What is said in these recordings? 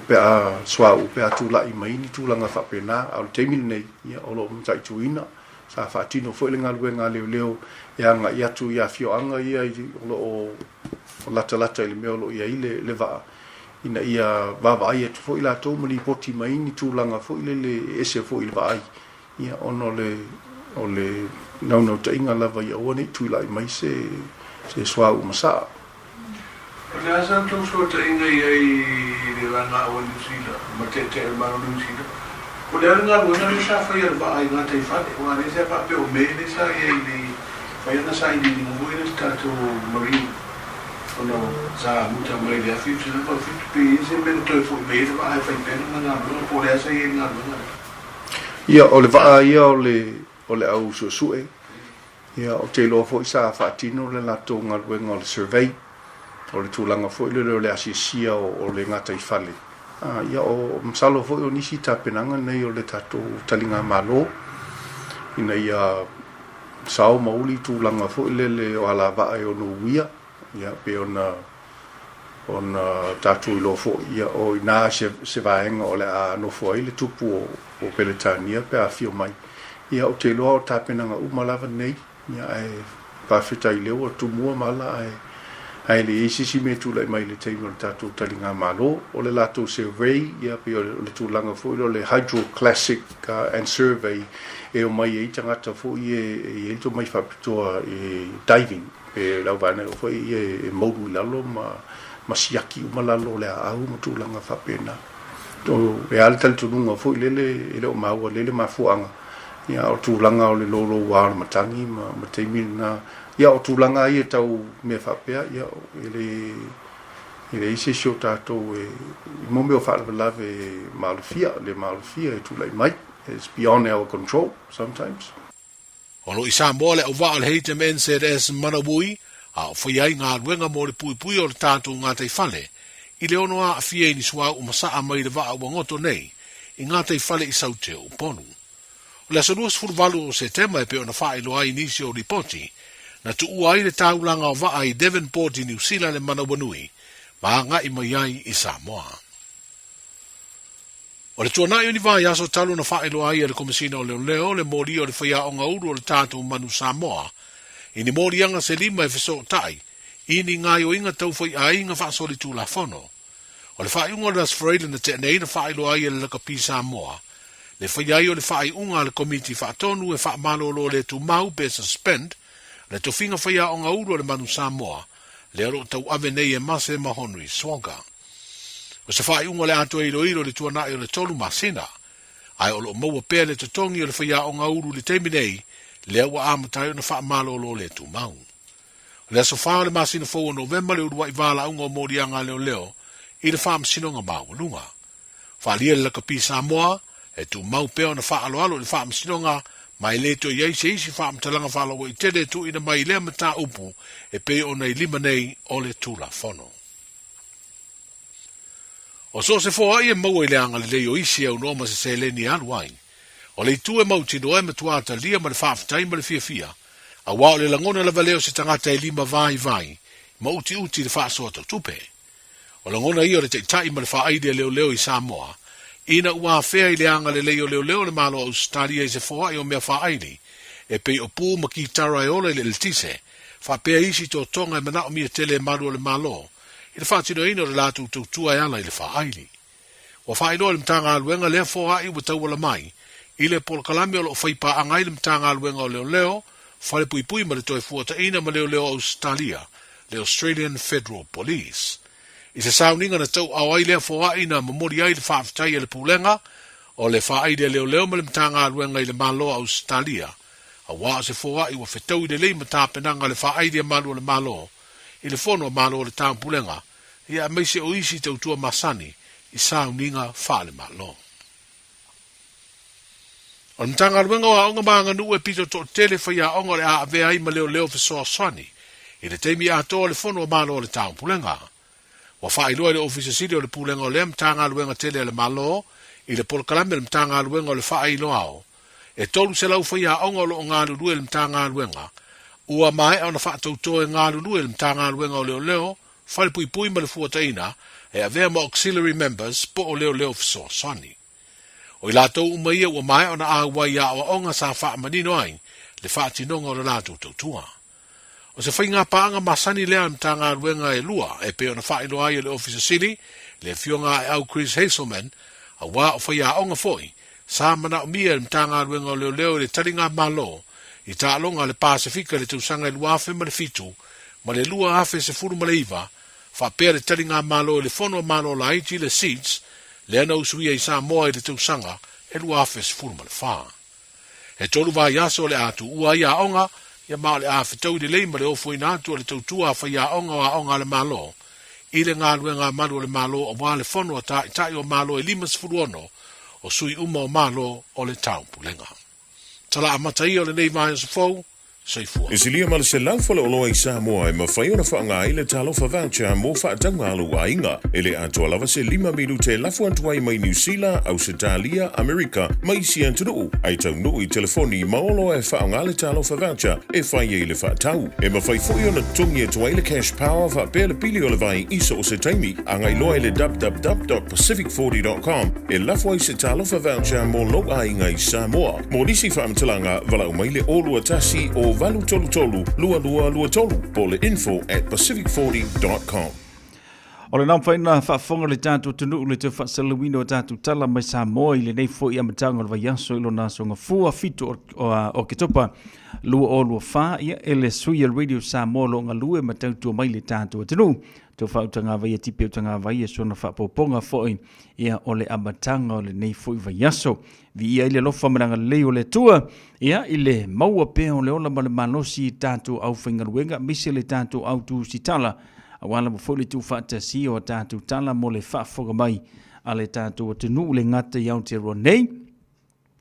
pe a suauu pe a tulai mai ni tulaga faapena. A o le taimi lenei, ia, o lo o mataituina. Sa faatino foi le galuega a leoleo e agai atu i afioaga ia o lo o latalata i le mea o lo o i ai le vaa, ina ia vaavaai atu foi latou ma lipoti mai ni tulaga foi lele e ese foi i le vaai, ia, ona o le o le naunautaiga lava ia aua ne i tulai mai se suauu masaa. O le a sa tou fesootaiga i ai i le vagaaua Niu Sila ma Taitai o le Malo Niu Sila? O le a le galuega lea sa faia e le vaa i gataifale? Aua lea sa faapea o me lea sa i ai i le fai ana sailiiliga foi lea i se tatou marine ona sa muta mai i le 1987 pe i ai se mea na toe foi mai ai le vaa e fai pea lana galuega po o le a sa i ai i le galuega lea? Ia, o le vaa ia o le o le au suesue, ia, ou te iloa foi sa faatino le latou galuega o le survey, o le tulaga foi lele o le asiasia o le gataifale. Ia, o masalo foi o nisi tapenaga nei o le tatou taligamalo ina ia sao ma uli tulaga foi lele o alavaa e ono uia, ia, pei ona ona tatou iloa foi, ia, o i ina se vaega o le a nofo ai le tupu o Peretania pe a afio mai. Ia, ou te iloa o tapenaga uma lava nei, ia, ae faafetai lea ua tumua mala ae ae leai se isi mea e tulai mai i le taimi o le tatou taligamalo. O le latou survey, ia, pei o le tulaga foi lea o le hydroclassic and survey e omai ai tagata foi e i ai le tomai faapitoa i diving. E lau vaega foi ia e moulu i lalo ma siaki uma lalo o le aau ma tulaga faapena. E a le talitonuga foi lele e le o maua lele mafuaaga, ia o tulaga o le louloua o le matagi ma taimi lena. Ia o tulaga ia tau mea faapea, ia e le e leai se isi o tatou e i mo mea o faalavelave maalofia, le maalofia e tulai mai. It's beyond our control sometimes. O lo o i Samoa le auvaa o le HMNZS Manaui a o faia ai galuega mo le puipui o le tatou gataifale i le ono aafia i ni suauu masaa mai le vaa ua goto nei i gataifale i Saute o Upolu. O le aso 28 o Setema e pei ona faailoa ai nisi o lipoti na tuua ai le taulaga o vaa i Devonport i Niu Sila le Manawanui ma agai mai ai i Samoa. O le tuanai o ni vaiaso talu na faailoa ai e le Komesina o Leoleo le moli o le faiaoga ulu o le tatou manu Samoa i ni moliaga se lima e fesootai i ni gaoioiga tau faiaiga faasolitulafono. O le faaiuga o le Aso Faraile na tea nei na faailoa ai e le Lakapi Samoa le faia ai o le faaiuga a le Komiti Faatonu e faamalolo le tumau pe suspend le tofiga faiaoga ulu o le manu Samoa lea o lo o tauave nei e Mase Mahonri Swaga. O se faaiuga o le a toe iloilo i le tuanai o le tolu masina, ae o lo o maua pea le totogi o le faiaoga ulu i le taimi nei, lea ua amata ai ona faamalolo le tumau. O le aso 4 o le masina fou o Novema le uluai valaauga o moliaga a leoleo i le Faamasinoga Maualuga. Faaalia le lakapi Samoa, e tumau pea ona faaaloalo i le Faamasinoga ma e le toe i ai se isi faamatalaga faalauaitele e tuuina mai i lea mataupu e pei ona i lima nei o le Tulafono. O so o se foai e maua i le agalelei o isi e aunoa ma se seleni e alu ai. O le itu e mautinoa e matua talia ma le faafetai ma le fiafia, aua o le lagona lava lea o se tagata e lima vaivai ma utiuti i le faasoa tau tupe. O lagona ia o le taitai ma le faaili a leoleo i Samoa, ina ua afea i le agalelei o leoleo o le Malo o Ausetalia i se foai o mea faaili, e pei o pu ma kitara e ola i le eletise, faapea isi totoga e manaomia tele e malu o le Malo i le faatinoina o le latou tautua e ala i le faaili. Ua faailoa e le Matagaluega lea foai ua tauala mai i le polokalame o lo o fai paaga ai le Matagaluega o Leoleo, Falepuipui ma le Toefuataiina ma Leoleo Ausetalia, le Australian Federal Police. I se sauniga na tauaao ai lea foai na momoli ai le faafetai a le Pulega o le Faaili a Leoleo ma le Matagaluega i le Malo o Ausetalia, aua o se foai ua fetaui lelei ma tapenaga a le Faaili a Malu o le Malo i le Fono a Malo o le Taupulega, ia aemaise o isi tautua masani i sauniga faale-Malo. O le Matagaluega o Aoga ma Aganuu e pito toatele faiaoga o le a avea ai ma leoleo fesoasoani i le taimi atoa o le Fono a Malo o le Taupulega. Ua faailoa e le Ofisa Sili o le Pulega o lea Matagaluega tele a le Malo i le polokalame a le Matagaluega o le Faailoao e 300 faiaoga o lo o galulue i le Matagaluega ua maea ona faatauto e galulue i le Matagaluega o Leoleo, Falepuipui ma le Fuataina e avea ma auxiliary members po o leoleo fesoasoani. O i latou uma ia ua maea ona auai i aoaoga sa faamanino ai le faatinoga o le latou tautua. O se faiga paaga masani lea a le Matagaluega e lua e pei ona faailoa ai e le Ofisa Sili, le Afioga Aeau Chris Hazelman, auā o faiaoga foi sa manaomia e le Matagaluega o Leoleo i le taligamalo i taaloga a le Pasefika i le tausaga e 2007 ma le 2019 faapea le taligamalo i le Fono a Malo Laiti le SIDS lea na usuia i Samoa i le tausaga e 2014. E tolu vaiaso o le a tuua ai aoga, ia ma o le a fetaui lelei ma le ofoina atu o le tautua a faiaoga o aoga a le Malo i le galuega a malu o le Malo aua le fono a Taitai o Malo e 56 o sui uma o Malo o le Taupulega. Tala amata ia o lenei vaiaso fou, Soifua. E silia ma le 100 faleoloa i Samoa e mafai ona faaaoga ai le Talofa Voucher mo faatauga a lou aiga. E le atoa lava se lima minute e lafo atu ai mai Niu Sila, Ausetalia, Amerika ma isi atunuu, ae taunuu i telefoni ma oloa e faaaoga le Talofa Voucher e fai ai le faatau. E mafai foi ona totogi atu ai le Cash Power faapea le pili o le vai i so o se taimi. Agai loa i le www.pacific40.com e lafo ai se Talofa Voucher mo lou aiga i Samoa. Mo nisi faamatalaga, valaau mai le 021 o 833 2223 po o le info at pacific40.com. O lena mafai ona faafofoga le tatou atunuu le toe faasalalauina o tatou tala mai Samoa i lenei foi amataga o le vaiaso i lona aso gafua 7 o Oketopa 2024, ia e le sui o le Radio Samoa o lo o galue ma tautua mai le tatou atunuu. Tau faautagavaia tipi utagavaia sona faapopoga foi ia o le amataga o lenei foi vaiaso. Viia ai le alofa ma le agalelei o le Atua, ia i le maua pea o le ola ma le malosi i tatou aufaigaluega, aemaise le tatou au tusitala, aua lava foi le tuufaatasia o a tatou tala mo le faafofoga mai a le tatou atunuu le gata i Aotearoa nei,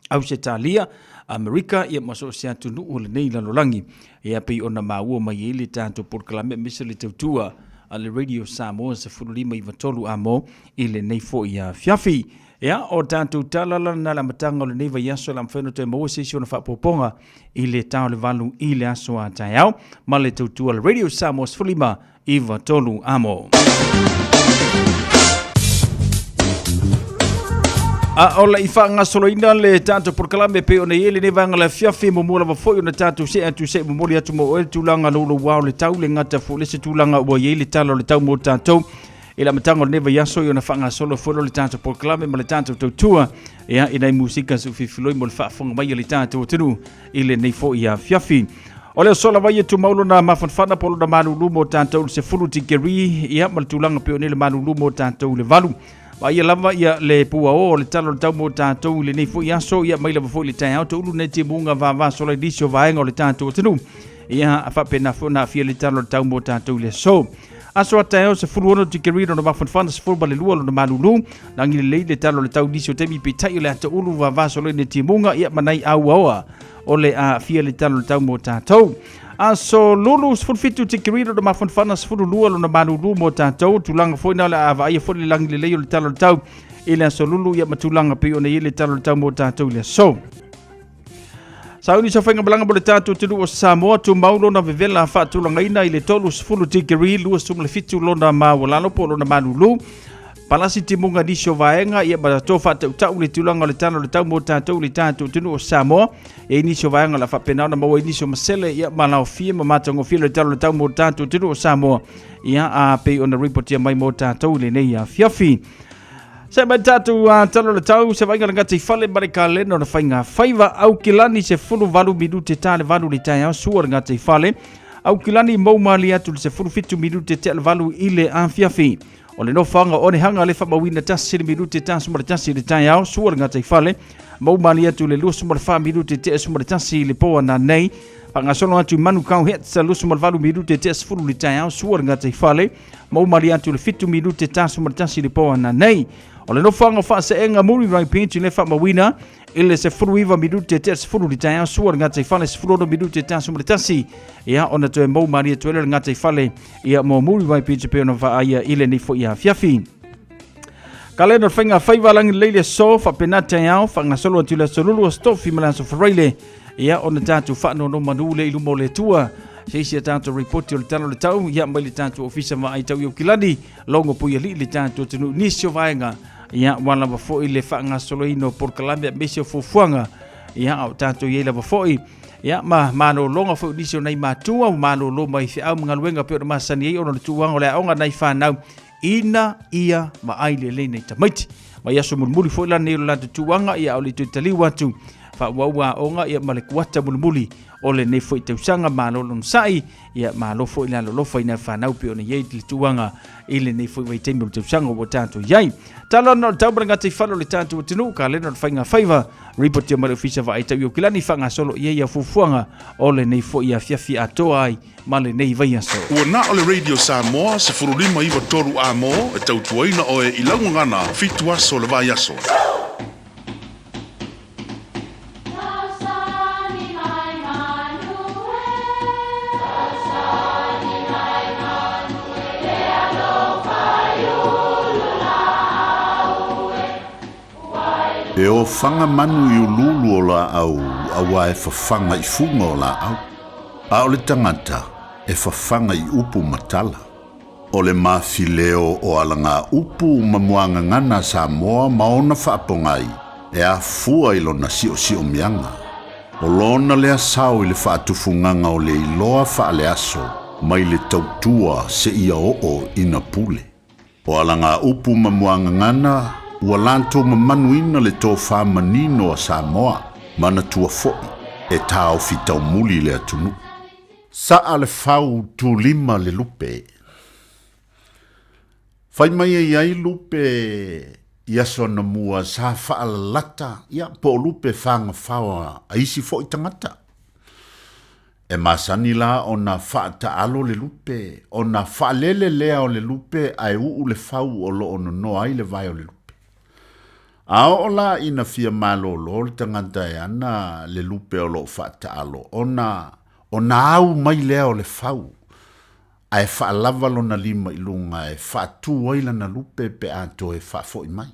Ausetalia, Amerika, ia ma so o se atunuu o lenei lalolagi. Ia pei ona maua mai ai le tatou polokalame aemaise le tautua a le Radio Samoa 15 93 amo i lenei foi afiafi. Ia, o tatou tala la lena i le amataga o lenei vaiaso, o le a mafai ona toe maua se isi ona faaopoopoga i le ta o le 8 i le aso a taeao ma le tautua a le Radio Samoa 15 93 amo. A o le i faagasoloina le tatou polokalame pei ona i ai lenei vaega o le afiafi, muamua lava foi ona tatou see atu se i momoli atu mo oe le tulaga loulouao le tau le gata foi le se tulaga ua i ai le tala o le tau mo tatou I le amataga o lenei vaiaso i ona faagasolo foi le tatou polokalame ma le tatou tautua ia i nai musika su fifiloi mo le faafofoga mai a le tatou atunuu i lenei foi afiafi. O le aso lava ia tumau lona mafanafana po lona malulu mo tatou le 10 tikeri ia ma le tulaga pei ona le malulu mo tatou le 8. Vaaia lava ia le puaoa o le tala o le tau mo tatou i lenei foi aso ia mai lava foi le taeao toulu nei timuga vava sola i nisi o vaega o le tatou atunuu. Ia faapena foi ona aafia le tala o le tau mo tatou i le aso. Aso a taeao 16 tikeri lona mafanafana 12 lona malulu. Lagi lelei le tala o le tau nisi o taimi peitai o le ata ulu vava sola i le timuga ia manai auaoa o le aafia le tala o le tau mo tatou. Aso lulu 17 tikeri lona mafanafana 12 lona malulu mo tatou. Tulaga foi na o le a vaaia foi le lagi lelei o le tala o le tau i le aso lulu ia ma tulaga pei ona i ai le tala o le tau mo tatou i le aso. Sauni sa faigamalaga mo le tatou atunuu o Samoa, tumau lona vevela faatulagaina i le 30 tikeri 27 lona maualalo po o lona malulu. Palasi timuga nisi o vaega ia ma to faatautau le tulaga o le tala o le tau mo tatou le tatou atunuu o Samoa. E nisi o vaega la faapena ona maua i nisi o masele ia ma laofie ma matagofie le tala o le tau mo tatou atunuu o Samoa. Ia a pei ona ripotia mai mo tatou i lenei afiafi. Se mai tatou a talo le tau se vainga le i fale ma le kalena o le faiga faiva Aukilani 18 minute ta le valu le taeao sua le gata i fale Aukilani mou mali atu le 17 minute tea le valu i le afiafi o le nofoaga o Onehanga le faamauina tasi le minute ta suma le tasi le taeao sua le gata i fale mou mali atu le 24 minute tea suma le tasi le po ananei faagasolo atu i Manukau Hets 28 minute tea 10 le taeao sua le gata i fale Mau malie atu le 7 minute 11 le po ananei. O le nofoaga o faaseega Murirai Beach le faamauina i le 19 minute te 10 le taeao sua le gata i fale 16 minute 11 ia ona toe mau malie atu ai le gata i fale ia mo Murirai Beach pei ona vaaia i lenei foi afiafi. Kalena o le faiga faiva lagi lelei le aso faapena taeao faagasolo atu i le aso lulu aso tofi ma le aso faraile ia ona tatou faanonomanu le i luma o le Atua. Se isi a tatou ripoti o le Tala o le Tau, ia mai le tatou Ofisa Vaai Tau i Aukilani, logo Puialii le tatou atunuu i nisi o vaega, ia ua lava foi le faagasoloina o polokalame aemaise o fuafuaga, ia a o tatou i ai lava foi, ia ma malologa foi o nisi o nai matua ua malolo mai feau ma galuega pei ona masani ai ona o le tuuaga o le aoga nai fanau ina ia vaai lelei nai tamaiti. Mai aso mulimuli foi la nei o le latou tuuaga, ia a o le toe taliu atu faaauau aoga ia ma le kuata mulimuli o lenei foi tausaga. Malo lona sa'i, ia malo foi le alolofa i nai fanau pei ona i ai le tuuaga i lenei foi vaitaimi o le tausaga ua tatou i ai. Talo ana o le tau ma le gataifale o le tatou atunuu, kalena o le faiga faiva, ripotia mai le Ofisa Vaai Tau i Aukilani, faagasolo i ai ia fuafuaga o lenei foi afiafi atoa ai ma lenei vaiaso. Ua na o le Radio Samoa 15 93 Amo e tautuaina oe i lau gagana fitu aso o le vaiaso. E ofaga manu i uluulu o laau auā e fafaga i fuga o laau, a o le tagata e fafaga i upu ma tala. O le mafileo o alagaupu ma muagagana a Samoa ma ona faapogai e afua i lona siosiomiaga. O lona lea sao i le faatufugaga o le iloa faaleaso mai le tautua seia oo ina pule. O alagaupu ma muagagana ua latou mamanuina le tofa manino a Samoa, manatua foi e taofi taumuli le atunuu. Saa le fau tulima le lupe. Fai mai e iai lupe i aso anamua sa faalalata ia po o lupe fagafao a isi foi tagata. E masani la ona faataalo le lupe, ona faalele lea o le lupe ae uu le fau o lo o nonoa ai le vae o le lupe. A oo la ina fia malolo le tagata e ana le lupe o lo o faataalo, ona ona au mai lea o le fau, ae faalava lona lima i luga e faatu ai lana lupe pe a toe faafoi mai.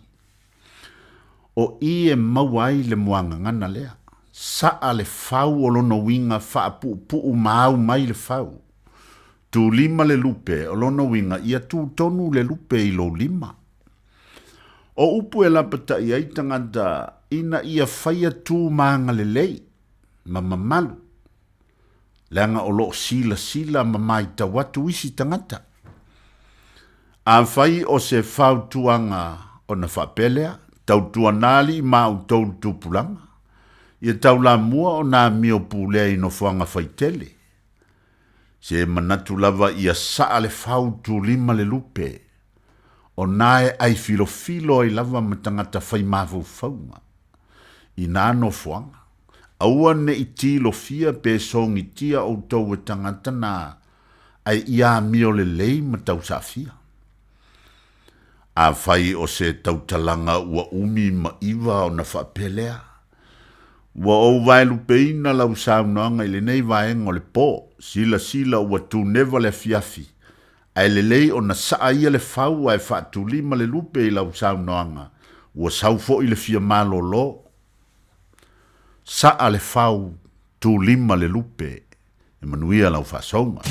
O i e maua ai le muagagana lea, saa le fau o lona uiga faapuupuu ma au mai le fau. Tu lima le lupe, o lona uiga ia tu tonu le lupe i lou lima. O upu e lapataʻi ai tagata ina ia faia tu ma agalelei ma mamalu, leaga o lo o silasila ma maitau atu isi tagata. Afai o se fautuaga ona faapea lea, tautuana alii ma outou le tupulaga, ia taulamua ona amio pulea i nofoaga faitele. Se manatu lava ia saa le fau tulima le lupe, o na e ai filofilo ai lava ma tagata fai mafaufauga i nā nofoaga. Aua ne i tilofia pe sogitia outou e tagata na ae ia amio lelei ma tausaafia. Afai o se tautalaga ua umi ma iva ona faapea lea, ua ou vaelupeina lau saunoaga i lenei vaega o le po, silasila ua tuneva le afiafi, ae lelei ona saa ia le fau ae faatulima le lupe i lau saunoaga, ua sau foi le fia malolo. Saa le fau, tulima le lupe, e manuia lau faasouga.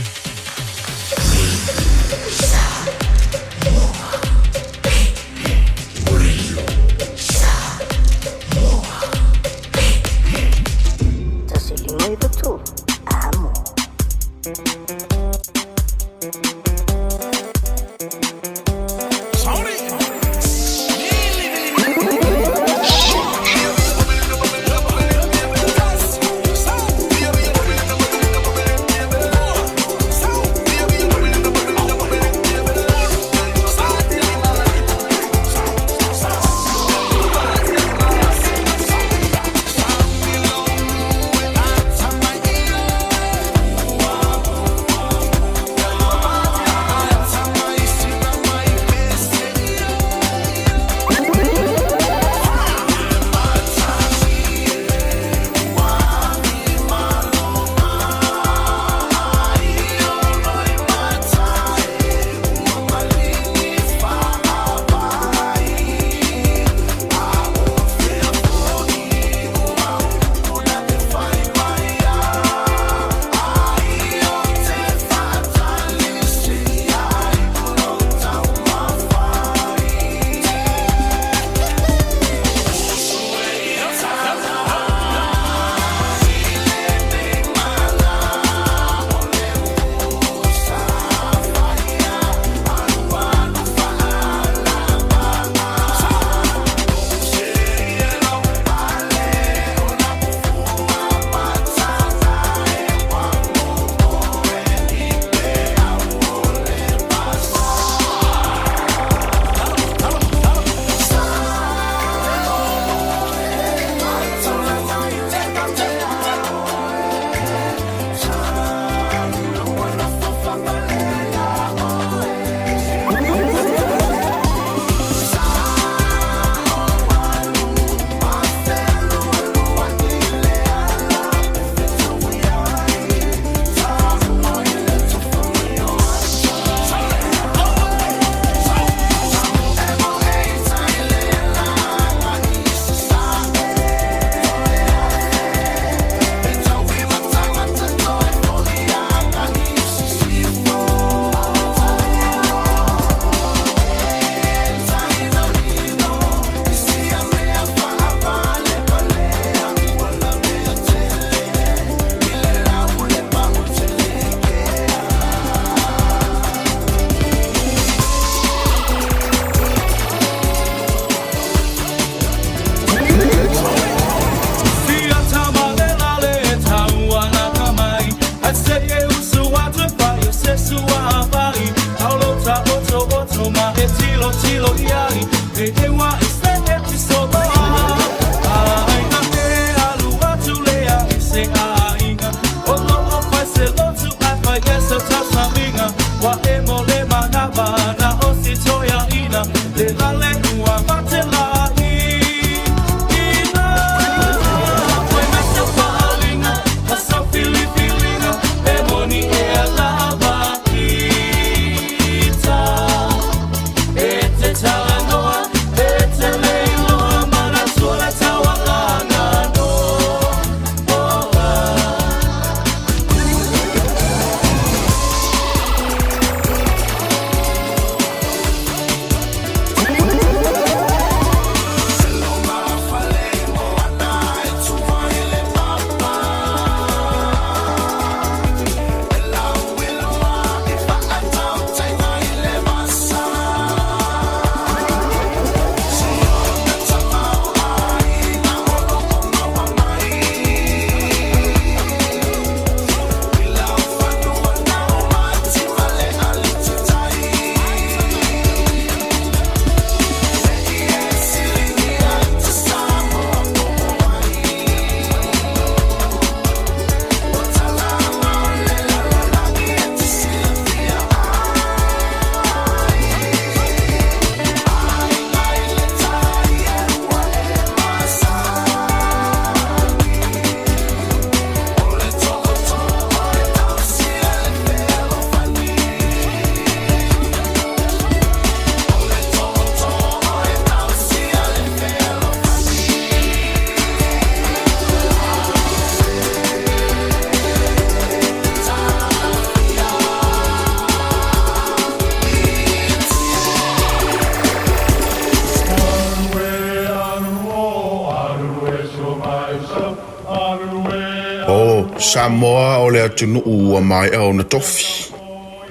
Samoa o le atunuu ua maea ona tofi.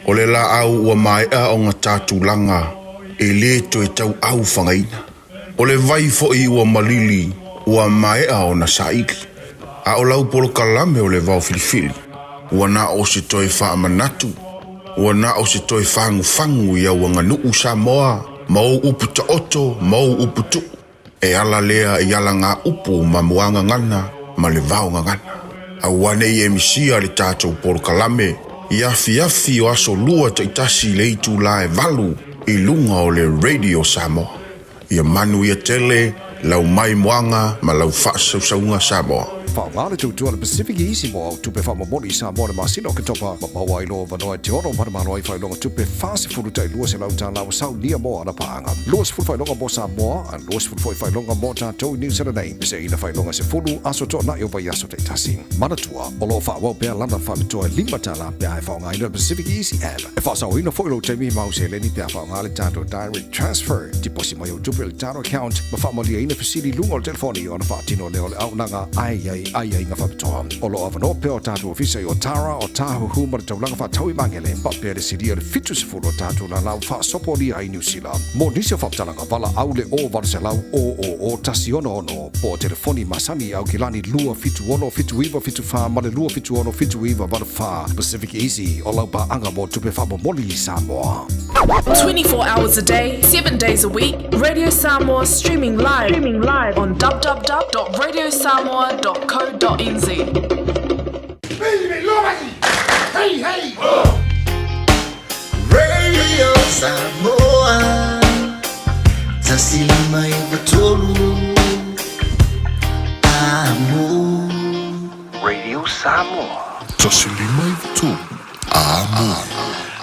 O le laau ua maea ona ta tulaga e lē toe tauau fagaina. O le vai foi ua malili ua maea ona saili. A o lau polokalame o le vao filifili, ua na o se toe faamanatu, ua na o se toe fagufagu i au aganuu Samoa ma ou upu taoto ma ou upu tuu. E ala lea i alagaupu ma muagagana ma le vaogagana. Aua ne i e misia le tatou polokalame i afiafi o aso lua taitasi i le itula e valu i luga o le Radio Samoa. Ia manuia tele lau maimoaga ma lau faasausauga Samoa. Faaaoga le tautua a le Pacific Easy mo au tupe faamomoli i Samoa i le masina o Oketopa ma maua ai lou avanoa e te ono manumalo ai faailoga tupe $40 tai $200 ua saunia mo ana paaga. 20 faailoga mo Samoa, a 20 foi faailoga mo tatou i Niu Sila nei. Peseina faailoga 10 aso toanai o vaiaso taitasi. Manatua, o lo o faaauau pea lana faapitoa e $5 pe a e faaaogaina le Pacific Easy App. E faasaoina foi lou taimi ma au seleni pe a faaaoga le tatou Direct Transfer. Tiposi mai au tupe i le tatou account ma faamalieina fesili i luga o le telefoni ona faatino lea o le auaunaga a e i ai aiaiga faapitoa. O lo o avanoa pea o tatou ofisa i Otara, Otahuhu ma le taulaga faatau i Magele, faapea le silia i le 70 o tatou lala ua faasopolia ai Niu Sila. Mo nisi o faamatalaga, valaau le 0 800 000 166 po o telefoni masani i Aukilani 276 7974 ma le 276 7984. Pacific Easy, o lau paaga mo tupe faamomoli i Samoa. 24 hours a day, 7 days a week, Radio Samoa streaming live, streaming live on www.radiosamoa.co.nz. Radio Samoa 153 Amo. Radio Samoa. 153 Amo.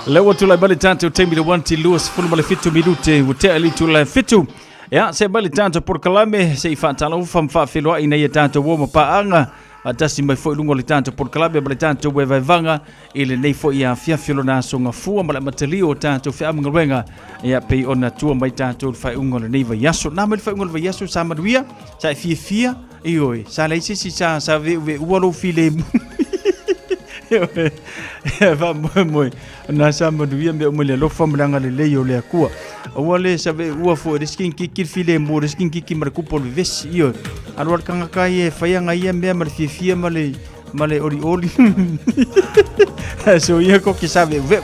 Lea ua tulai mai le tatou taimi le 1:27 minute ua tea le itula e fitu. Ia, see mai le tatou polokalame se i faatalofa ma faafeiloai ina ia tatou uo ma paaga faatasi mai foi i luga o le tatou polokalame ma le tatou evaevaga i lenei foi afiafi o lona aso gafua ma le amatalia o tatou feamagaluega ia pei ona tua mai tatou i le faaiuga o lenei vaiaso. Na mai le faaiuga o le vaiaso sa manuia, sa e fiafia, ioe, sa leai se isi sa sa ve'uve'ua lou filemu. Ioe, faamoemoe na sa manuia mea uma i le alofa ma le agalelei o le Atua. Aua le sa ve'u'ua foi e le isi kikiki le filemu o le isi kikiki ma le kupa o le vevesi. Ioe, alu lava le tagata ia e fai ana ia mea ma le fiafia ma le ma le olioli. So ia ko ke sa ve'uve'u.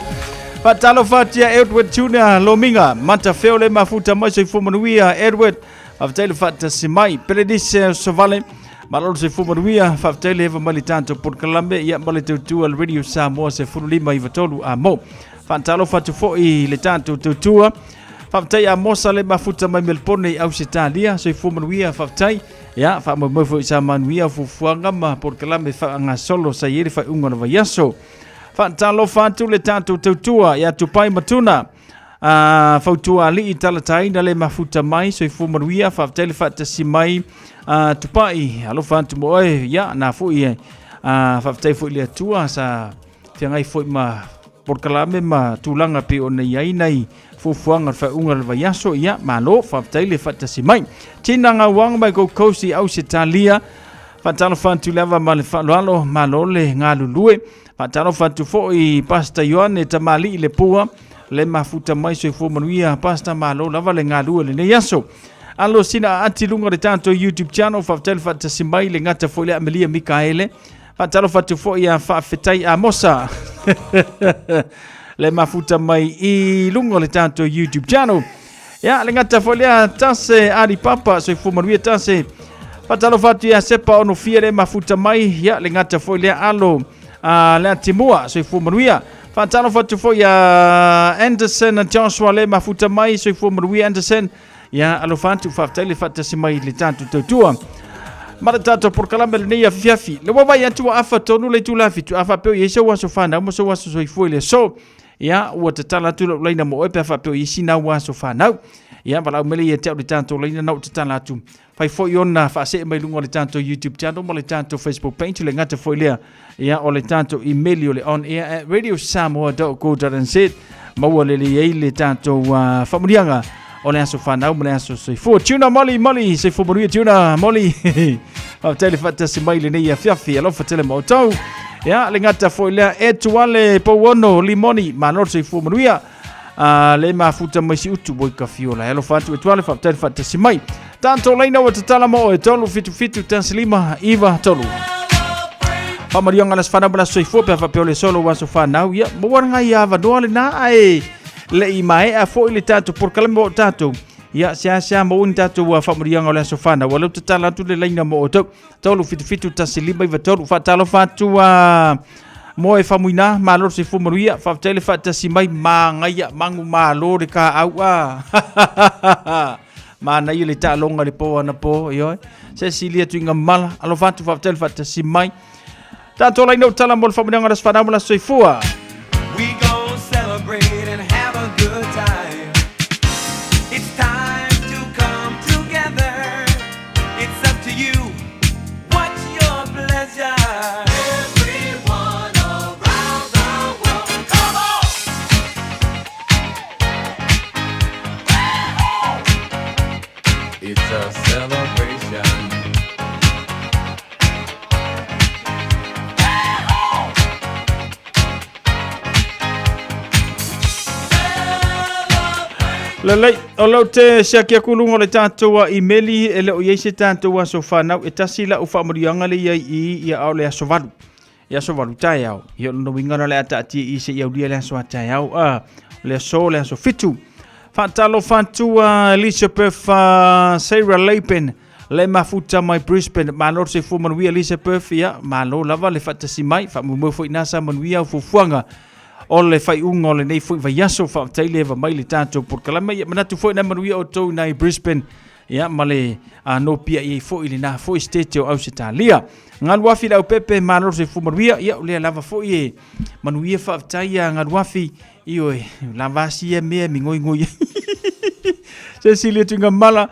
Faatalofa atu ia Edward Tuna Lomiga, Matafeo le mafuta mai soifua manuia Edward. Faafetai le faatasi mai. Pelenise Sovale, malo le soifua manuia, faafetai le eva mai le tatou polokalame, ia ma le tautua le Radio Samoa 1593 a mo. Faatalofa atu foi le tatou tautua. Faafetai a Mosa le mafuta mai Melbourne i Ausetalia, soifua manuia, faafetai. Ia, faamoemoe foi sa manuia fuafuaga ma polokalame faagasolo sa i ai le faaiuga o le vaiaso. Faatalofa atu le tatou tautua ia Tupai Matuna. A fautua alii talataina le mafuta mai soifua manuia faafetai le faatasi mai a Tupai alofa atu mo oe ia na foi e a faafetai foi le Atua sa feagai foi ma polokalame ma tulaga pei ona i ai nai fuafuaga o le faaiuga o le vaiaso ia malo faafetai le faatasi mai Tina Gauaga mai Gold Coast i Ausetalia faatalofa atu i le ava ma le faaaloalo malo le galulue faatalofa atu foi Pastor Ioane Tamalii le Pua le mafuta mai soifua manuia Pastor malo lava le galue lenei aso alo sina aati luga o le tatou YouTube channel faafetai le faatasi mai le gata foi le Amelia Mikaele Faatalofa atu foi ia Faafetai Amosa le mafuta mai i luga o le tatou YouTube channel. Ia, le gata foi lea Tase Alipapa, soifua manuia Tase. Faatalofa atu ia Sepa Onofia le mafuta mai, ia le gata foi lea Alo uh, le Atimua, soifua manuia. Faatalofa atu foi ia Anderson Joshua le mafuta mai, soifua manuia Anderson. Ia, alofa atu, faafetai le faatasi mai i le tatou tautua. Ma le tatou polokalame lenei afiafi. Le ua vai atu ua afa tonu le itula fitu. A faapea o i ai sou aso fanau ma sou aso soifua i le aso. Ia, ua tatala atu lau laina mo oe pe a faapea o i ai sina au aso fanau. Ia, valaau mai lea ia te au le tatou laina na ou tatala atu. Fai foi ona faasee mai luga o le tatou YouTube channel ma le tatou Facebook page le gata foi lea. Ia, o le tatou email o le onair at radiosamoa.co.nz maua lelei ai le tatou uh, faamanuiaga o le aso fanau ma le aso soifua. Tuna Molly, Molly, soifua manuia Tuna Molly. Faafetai le faatasi mai lenei afiafi. Alofa tele ma outou. Ia, le gata foi lea, e tuale pouono limoni, malo le soifua manuia. A le mafuta mai si utu boi ka fiola. E alofa atu e tuale faafetai le faatasi mai. Tatou laina ua tatala mo oe, 3 7 7 1 5 9 3. Faamanuiaga le aso fanau ma le aso soifua pe a faapea o le solo o aso fanau. Ia, maua ngai avanoa lena ae le i maea foi le tatou polokalame o tatou. Ia, seasea maua ni tatou faamanuiaga o le aso fanau. Ua leu tatala atu le laina mo outou. 3 7 7 1 5 9 3. Faatalofa atu a mo e famuina, malo le soifua manuia. Faafetai le faatasi mai, manaia, mangu malo le kaau a. Manaia le taaloga le po anapo, ioe. Se sili atu i mala, alofa atu faafetai le faatasi mai. Tatou laina o tala mo le faamanuiaga o le aso fanau ma le aso soifua. We gon' celebrate and have a good time. It's time to come together. It's up to you. What's your pleasure? Everyone around the world, come on! It's a celebration. Lelei, o lau te siaki aku luga o le tatou a imeli e le o i ai se tatou aso fanau e tasi lau faamanuiaga le i ai i ia a o le aso valu. I aso valu taeao. Ia o lona uiga na o le a taatia i se i aulia le aso a taeao. A, le aso, le aso fitu. Faatalofa atu a Elizabeth Sarah Lapen le mafuta mai Brisbane. Malo le soifua manuia Elizabeth, ia malo lava le faatasi mai. Faamoemoe foi ina sa manuia au fuafuaga o le faaiuga o lenei foi vaiaso. Faafetai le eva mai le tatou polokalame. Ia manatu foi na manuia outou ina i Brisbane. Ia ma le nopia i ai foi lena foi state o Ausetalia. Galuafi le aupepe, malo le soifua manuia. Ia o lea lava foi e manuia faafetai ia Galuafi. Ioe, lava asia mea migoigoi. Se sili atu i mala.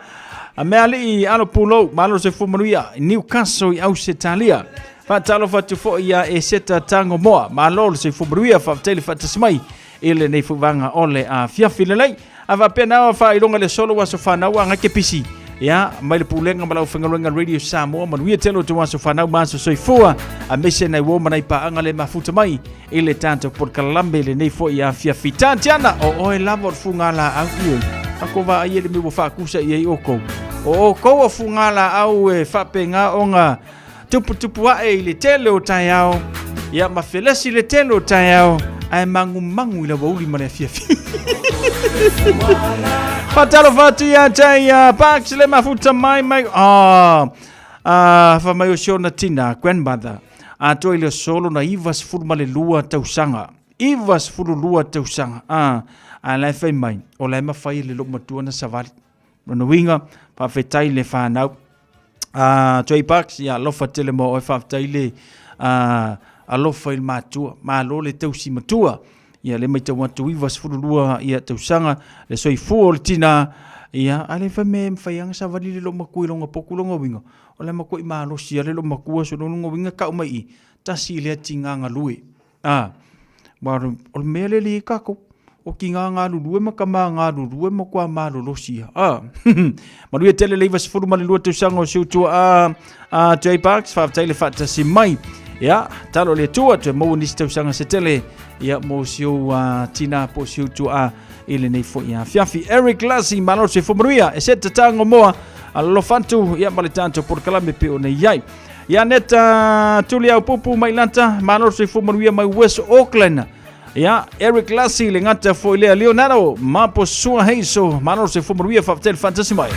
A mea alii alo pulou, malo le soifua manuia. Newcastle i Ausetalia. Faatalofa atu foi ia Eseta Tango Moa. Malo le soifua manuia, faafetai le faatasi mai i lenei foi vaega o le afiafi lelei. A faapea na faailoga le solo aso fanau a ke pisi. Ia, mai le pulega ma lau faigaluega Radio Samoa, manuia tele o te aso fanau ma aso soifua, a mese nai uo ma nai paaga le mafuta mai i le tatou polokalame i lenei foi afiafi. Tatiana, o oe lava o le fugalaau ioe. Ako vaai e le mea ua faakusa i ai oukou. O oukou o fugalaau e faapena ona tuputupu ae i le tele o taeao, ia ma felesi le tele o taeao, ae magumagu i le aoauli ma le afiafi. Faatalofa atu ia te ia Parks le mafuta mai mai. Ah, ah, fa mai o si ona tina, grandmother. Atoa i le solo na 92 tausaga. 92 tausaga. Ah, a la e fai mai, o la e mawhai le loo matua na savali. Lona uiga, faafetai le whanau. Joy Parks, ia alofa tele mo oe, faafetai le alofa i le matua. Malo le tausi matua. Ia le maitau atu 92 ia tausaga, le soifua o le tina, ia a le fai me mawhai anga savali le loo makua i longa poku longa uiga. O le makuai malosi a le loo makua so longa uiga kau mai i, tasi lea tiga galue. A, wa o le mea lea le i ai kākou. O ki ngā galulue ma ka mā galulue ma kua malolosi ia. A, manuia tele le 92 tausaga o si utua a, a J Parks, faafetai le faatasi mai. Ia, talo le Atua, toe maua nisi tausaga se tele, ia, mo si ou tina po o si utua a i lenei foi afiafi. Eric Lassie, malo se manuia, e se tatango moa, alofa atu, ia, ma le tatou polokalame pe o nei ai. Ia Neta Tuliaupupu mai Lata, malo le soifua manuia mai West Auckland. Ia Eric Lassie le gata foi lea Leonardo Maposua Heiso, malo le soifua manuia faafetai le faatasi mai.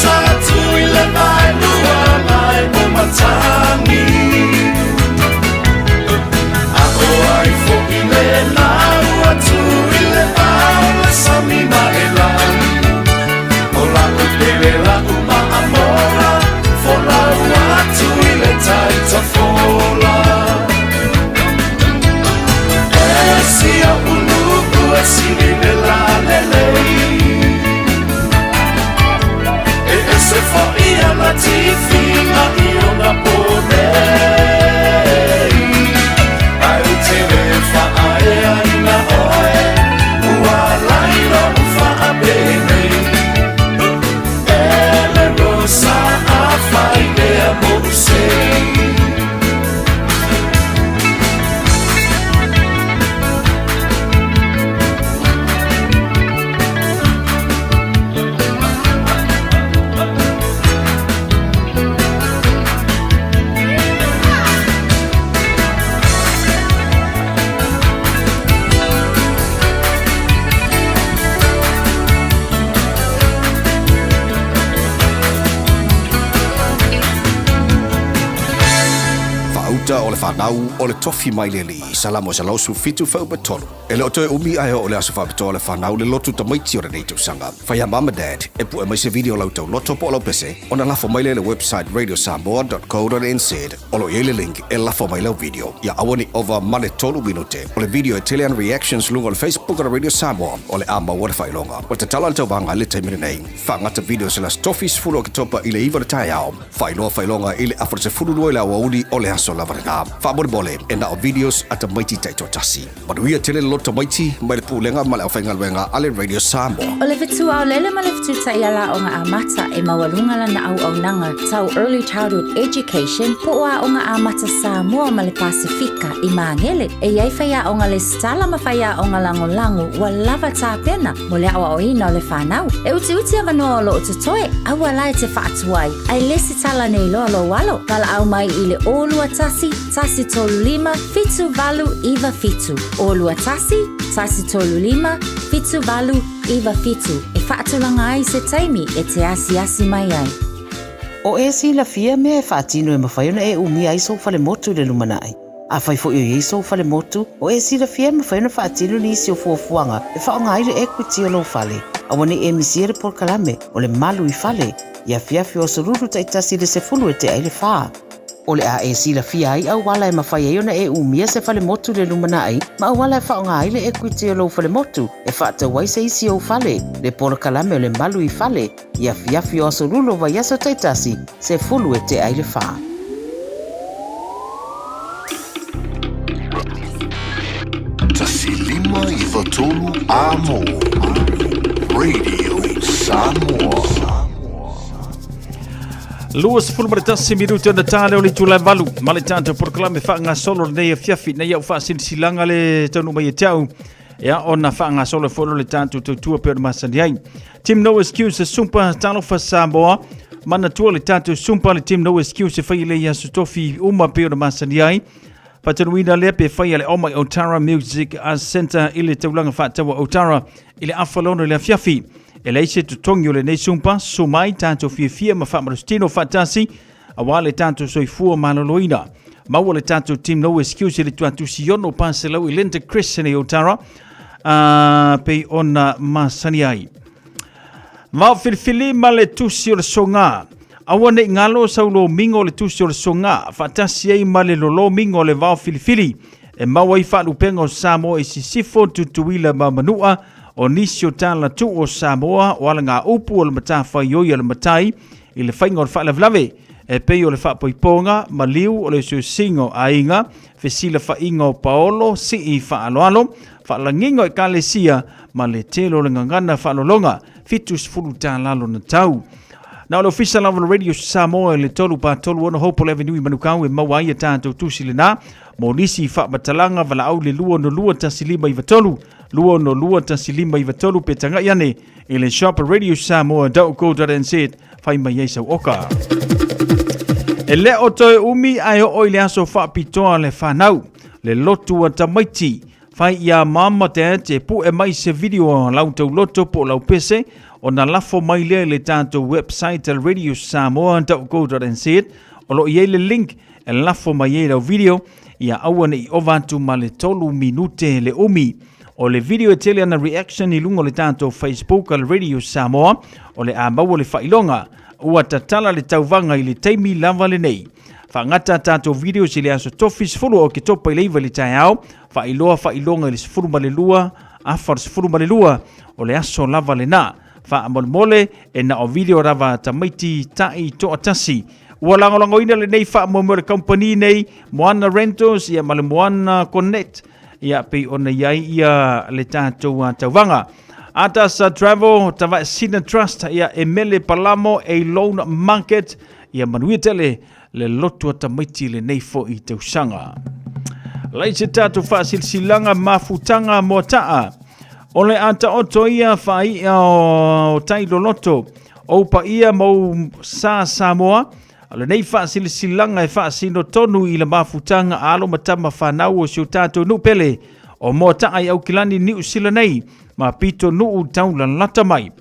Sa atu i le vaelua lae o Matagi. A o ai foʻi le lau atu i le vao le sami ma e lagi. O la'u pele la'u maamola, folau atu i le tai tafola. E si o'u nuu e sili le lalelei. E ese foʻi ana tifiga i ona pō nei. Ae ou te le faaeaina oe, ua alai lo'u faapenei. E le Rosa afai lea mo'u sei. Faauta o le fanau o le tofi mai le Alii, Salamo 117 fuaiupu 3. E le o toe umi ae oo le aso faapitoa o le fanau le lotu tamaiti o lenei tausaga. Fai a mum and dad e pue mai se video o lau tauloto po o lau pese ona lafo mai lea i le website radiosamoa.co.nz o lo o i ai le link e lafo mai lau video. Ia aua ne i ova ma le 3 minute o le video e tele ana reactions luga o le Facebook o le Radio Samoa o le a maua le faailoga. Ua tatala le tauvaga i le taimi lenei. Faagata videos i le Aso Tofi 10 Oketopa i le 9 o le taeao. Faailoa faailoga i le afa 12 i le aoauli o le aso lava lena. Faamolemole, e na o videos a tamaiti taitoatasi. Manuia tele le loto tamaiti mai le Pulega ma le Aufaigaluega a le Radio Samoa. O le fetu aolele ma le fetu taiala aoga amata e maualuga lana auaunaga tau Early Childhood Education po o Aoga Amata Samoa ma le Pasefika i Magele. E i ai faiaoga lesitala ma faiaoga lagolago ua lava tapena mo le aoaoina o le fanau. E utiuti avanoa o lo o totoe, aua la e te faatuai, ae lesitala nei loa lou alo. Valaau mai i le 021 135 7897. 021 135 7897 e faatulaga ai se taimi e te asiasi mai ai. O e silafia mea e faatino e mafai ona e umia ai sou falemotu i le lumanai. Afai foi o i ai sou falemotu, o e silafia e mafai ona faatino nisi o fuafuaga e faaaoga ai le equity o lou fale. Aua ne i e misia le polokalame o le Malu i Fale i afiafi o Aso Lulu taitasi i le 10 e tea i le 4. O le a e silafia ai auala e mafai ai ona e umia se falemotu i le lumanai ma auala e faaaoga ai le equity o lou falemotu e faatau ai se isi ou fale, le polokalame o le Malu i Fale i afiafi o Aso Lulu o vaiaso taitasi, 10 e tea i le 4. 1593 Amo Radio Samoa. 21 minute ona tā lea o le itula e valu ma le tatou polokalame faagasolo lenei afiafi nei au faasilasilaga le taunuu mai e te au ia ona faagasolo foi lo le tatou tautua pei ona masani ai. Team No Excuse Sumpa Talofa Samoa manatua le tatou Sumpa le Team No Excuse e fai le aso tofi uma pei ona masani ai. Faatanuina lea pe fai a le Omai Otara Music Arts Centre i le taulaga faataua Otara i le afa lono i le afiafi. E leai se totogi o lenei sumpa, sumai tatou fiafia ma faamalositino faatasi aua le tatou soifua maloloina. Maua le tatou Team No Excuse i le tuatusi ono paselau i Linda Crescent i Otara, pei ona masani ai. Vao filifili ma le tusi o le soga. Aua nei galo sau lomiga o le tusi o le soga, faatasi ai ma le lolomiga o le vao filifili, e maua ai faalupega o Samoa i Sisifo, Tutuila ma Manua, o nisi o tala tuu o Samoa, o alagaupu o le matafaioi a le matai i le faiga o le faalavelave, e pei o le faapoipoga, maliu o le osiosiga o aiga, fesilafaiga o paolo, sii faaaloalo, faalagiga o ekalesia, ma le tele o le gagana faalologa, 70 tala lona tau. Na o le ofisa lava o le Radio Samoa i le 3 3 6 Hopewell Avenue i Manukau e maua ai a tatou tusi lena. Mo nisi faamatalaga valaau i le 262 1593, 262 1593 pe tagai ane i le shop radiosamoa.co.nz fai mai ai sau oka. E le o toe umi ae oo i le aso faapitoa le fanau, le lotu a tamaiti. Fai iā mama dad e pue mai se video a lau tauloto po o lau pese. ona lafo mai lea i le tatou website a radiosamoa.co.nz o lo o i ai le link e lafo mai ai lau video ia aua ne i ova atu ma le 3 minute le umi. O le video e tele ana reaction i luga o le tatou Facebook a le Radio Samoa o le a maua le faailoga ua tatala le tauvaga i le taimi lava lenei. Faagata tatou videos i le aso tofi 10 o Oketopa i le 9 i le taeao, faailoa faailoga i le 12 afa o le 12 o le aso lava lena. Faamolemole e na o video lava a tamaiti ta'i toatasi. Ua lagolagoina lenei faamoemoe o le kamupani nei Moana Rentals ia ma le Moana Connect ia pei ona i ai ia le tatou tauvaga. Atas Travel, Tavae Sina Trust, ia Emele Palamo, A Loan Market, ia manuia tele le lotu a tamaiti lenei fo'i tausaga. Lai se tatou faasilasilaga mafutaga moata'a. O le a taoto ia faai'a o tai loloto, ou paia ma ou sa Samoa, o lenei faasilasilaga e faasino tonu i le mafutaga a alo ma tama fanau o si o tatou nuu pele o Moata'a i Aukilani, Niu Sila nei, ma pitonuu taulalata mai.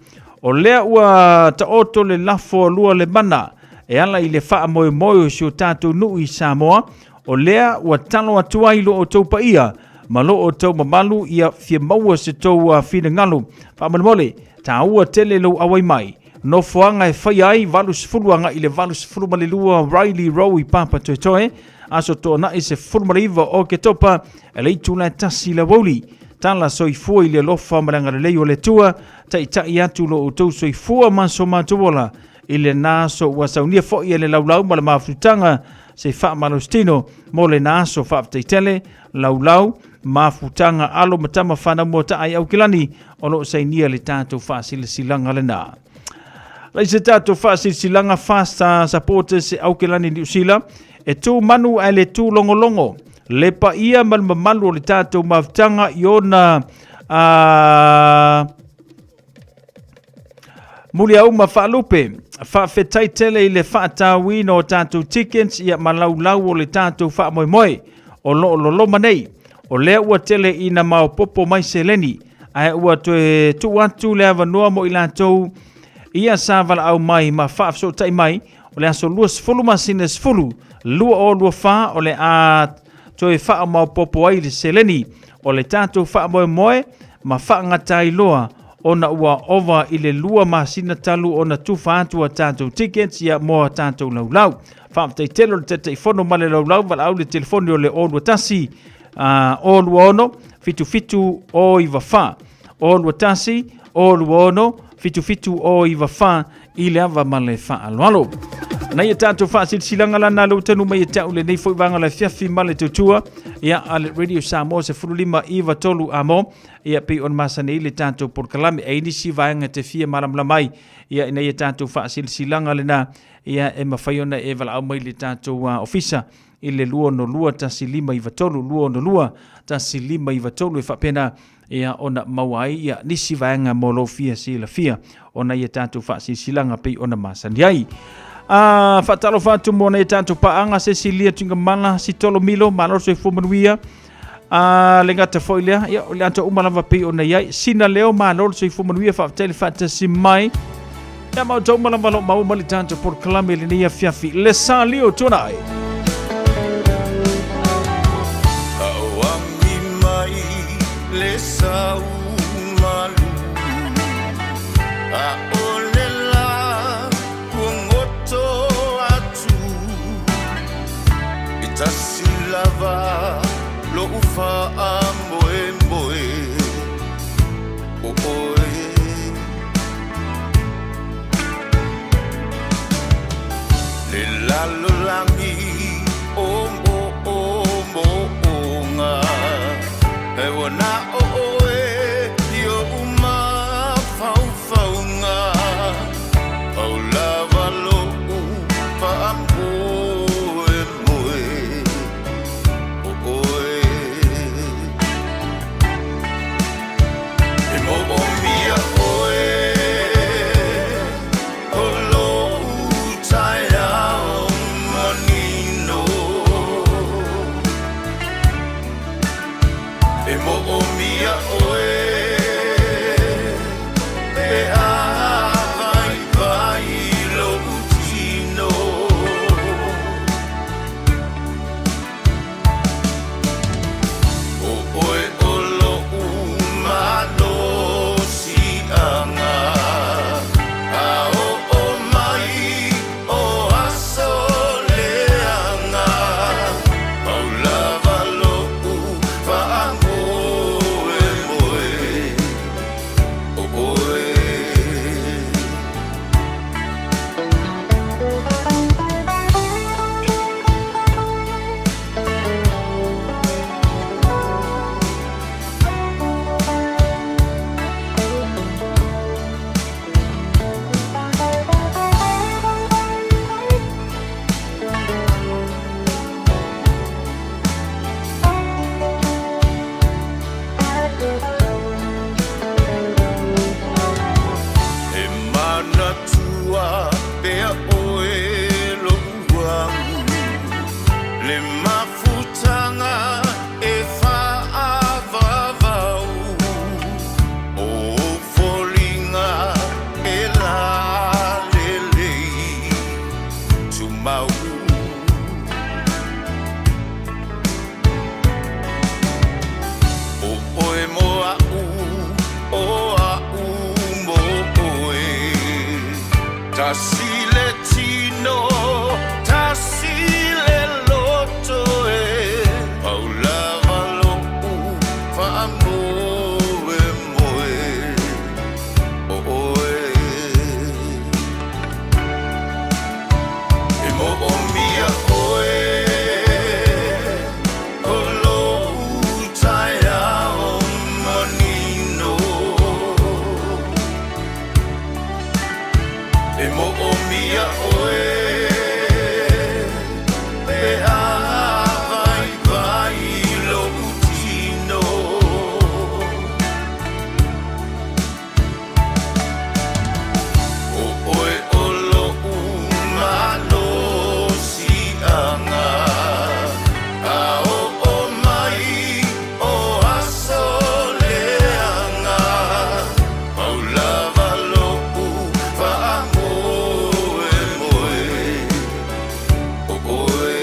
O lea ua taoto le lafo a lua le mana e ala i le faamoemoe o si o tatou nuu i Samoa, o lea ua talo atu ai lo outou paia ma lo outou mamalu ia fia maua se tou finagalo. Faamolemole, taua tele lou auai mai. Nofoaga e faia ai 80 agai i le 82 Riley Row i Papatoetoe, aso Toonai 19 o Oketopa, e le itula e tasi i le aoauli. Tala soifua i le alofa ma le agalelei o le Atua, taitai atu lo outou soifua ma so matou ola i lena aso ua saunia foi e le laulau ma le mafutaga se faamalositino mo lena aso. Faafetai tele laulau, mafutaga, alo ma tama fanau moata'a i Aukilani o lo o sainia le tatou faasilasilaga lena. Lai se tatou faasilasilaga Fast Supporters Aukelani Niu Sila e tu manu ae le tu logologo le paia ma le mamalu o le tatou mafutaga i ona muliauma faalupe. Faafetai tele i le faatauina o tatou tickets ia ma laulau o le tatou faamoemoe o lo o loloma nei. O lea ua tele ina maopoopo mai seleni, ae ua toe tuu atu le avanoa mo i latou ia sa valaau mai ma faafesootai mai o le aso 20 masina 10 2024 o le a toe faamaopoopo ai le seleni o le tatou faamoemoe ma faagata ai loa ona ua ova i le 2 masina talu ona tufa atu a tatou tickets ia mo a tatou laulau. Faafetai tele o le Taitaifono ma le laulau valaau le telefoni o le 021 026 77 094 021 026 77 094 i le ava ma le faaaloalo. Nai a tatou faasilasilaga lana le utanu mai e tau lenei foi vaega o le afiafi ma le tautua ia a le Radio Samoa 15 9 3 amo ia pei ona masani ai le tatou polokalame e nisi vaega te fia malamalama ai ia ina ia tatou faasilasilaga lena ia e mafai ona e valaau mai le tatou ofisa i le 262 1593 262 1593 e faapena ia ona maua ai ia nisi vaega mo lou fia silafia ona ia tatou faasilasilaga pei ona masani ai. A faatalofa atu mo nei tatou paaga Cecilia Tuigamala Sitolo Milo malo soifua manuia. A le gata foi lea, ia, o le ata uma lava pei ona i ai. Sina leo, malo le soifua manuia, faafetai le faatasi mai. Ia ma outou uma lava lo maua mai le tatou polokalame i lenei afiafi. Le sa lio tuanai. Auami mai le sau malu A o le la ua goto atu E tasi lava lo'u faamoemoe o oe. Le lalolagi o moomooga, e ua na o oe i o'u mafaufauga, pau lava lo'u faamoemoe o oe. E moomia oe o lo'u taeao manino. mau. ʻO ʻoe mo aʻu, ʻo aʻu mo ʻoe. Tasi le tino, tasi le loto e. Pau lava loʻu faamoemoe ʻo ʻoe. E moʻomia ʻoe o loʻu taeao manino. E moʻomia ʻoe pe a waiwai loʻu tino. ʻO ʻoe ʻo loʻu malosiʻaga, a oʻo mai o aso leaga, pau lava loʻu faamoemoe ʻo ʻoe.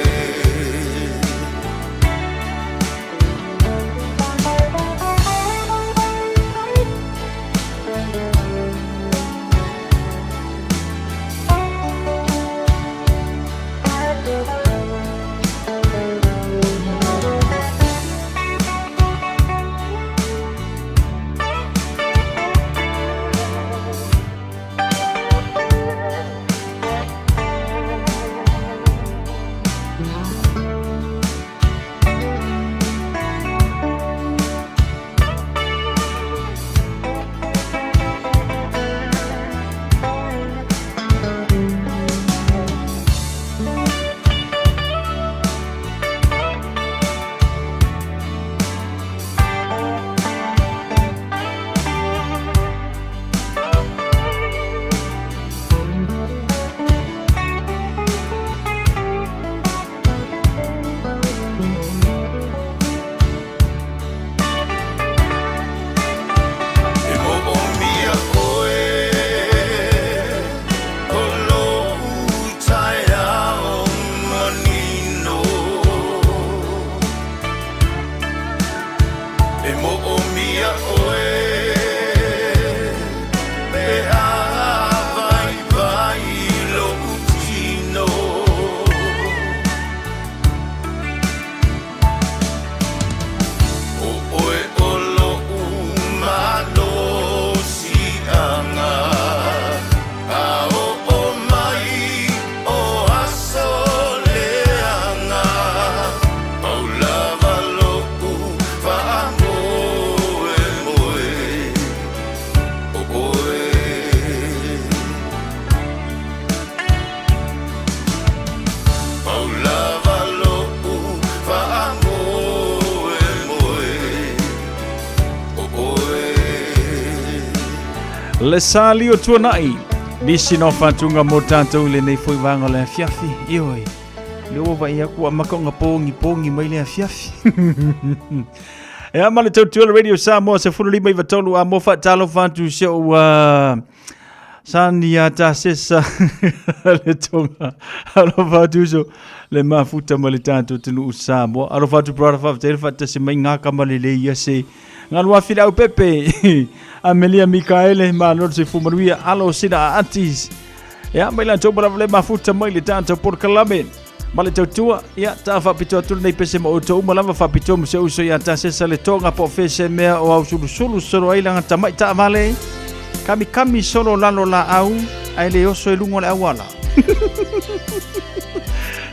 E moʻomia ʻoe o loʻu taeao manino. E moʻomia ʻoe pe a waiwai loʻu tino. ʻO ʻoe ʻo loʻu malosiʻaga, a oʻo mai o aso leaga, pau lava loʻu faamoemoe ʻo ʻoe. Pau lava loʻu faamoemoe ʻo ʻoe. Le sa lio tuanai, nisi no whatunga mō tātou i lenei foi vānga le afiafi. Ioi, le ua vai aku a maka o pōngi pōngi mai le afiafi. E ama le tautua le Radio Samoa se fulu lima i vatolu a mo whaatalofa atu se o Sani ia tasesa le tonga. Alofa atu uso le mafuta ma le tātou atunuu Samoa. Alofa atu brother faafetai le faatasi mai ngā kama lelei ia se galu afi le aupepe. Amelia Mikaele malo le soifua manuia alo sina aati. Ia mai latou ma lava le mafuta mai le tātou polokalame. Ma le tautua, ia, ta faapitoa atu lenei pese ma outou uma lava faapitoa ma se uso ia tasesa le toga po o fea se mea o ausulusulu solo ai lana tamai taavale, kamikami solo lalo laau, ae le oso i luga o le auala.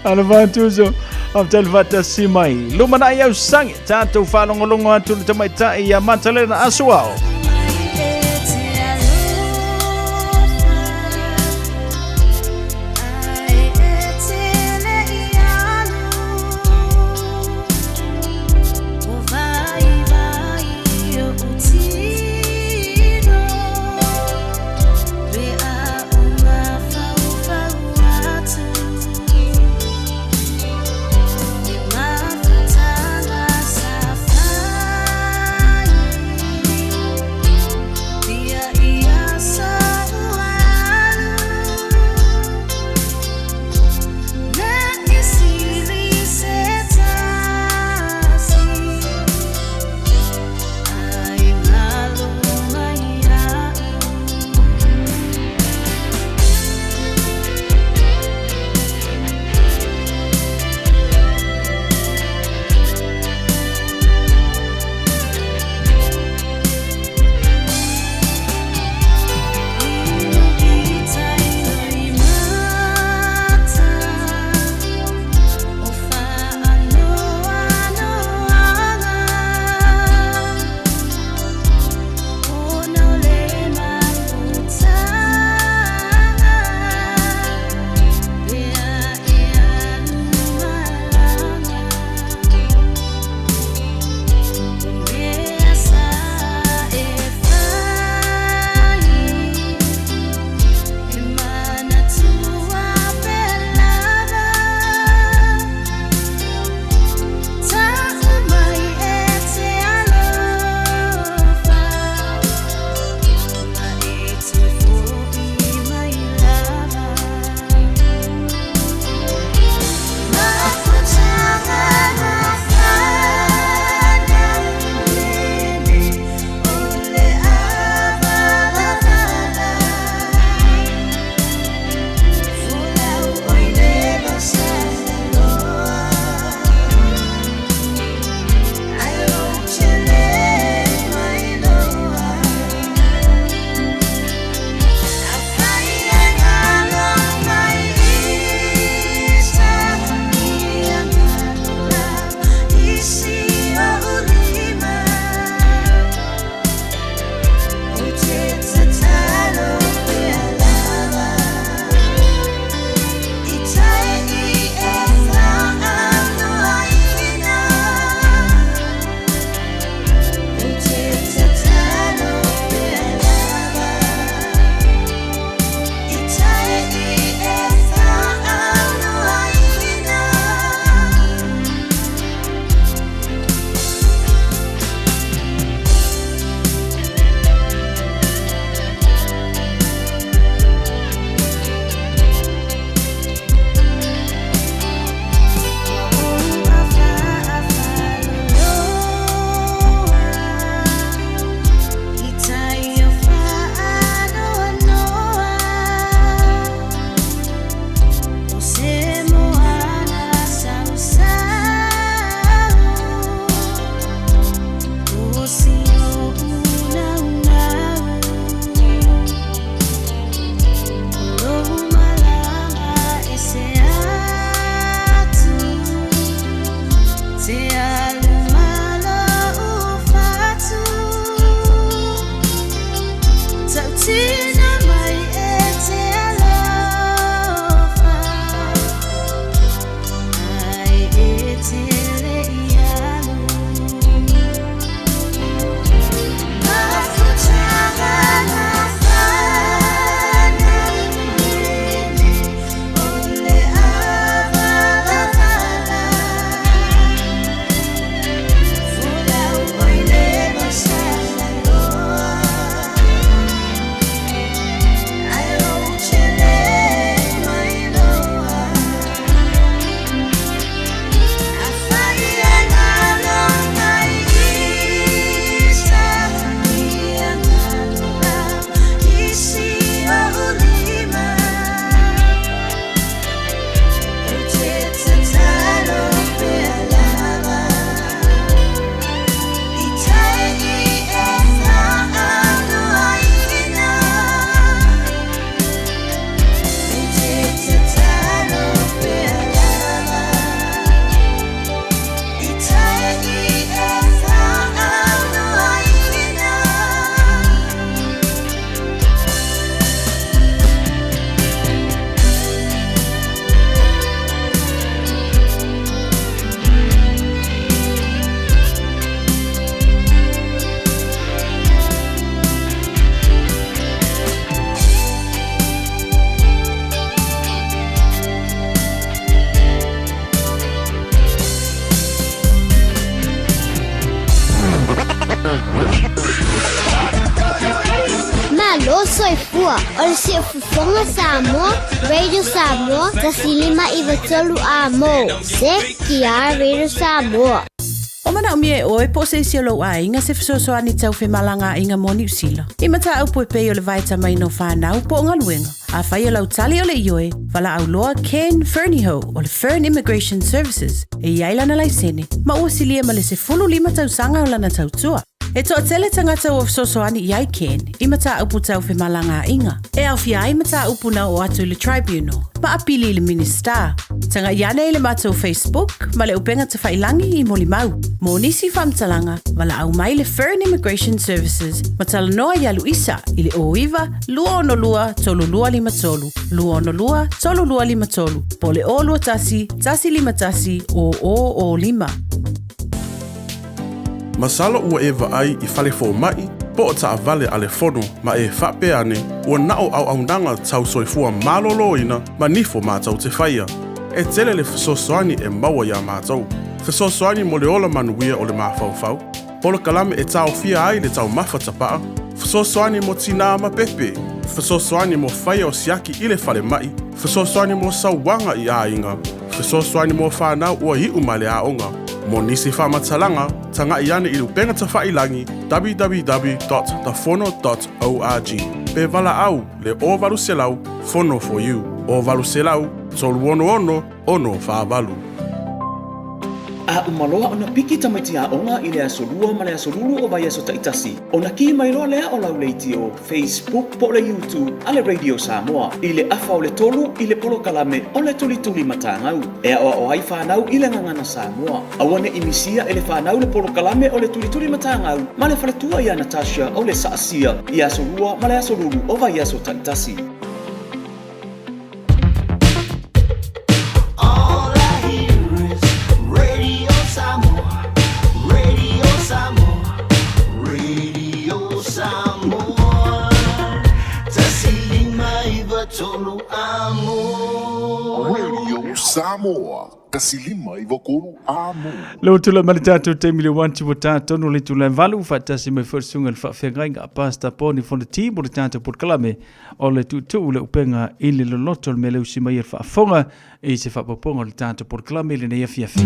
Alofa atu uso, faafetai le faatasi mai. Lumanai au sage, tatou faalogologo atu le tamaitai ia Matalena Asuao. Matua o le Siufofoga Samoa, Radio Samoa, 1593 A mo, CKR Radio Samoa. O manaomia e oe po o se isi o lou aiga se fesoasoani tau femalagaaiga mo Niu Sila. I mataupu e pei o le vaetamaina o fanau po o galuega. Afai o lau tali o le ioe, valaau loa Ken Fernihough o le Fern Immigration Services e i ai lana laisene ma ua silia ma le 15 tausaga o lana tautua. E toatele tagata ua fesoasoani i ai Ken i mataupu tau femalagaaiga, e aofia ai mataupu na oo atu i le Tribunal ma apili i le Minisita. Tagai ane i le matou Facebook ma le upega tafailangi i molimau. Mo nisi faamatalaga, valaau mai le Fern Immigration Services ma talanoa iā Luisa i le 09 262 3253, 262 3253, po o le 021 151 0005. Masalo ua e vaai i fale fomai po o taavale a le fono ma e faapea ane ua na o auaunaga tau soifua maloloina ma nifo matou te faia. E tele le fesoasoani e maua iā matou. Fesoasoani mo le ola manuia o le mafaufau, polokalame e taofia ai le taumafa tapaa, fesoasoani mo tinā ma pepe, fesoasoani mo faia o siaki i le falemai, fesoasoani mo sauaga i aiga, fesoasoani mo fanau ua iu mai le aoga. Mo nisi faamatalaga, tagai ane i le upega tafailangi www.thefono.org pe valaau le 0800 Fono for You, 0800 366 648. A uma loa ona piki tamaiti aoga i le aso Lua ma le aso Lulu o vaiaso taitasi, ona kī mai loa lea o lau leitio, Facebook po o le YouTube a le Radio Samoa i le afa o le tolu i le polokalame o le Tulituli Matagau e aoao ai fanau i le gagana Samoa. Aua ne i misia e le fanau le polokalame o le Tulituli Matagau ma le faletua ia Natasha o le Saasia i aso Lua ma le aso Lulu o vaiaso taitasi. All I hear is Radio Samoa, Radio Samoa, Radio Samoa. 1593 amo. Radio Samoa, 1593 amo. Leo tula mai le tatou taimi le one ua tatonu le itula e valu faatasi mai foi le susuga i le faafeagaiga a Pastor Poni Fonoti mo le tatou polokalame o le tuutuu le upega i le loloto o le mea le usi mai e le faafofoga i se faaopoopoga o le tatou polokalame i lenei afiafi.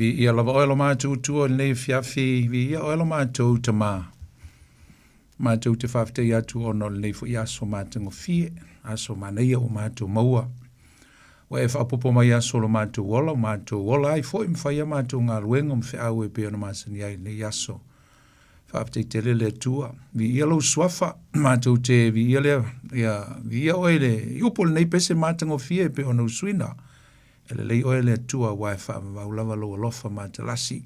Viia lava oe lo matou Atua i lenei afiafi, viia oe lo matou Tama. Matou te faafetai atu ona o lenei foi aso matagofie, aso manaia ua matou maua. Ua e faaopoopo mai aso o lo matou ola, ua matou ola ai foi ma fai a matou galuega ma feau e pei ona masani ai i lenei aso. Faafetai tele le Atua. Viia lou suafa, matou te viia lea, ia, viia oe i le i upu o lenei pese matagofie e pei ona usuina. E lelei oe le Atua aua e faavavau lava lou alofa matalasi.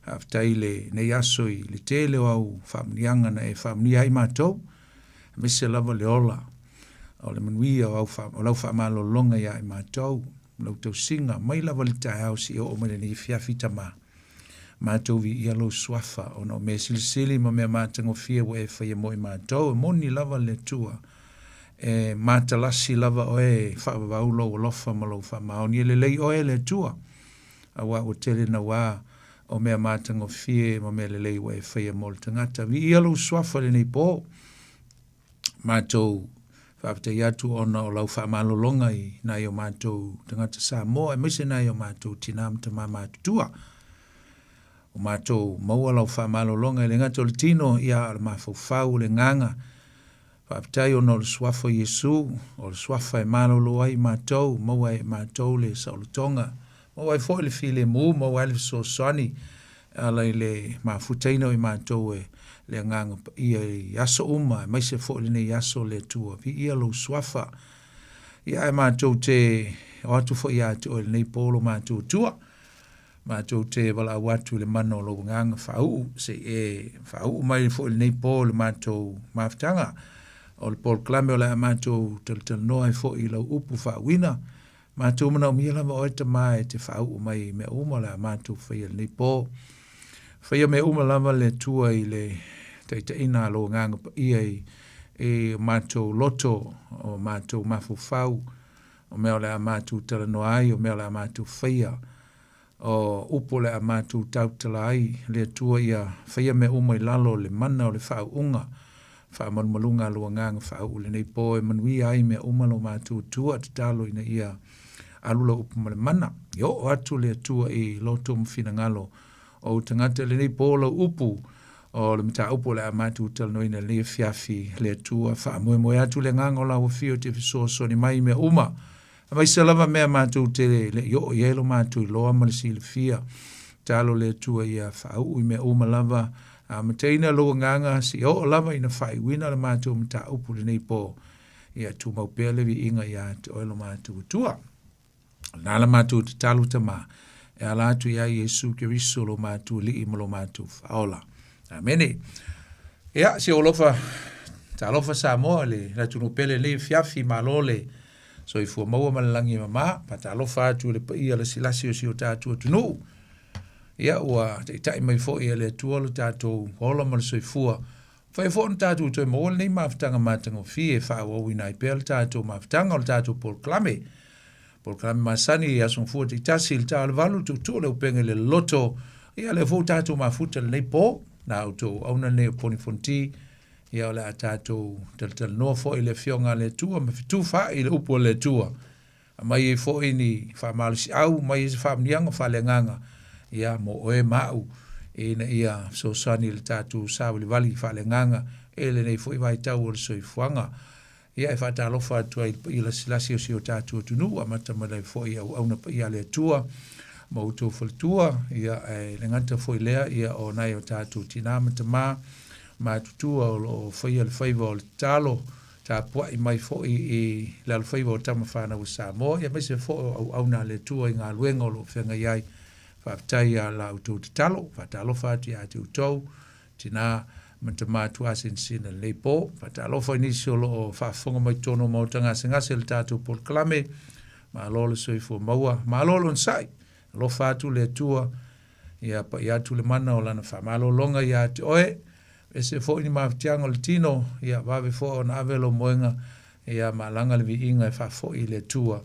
Faafetai i lenei aso i le tele o au faamanuiaga na e faamanuia ai matou, aemaise lava le ola o le manuia o au o lau faamalologa ia i matou, lau tausiga mai lava le taeao seia oo mai lenei afiafi Tama. Matou viia lou suafa ona o mea silisili ma mea matagofie ua e faia mo i matou, e moni lava le Atua. E matalasi lava oe e faavavau lou alofa ma lou faamaoni, e lelei oe le Atua, aua ua tele nauā o mea matagofie ma mea lelei ua e faia mo le tagata. Viia lou suafa i lenei pō. Matou faafetai atu ona o lau faamalologa i nai o matou tagata Samoa, aemaise nai o matou tinā ma tamā matutua. Ua matou maua lau faamalologa e le gata o le tino, ia a o le mafaufau, o le agaga. Faafetai ona o le Suafa o Iesu, o le Suafa e malolo ai matou, maua ai e matou le saolotoga, maua ai foi le filemu, maua ai le fesoasoani e ala i le mafutaina o i matou e le Agaga Paia i aso uma, aemaise foi lenei aso, le Atua, viia lou Suafa. Ia ae matou te o atu foi ia te oe i lenei po lo matou Atua. Matou te valaau atu i le mana o lou agaga faauu, se i e faauu mai foi i lenei po i le matou mafutaga. O le polokalame o le a matou talatalanoa ai foi i lau upu faauuina. Matou manaomia lava oe Tama e te faauu mai i mea uma o le a matou faia i lenei po. Faia mea uma lava le Atua i le taitaiina a lou agaga paia i, i o matou loto, o matou mafaufau, O mea o le a matou talanoa ai, o mea o le a matou faia, o upu o le a matou tautala ai, le Atua ia faia mea uma i lalo o le mana o le faauuga, faamalumaluga a lou Agaga faauu i lenei po e manuia ai mea uma lo matou Atua, tatalo ina ia alu lau upu ma le mana, ia oo atu le Atua i loto ma finagalo o ou tagata i lenei po lau upu o le mataupu o le a matou talanoaina i lenei afiafi, le Atua, faamoemoe atu le agaga o lau Afio te fesoasoani mai i mea uma, aemaise lava mea matou te le i oo i ai lo matou iloa ma le silafia. Tatalo le Atua ia faauu i mea uma lava, amataina lou agaga seia oo lava ina faaiuina le matou mataupu i lenei po. Ia tumau pea le viiga ia te oe lo matou Atua. Na la matou tatalo Tama, e ala atu ia Iesu Keriso lo matou Alii ma lo matou Faaola. Amene. Ia, si ou alofa, talofa Samoa le atunuu pele lenei afiafi, malo le soifua maua ma le lagi e mama. Faatalofa atu i le paia lasilasi o si o tatou atunuu. Ia, ua taitai mai foi e le Atua lo tatou ola ma le soifua. Fai foi ona tatou toe maua lenei mafutaga matagofie e faaauauina ai pea le tatou mafutaga o le tatou polokalame. Polokalame masani i aso gafua taitasi i le ta o le valu, tuutuu le upega i le loloto. Ia, lea foi ua tatou mafuta i lenei po, na outou auauna lenei o Poni Fonoti. Ia, o le a tatou talatalanoa foi i le Afioga a le Atua ma fetufaai i le upu a le Atua. Aumai ai foi ni faamalosiau, aumai ai se faamanuiaga faaleagaga, ia, mo oe ma au, ina ia fesoasoani i le tatou savalivali faaleagaga i lenei foi vaitau o le soifuaga. Ia, e faatalofa atu ai i le paia lasilasi o si o tatou atunuu, amata mai lava foi i auauna paia a le Atua ma outou faletua, ia, ae le gata foi i lea, ia, o nai o tatou tinā ma tamā matutua o lo o faia le faiva o le tatalo, tapuai mai foi i le alofaiva o tama fanau a Samoa, ia aemaise foi o auauna a le Atua i galuega o lo o feagai ai. Faafetai ia la outou tatalo, faatalofa atu ia te outou, tina ma tama tuasinasina i lenei po. Faatalofa i nisi o lo o faafofoga mai totonu o maota gasegase i le tatou polokalame. Malo le soifua maua, malo le onosai, alofa atu le Atua, ia pai atu le mana o lana faamalologa ia te oe. Ese foi ni mafatiaga o le tino, ia vave foi ona ave lou moega, ia ma alaga le viiga e faafoi i le Atua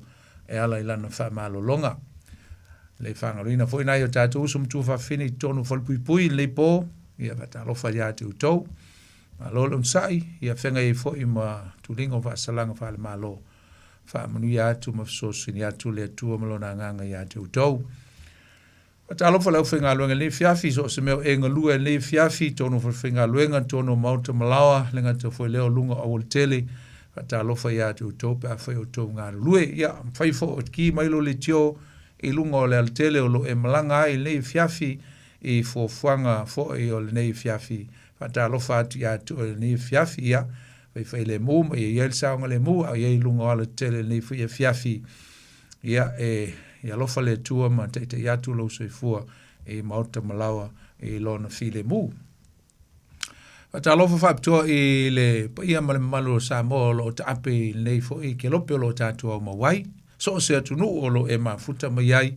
e ala i lana faamalologa. Le faagaloina foi nai o tatou uso ma tuafafine i totonu o falepuipui i lenei po, ia faatalofa ia te outou. Malo le onosai, ia feagai ai foi ma tuliga o faasalaga faale-Malo. Faamanuia atu ma fesoasoani atu le Atua ma Lona Agaga ia te outou. Faatalofa le aufaigaluega i lenei afiafi, so o se mea o e galue ai i lenei afiafi, totonu o falefaigaluega, totonu o maota ma laoa, le gata foi lea o luga o aualatele, faatalofa ia te outou pe afai o outou galulue. Ia, mafai foi o ki mai lou leitio i luga o le alatele o lo o e malaga ai i lenei afiafi i fuafuaga foi o lenei afiafi. Faatalofa atu ia te oe i lenei afiafi, ia, faifailemu ma ia i ai le saogalemu a o i ai i luga o alatele i lenei foi afiafi. Ia, e, e alofa le Atua ma taitai atu lou soifua i maota ma laoa i Lona filemu. Faatalofa faapitoa i le paia ma le mamalu o Samoa o lo o taape i lenei foi kelope o lo o tatou aumau ai. So o se atunuu o lo o e mafuta mai ai,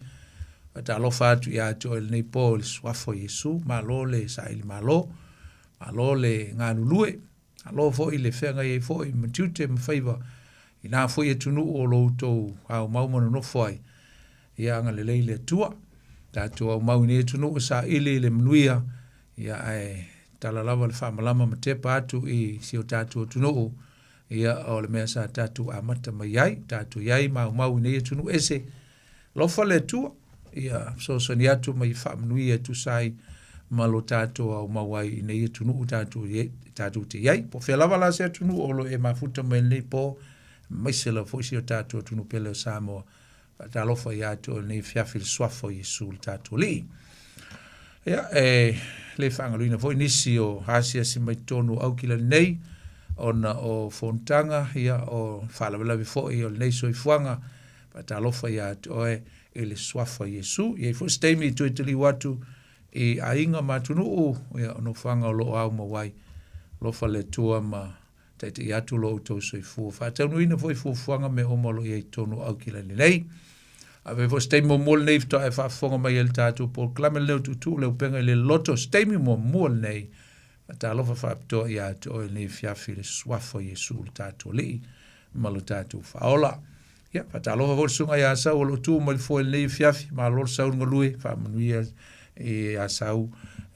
faatalofa atu ia te oe i lenei po i le suafa o Iesu. Malo le saili malo, malo le galulue. Malo foi le feagai ai foi ma tiute ma faiva i nā foi atunuu o lo outou aumau ma nonofo ai. Ia agalelei le Atua. Tatou aumau i nei atunuu e saili i le manuia, ia ae tala lava le faamalama ma tepa atu i si o tatou atunuu, ia o le mea sa tatou amata mai ai, tatou i ai ma aumau i nei atunuu ese. Alofa le Atua, ia fesoasoani atu ma ia faamanuia e tusa ai ma lo tatou aumau ai i nei atunuu tatou, tatou te i ai. Po o fea lava la se atunuu o lo o e mafuta mai lenei po, aemaise lava foi si o tatou atunuu pele o Samoa. Faatalofa ia te oe lenei afiafi i le suafa o Iesu le tatou Alii. Ia, e le faagaloina foi nisi o asiasi mai totonu o Aukilani nei, ona o fonotaga, ia, o faalavelave foi o lenei soifuaga, Faatalofa ia te oe i le suafa o Iesu. E i ai foi se taimi e toe taliu atu i aiga ma atunuu, ia, o nofoaga o lo o aumau ai. Alofa le Atua ma taitai atu lo outou soifua. Faataunuuina foi fuafuaga mea uma o lo o i ai i totonu o Aukilani nei. A fai foi se taimi muamua lenei faatoa e faafofoga mai ai i le tatou polokalame lenei o Tuutuu le Upega i le Loto, se taimi muamua lenei Faatalofa faapitoa ia te oe lenei afiafi i le suafa o Iesu lo tatou Alii ma lo tatou Faaola. Ia, faatalofa foi le susuga ia Asau o lo o tu mai le foe i lenei afiafi. Malo le sau le galue, faamanuia i Asau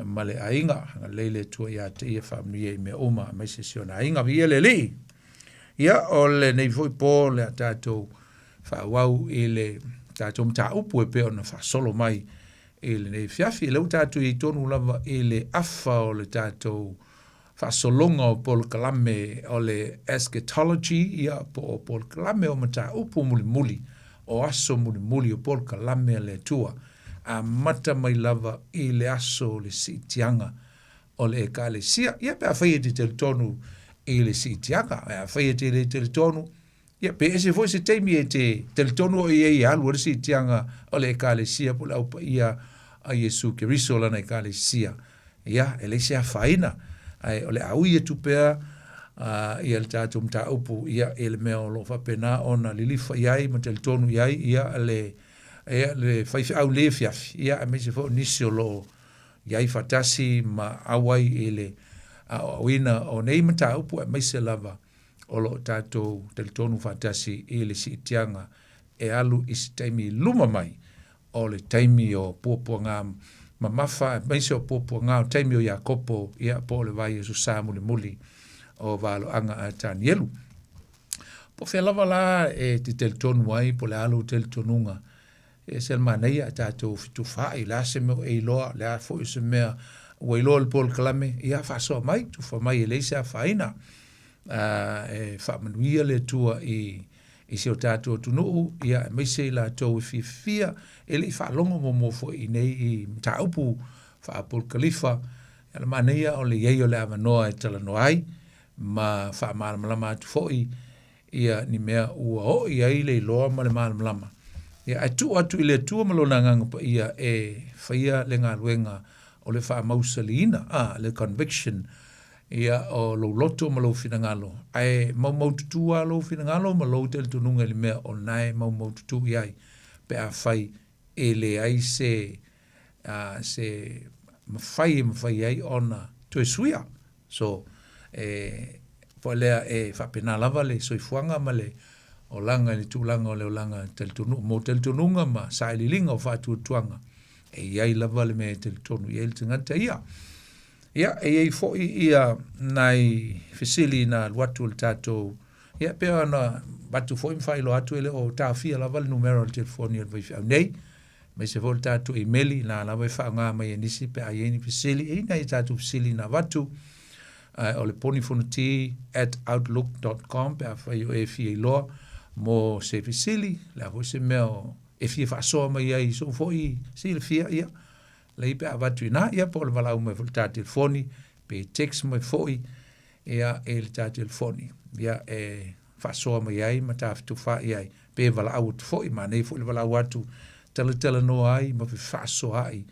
ma le aiga. Agalelei le Atua ia te ia, faamanuia i mea uma, aemaise si ona aiga. Viia le Alii! Ia, o lenei foi po le a tatou faaauau i le tatou mataupu e pei ona faasolo mai i lenei afiafi. Lea ua tatou i ai tonu lava i le afa o le tatou faasologa o polokalame o le eschatology, ia, po o polokalame o mataupu mulimuli, o aso mulimuli o polokalame a le Atua, amata mai lava i le aso o le siitiaga o le Ekalesia. Ia, pe afai e te talitonu i le siitiaga, ae afai e te le talitonu, Ia, pe ese foi se taimi e te talitonu oe i ai e alu ai le siitiaga o le Ekalesia po o le Au Paia a Iesu Keriso lana Ekalesia. Ia, e leai se afaina, ae o le a ui atu pea uh, ia le tatou mataupu ia, i le mea o lo o faapena ona lilifa i ai ma talitonu i ai ia le, ia, le faifeau le afiafi, ia, aemaise foi o nisi o lo o i ai faatasi ma auai i le aoaoina o nei mataupu aemaise lava o lo o tatou talitonu faatasi i le siitiaga e alu i se taimi i luma mai o le taimi o puapuaga mamafa aemaise o puapuaga o taimi o Iakopo, ia, po o le vaiaso sa mulimuli o valoaga a Tanielu. Po o fea lava la e te talitonu ai, po o le a lou talitonuga, e ese le manaia a tatou fetufaai, o le a se mea o e iloa, o le a foi se mea ua iloa i le polokalame, ia faasoa mai, tufa mai e leai se afaina. E faamanuia le Atua i, i si o tatou atunuu, ia aemaise i latou e fiafia, e le i faalogo muamua foi i nei i mataupu faapolokalifa, ia le manaia o le i ai o le avanoa e talanoa ai, ma faamalamalama atu foi ia ni mea ua oo i ai le iloa ma le malamalama. Ia, ae tuu atu i le Atua ma Lona Agaga Paia e faia le galuega o le faamausaliina, a, le conviction, ia, o lou loto ma lou finagalo. Ae maumaututu lava lou finagalo ma lou talitonuga i le mea o lena e maumaututu i ai, pe afai e leai se, a, se mafai e mafai ai ona toe suia. So, e, po lea e faapena lava le soifuaga ma le olaga i le tulaga o le olaga talitonu, mo talitonuga ma sailiiliga o faatuatuaga, e i ai lava le mea e talitonu i ai le tagata ia. Ia, e i ai foi ia nai fesili na alu atu le tatou, ia, pei ona avatu foi ma faailoa atu e le o taofia lava le numera o le telefoni a le faifeau nei. Aemaise foi o le tatou imeli, na lava e faaaoga mai e nisi pe a i ai ni fesili. E i ai nai a tatou fesili na avatu, ae o le ponifonoti@outlook.com pe afai o e fia iloa mo se fesili, le a foi se mea o e fia faasoa mai ai i sou foi silafia, ia, lei pe a avatu i ina, ia, po o le valaau mai foi i le ta telefoni, pe text mai foi, ia, i le ta telefoni, ia, e faasoa mai ai ma ta fetufaai ai, pe valaau atu foi, manaia foi le valaau atu, talatalanoa ai ma fefaasoaai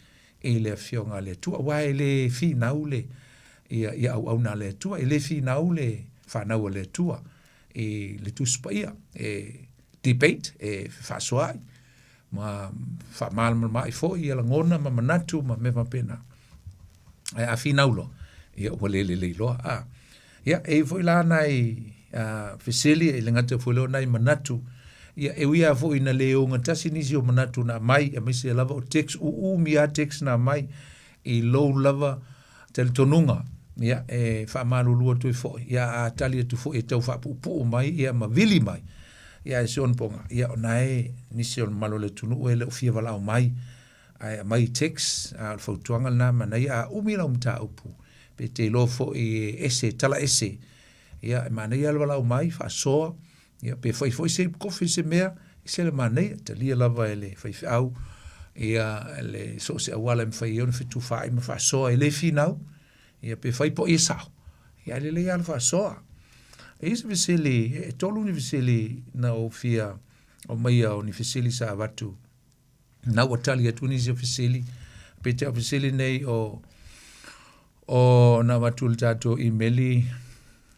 i le Afioga a le Atua, aua e le finau le, ia, ia auauna a le Atua, e le finau le fanau a le Atua i le Tusi Paia, e debate, e fefaasoaai, ma faamalamalamaai foi ia lagona ma manatu ma mea faapena. Ae a finau loa, ia ua le lelei loa. A. Ia, e i ai foi la nai fesili, e le gata foi lea o nai manatu, ia e ui lava foi ina le ogatasi nisi o manatu na aumai, aemaise lava o text, uumi lava text na aumai i lou lava talitonuga, ia e faamalulu atu ai foi, ia a tali atu foi e tau faapuupuu mai ia ma vili mai, ia ae si ona poga, ia o na e nisi o le mamalu o le atunuu e le o fia valaau mai, ae aumai text, a o le fautuaga lena manaia a umi lau mataupu, pe te iloa foi e ese, tala ese, ia e manaia le valaau mai, faasoa, ia pe fai foi se kofi se mea, e se le manaia, talia lava e le faifeau, ia le so o se auala e mafai ai ona fetufaai ma faasoa e le finau, ia pe fai po o ia sao, ia ae lelei lava le faasoa. E i ai se fesili, e tolu ni fesili na ou fia aumaia o ni fesili sa avatu na ua tali atu nisi o fesili, peitai o fesili nei o o na avatu i le tatou imeli,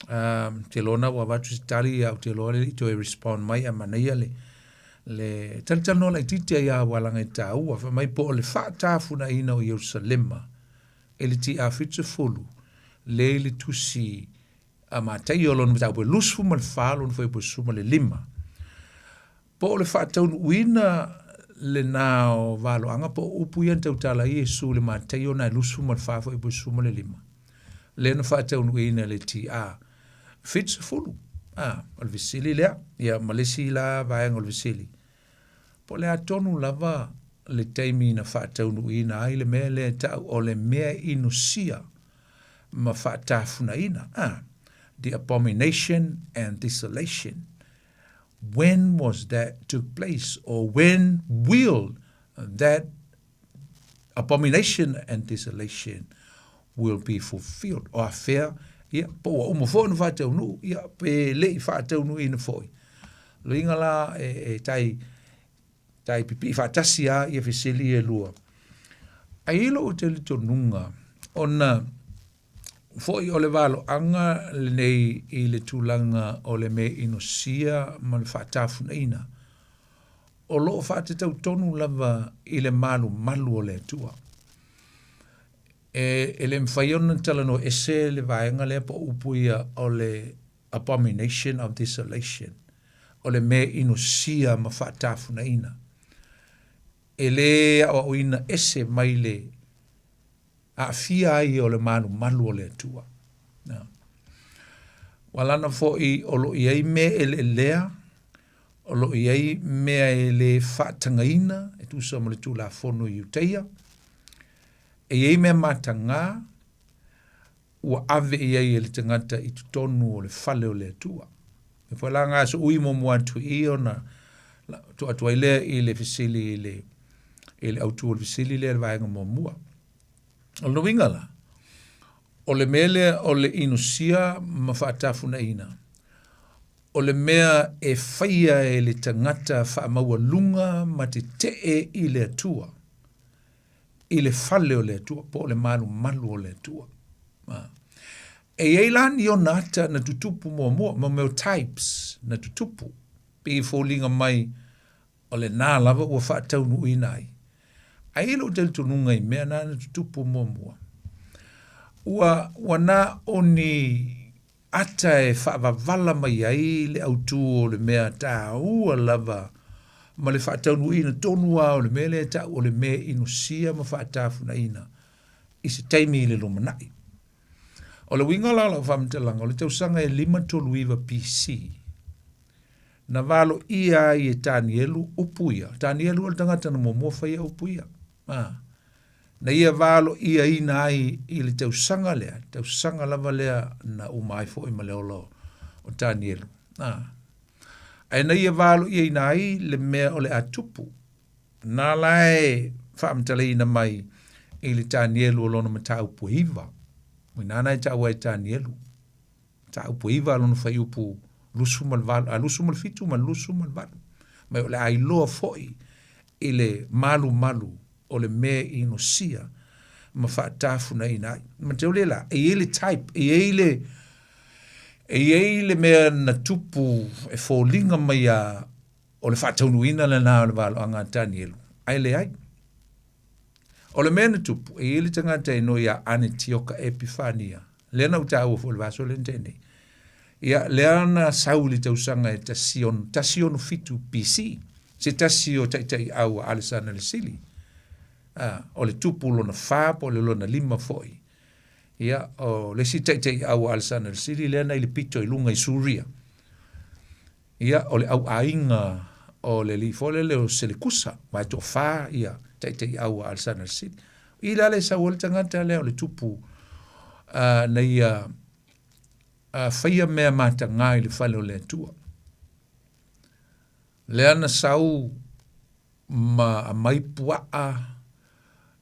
um, te loa na ua avatu se tali, a ou te loa le i toe respond mai, a manaia le, le talatalanoa laitiiti ai lava aua leaga e taua, fai mai po o le faatafunaina o Ierusalema e le TA70, le i le tusi a Mataio lona mataupu e 24 lona fuaiupu e 15. Po o le faataunuuina lena o valoaga po o upu ia na tautala ai Iesu i le Mataio na e 24 fuaiupu e 15, lea na faataunuuina e le TA 70. A, o le fesili lea. Ia, ma le isi la vaega o le fesili, po o le a tonu lava le taimi na faataunuuina ai le mea lea e ta'u o le mea inosia ma faatafunaina, a, the abomination and desolation. When was that took place or when will that abomination and desolation will be fulfilled? O afea, ia, po ua uma foi ona faataunuu, ia, pe le i faataunuuina foi. Loiga la e, e tai, tai pipii faatasi a ia fesili e lua. Ae i ai lou talitonuga, ona foi o le valoaga lenei i le tulaga o le meainosia ma le faatafunaina, o lo o faatatau tonu lava i le malumalu o le Atua. E, e le mafai ona talanoa ese le vaega lea po o upu ia o le abomination of desolation, o le meainosia ma faatafunaina. E le aoaoina ese mai le aafia ai o le malumalu o le Atua. Na. Ua lana foi o lo o i ai mea eleelea, o lo o i ai mea e le faatagaina e tusa ma le Tulafono i Iutaia, e i ai mea matagā ua ave i ai e le tagata i totonu o le fale o le Atua. E foi la ngā so ui muamua atu i ona tuu atu ai lea i le fesili i le, i le autu o le fesili lea i le vaega muamua. O lona uiga la, o le mea lea o le inosia ma faatafunaina, o le mea e faia e le tagata faamaualuga ma tetee i le Atua, i le fale o le Atua, po o le malumalu o le Atua. E i ai la ni ona ata na tutupu muamua, mo mea o types na tutupu, pei e foliga mai o lena lava ua faataunuuina ai. Ae i ai lou talitonuga i mea na na tutupu muamua, ua, ua na o ni ata e faavavala mai ai le autu o le mea taua lava ma le faataunuuina tonu lava o le mea lea e ta'u o le mea inosia ma faatafunaina i se taimi i le lumanai. O le uiga la o lau faamatalaga, o le tausaga e 539 BC. Na valoia ai e Tanielu upu ia. Tanielu o le tagata na muamua faia upu ia. A. Na ia valoiaina ai i le tausaga lea, tausaga lava lea na uma ai foi ma le ola o Tanielu. A. Ae na ia valoiaina ai le mea o le a tupu. Na la e faamatalaina mai i le Tanielu o lona mataupu e iva. O i ina na e taua ai e Tanielu. Mataupu e iva lona fuaiupu 28, a 27 ma le 28. Ma o le a iloa foi i le malumalu o le mea i inosia ma faatafunaina ai. Manatua lea la, e i ai le type, e i ai le, e i ai le mea na tupu e foliga mai a o le faataunuuina lena o le valoaga a Tanielu, ae leai. O le mea na tupu, e i ai le tagata e igoa ia Anetioka Epifania, lea na ou taua foi i le vaiaso lea na tea nei. Ia, lea na sau i le tausaga e 167 BC, se tasi o taitaiau a Alesana le Sili, a, o le tupu lona fa po o le lona lima foi. Ia, o le isi taitaiau a Alesana le Sili lea na i le pito i luga i Suria. Ia, o le auaiga o le alii foi lele o Selekusa, aua e toafa ia taitaiau a Alesana le Sili. I la le sau ai le tagata lea o le tupu uh, na ia uh, faia mea matagā i le fale o le Atua. Lea na sau ma aumai puaa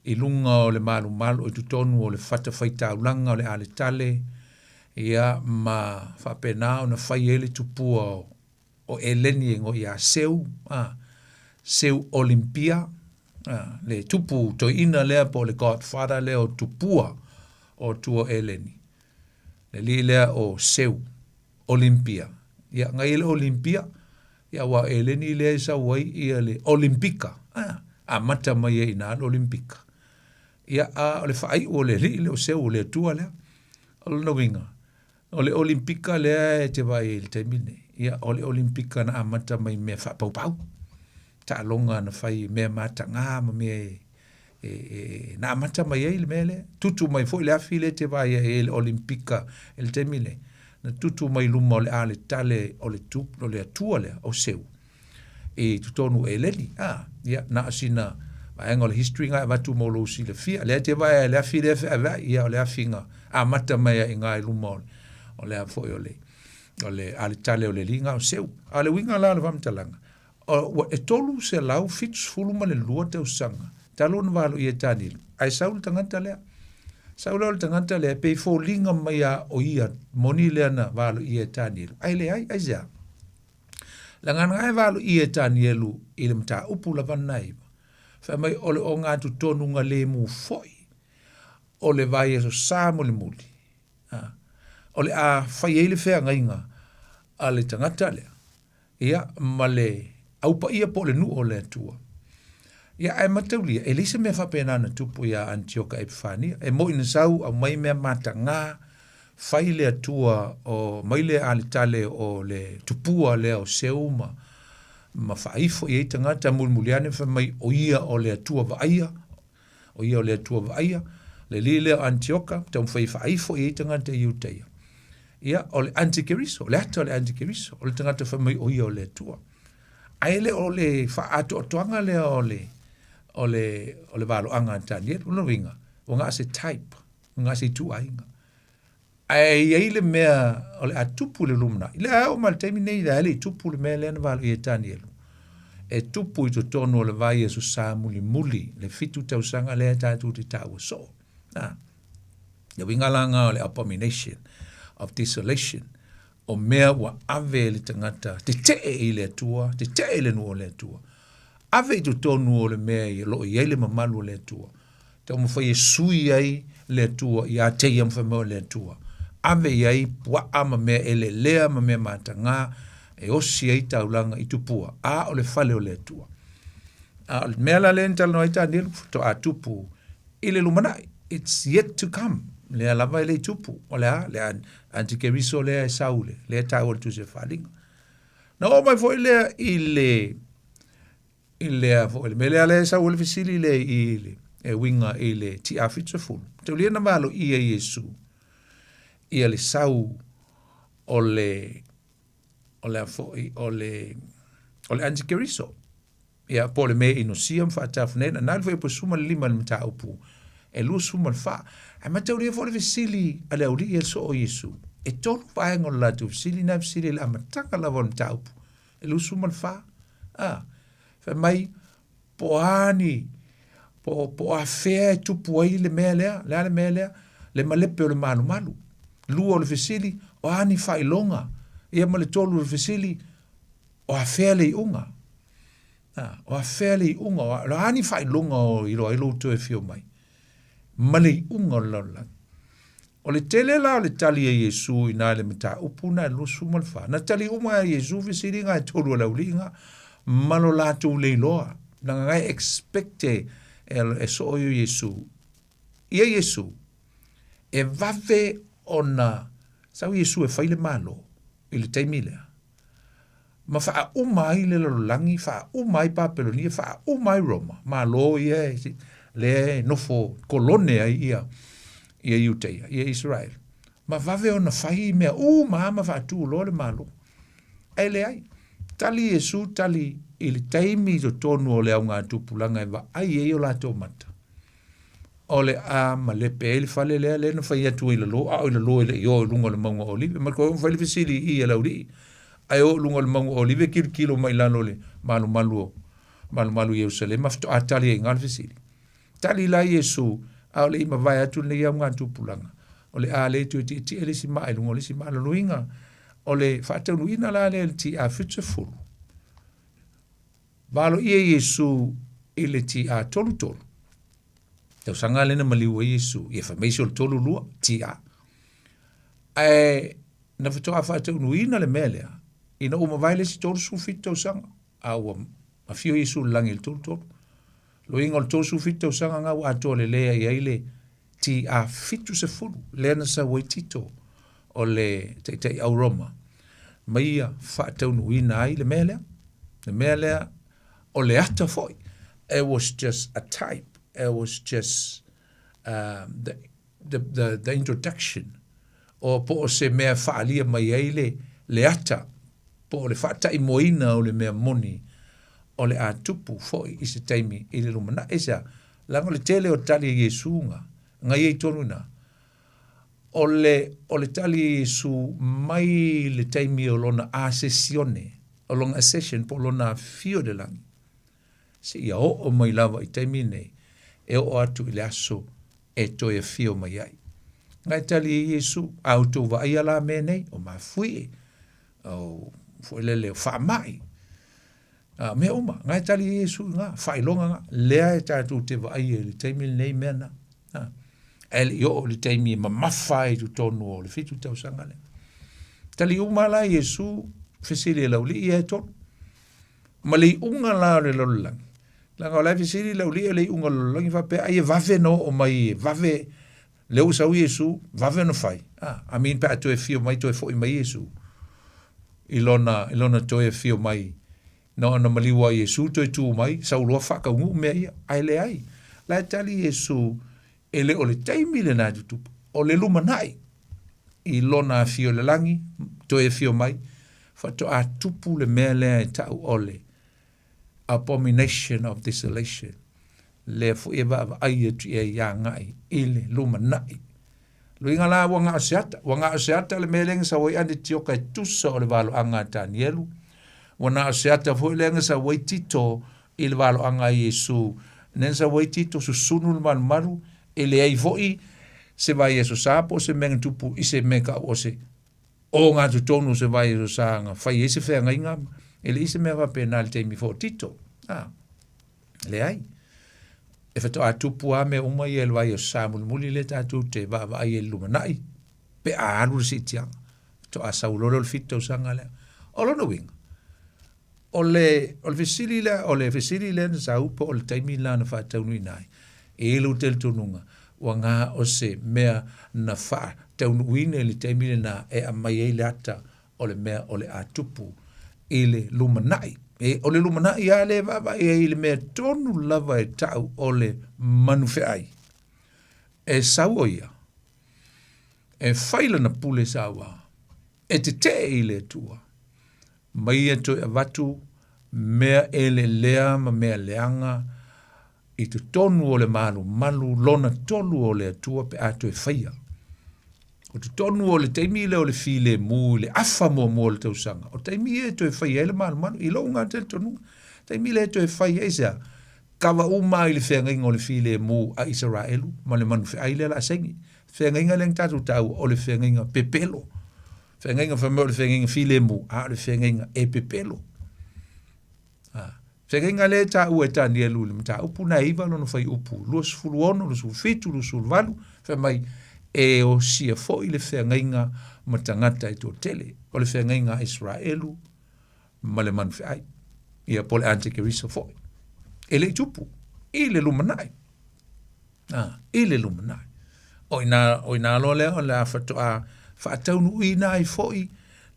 i luga o le malumalu i totonu o le fatafaitaulaga o le aletale, ia, ma faapena ona fai ai le tupua o Eleni e igoa ia Seu, a, Seu Olimpia, a, le tupu toeaina lea po o le godfather lea o tupua o tua o Eleni. Le alii lea o Seu Olimpia. Ia, ngai ai le Olimpia, Ia aua o Eleni lea e sau ai ia le Olimpika, a, amata mai ai i ina le Olimpika. Ia, a o le faaiu o le alii lea o Seu o le Atua lea. O lona uiga, o le Olimpika lea e te vaai ai i le taimi lenei, ia, o le Olimpika na amata mai i mea faapaupau, taaloga na fai i mea matagā ma mea e, e, e, na amata mai ai le mea lea. Tutu mai foi le afi lea e te vaai ai le Olimpika i le taimi lenei. Na tutu mai luma o le aletale o le, tu, o le Atua lea, o Seu, i totonu o Eleni. Ah, ia, na o sina vaega o le history nga e avatu mo lou silafia. Lea e te vaai ai le afi lea e feaveai, ia o le afi na amata mai ai i ina i luma o, o le a foi o le, o le aletale o le alii nga o Seu. A o le uiga la o le faamatalaga, Ua e 372 tausaga talu ona valoia e Tanielu, ae sau le tagata lea. Sau lea o le tagata lea, pei foliga mai a o ia moni lea na valoia e Tanielu, ae leai, aisea? Leaga na e valoia e Tanielu i le mataupu lava lena e iva, fai mai o le ogatotonu lemu foi o le vaiaso sa mulimuli, o le a fai ai le feagaiga a le tagata lea. ia, ma le Au Paia po o le nuu o le Atua. Ia, ae mataulia, e leai se mea faapena na tupu iā Anitioka Epifania. E moi na sau, aumai mea matagā, fai le Atua o, mai le aletale o le tupua lea o Seu ma, ma faaifo i ai tagata, mulimuli ane fai mai o ia o le Atua vaaia, o ia o le Atua vaaia, le alii lea o Anitioka, taumafai e faaifo i ai tagata i Iutaia. Ia, o le antikeriso, o le ata o le antikeriso, o le tagata fai mai o ia o le Atua. Ae le o le faaatoatoaga lea o le, o le, o le valoaga a Tanielu. O lona uiga, ua na o se type, ua na o se ituaiga. Ae i ai le mea o le a tupu i le lumanai. Lea e oo mai le taimi nei, lea e le i tupu le mea lea na valoia e Tanielu. E tupu i totonu o le vaiaso sa mulimuli, le fitu tausaga lea tatou te taua soo. Na. Le uiga la nga o le abomination of desolation, o mea ua ave e le tagata tetee i le Atua, tetee i le nuu o le Atua. Ave i totonu o le mea i lo o i ai le mamalu o le Atua. Taumafai e sui ai le Atua ia te ia ma fai mai o le Atua. Ave i ai puaa ma mea eleelea ma mea matagā e osi ai taulaga i tupua, a o le fale o le Atua. A o le mea la lea na talanoa ai Tanielu, faatoa tupu i le lumanai. It's yet to come. Lea lava e le i tupu. O le a? Le antikeriso lea e sau le, lea e taua i le Tusi o Faaaliga. Na oo mai foi lea i le, i lea foi, le mea lea lea e sau ai le fesili lea i le, e uiga i le TA70. Taulia na valoia Iesu ia le sau o le, o le a foi o le o le antikeriso. Ia, po o le mea e inosia ma faatafuna ai, na le foi 15 i le mataupu e 24. Ae mataulia foi le fesili a le aualii ia le soo o Iesu. E tolu vaega o le latou fesili, na fesili i le amataga lava o le mataupu e 24. A, fai mai, po o a ni, po, po o afea e tupu ai le mea lea, le a le mea lea, le malepe o le malumalu. Lua o le fesili, o a ni faailoga? Ia ma le tolu o le fesili, o afea le iuga? A, o afea le iuga? O a ni faailoga o iloa ai lou toe afio mai? Ma le iuga o le lalolagi. O le tele la o le tali a Iesu i na i le mataupu na e 24. Na tali uma e Iesu fesiliga e tolu a le auliiga ma lo latou le iloa. Leaga nga e expect e, e soo i o Iesu. Ia Iesu, e vave ona sau Iesu e fai le Malo i le taimi lea. Ma faauma ai le lalolagi, faauma ai Papelonia, faauma ai Roma, Malo ia e, lea e nofo kolone ai ia, ia Iutaia, ia Israel. Ma vave ona fai mea uma ma faatu loa le Malo. Ae leai. Tali Iesu tali i le taimi i totonu o le augatupulaga e vaai ai o latou mata. O le a malepe ai le fale lea, lea na fai atu ai i lalo, a o i lalo e le i o i luga o le mauga o Olive. Ma toe fai le fesili i i e le aualii, ae o i luga o le mauga o Olive, tilotilo mai i lalo o le malumalu o malumalu i Ierusalema, faatoa tali ai i ina le fesili. Tali la Iesu, a o le i mavae atu lenei augatupulaga, o le a le toe tietie le isi maa i luga o le isi maa. Lona uiga, o le faataunuuina la lea i le TA 70, Valoia Iesu i le TA 33. Tausaga lea na maliu ai Iesu, ia fai mai isi o le 32 TA. Ae na faatoa faataunuuina le mea lea ina ua mavae le isi 37 tausaga, a ua afio Iesu i le lagi i le 33. Loiga o le 37 tausaga nga ua atoa lelei ai ai le TA 70 lea na sau ai Tito o le taitai au Roma ma ia faataunuuina ai le mea lea. Le mea lea o le ata foi. It was just a type. It was just um, the, the, the, the introduction o po o se mea faaalia mai ai le, le ata po o le faataimoaina o le mea moni o le a tupu foi i se taimi i le lumanai. Aisea? Leaga o le tele o tali a Iesu nga, nga i ai tonu ina. O le, o le tali a Iesu mai le taimi o lona asesione, o lona ascension po o lona afio i le lagi, seia oo mai lava i taimi nei, e oo atu i le aso e toe afio mai ai. Nga e tali e Iesu, a outou vaaia la mea nei, o mafuie, o foi lele o faamai, a, mea uma, nga e tali e Iesu i nga, faailoga nga, lea e tatou te vaaia i le taimi lenei mea na. A, ae le i oo i le taimi e mamafa ai i totonu o le fitu tausaga lea. Tali uma la Iesu, fesili e le aualii ia e tolu. Ma le iuga la o le lalolagi, leaga o la e fesili le aualii o le iuga o le lalolagi faapea ai e vave ona oo mai, e vave, lea ua sau Iesu, vave ona fai. Ah, I mean pe a toe afio mai, toe foi mai Iesu i lona, i lona toe afio mai, na ona maliu a Iesu toe tu mai, sau loa faataunuu mea ia. Ae leai, la e tali Iesu, e le o le taimi lena e tutupu, o le lumanai i lona afio i le lagi, toe afio mai, faatoa tupu le mea lea e tau o le abomination of desolation, lea foi e vaavaai atu i ai agai i le lumanai. Luiga la ua na o se ata, ua na o se ata le mea lea na sau ai Anitioka e tusa o le valoaga a Tanielu, ua na o se ata foi lea na sau ai Tito i le valoaga a Iesu, lea na sau ai Tito susunu le malumalu, e leai foi se vaiaso sa po o se mea na tupu i se mea tau o se ogatotonu o se vaiaso sa na fai ai se feagaiga, e leai se mea faapena i le taimi foi o Tito. A, leai. E faatoa tupu lava mea uma ia i le vaiaso sa mulimuli lea tatou te vaavaai ai i le lumanai, pe a alu le siitiaga. Faatoa sau loa lea o le fitu tausaga lea. O lona uiga, O le, o le fesili lea, o le fesili lea na sau po o le taimi la na faataunuuina ai. E i ai lou talitonuga, ua na o se mea na faataunuuina i le taimi lena e aumai ai le ata o le mea o le a tupu i le lumanai. E, o le lumanai lava lea e vaavaai ai i le mea tonu lava e tau o le manufeai. E sau o ia, e fai lana pule saua, e tetee i le Atua. Ma ia toe avatu mea elelea ma mea leaga i totonu o le malumalu lona tolu o le Atua pe a toe faia. O totonu o le taimi lea o le filemu i le afa muamua o le tausaga, o taimi ia e toe faia ai le malumalu i lou lena talitonuga. Taimi lea e toe fai ai se a? Kava uma ai le feagaiga o le filemu a Isaraelu ma le manufeai lea o le a saini. Feagaiga lea na tatou taua o le feagaiga pepelo. Feagaiga fai mai o le feagaiga filemu, a o le feagaiga e pepelo. A, feagaiga lea e taua e Tanielu i le mataupu na e 9 lona fuaiupu, 26, 27, 28, fai mai e osia foi le feagaiga ma tagata e toatele, o le feagaiga a Isaraelu ma le manufeai, ia po o le antikeriso foi. E le i tupu i le lumanai. A, i le lumanai. O ina, o ina loa lea o le a faatoa faataunuuina ai foi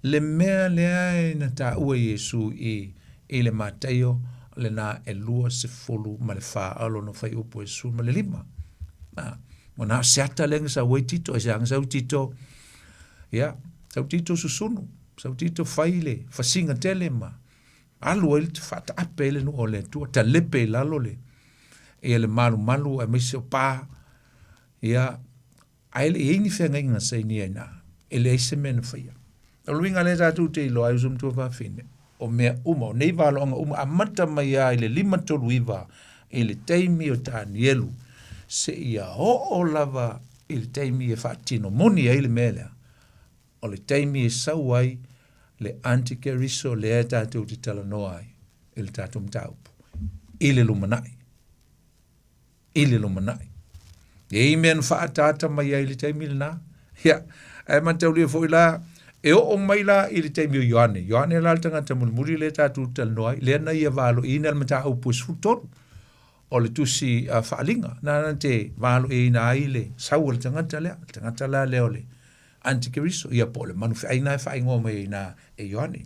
le mea lea e na taua e Iesu i, i le Mataio lena e 24 a o lona fuaiupu e 15. A, ua na o se ata lea na sau ai Tito, aisea na sau Tito, ia, sau Tito susunu, sau Tito fai le fasiga tele ma alu ai le faataape ai le nuu o le Atua, talepe i lalo le, ia le malumalu aemaise o pa, ia, ae le i ai ni feagaiga na sainia i ina, e leai se mea na faia. O le uiga lea tatou te iloa ai uso matua fafine, o mea uma, o nei valoaga uma, amata mai lava i le 539 i le taimi o Tanielu, seia oo lava i le taimi e faatino moni ai le mea lea, o le taimi e sau ai le antikeriso lea tatou te talanoa ai i le tatou mataupu i le lumanai. I le lumanai. E i ai mea na faaataata mai ai i le taimi lena. Ia, ae mataulia foi la, e oo mai la i le taimi o Ioane. Ioane la le tagata mulimuli lea tatou talanoa ai, lea na ia valoiina le mataupu e 13 o le tusi uh, faaliga. Na na te valoiina ai le sau o le tagata lea, le tagata la lea o le antikeriso, ia po o le manufeai na e faaigoa mai ai ina e Ioane.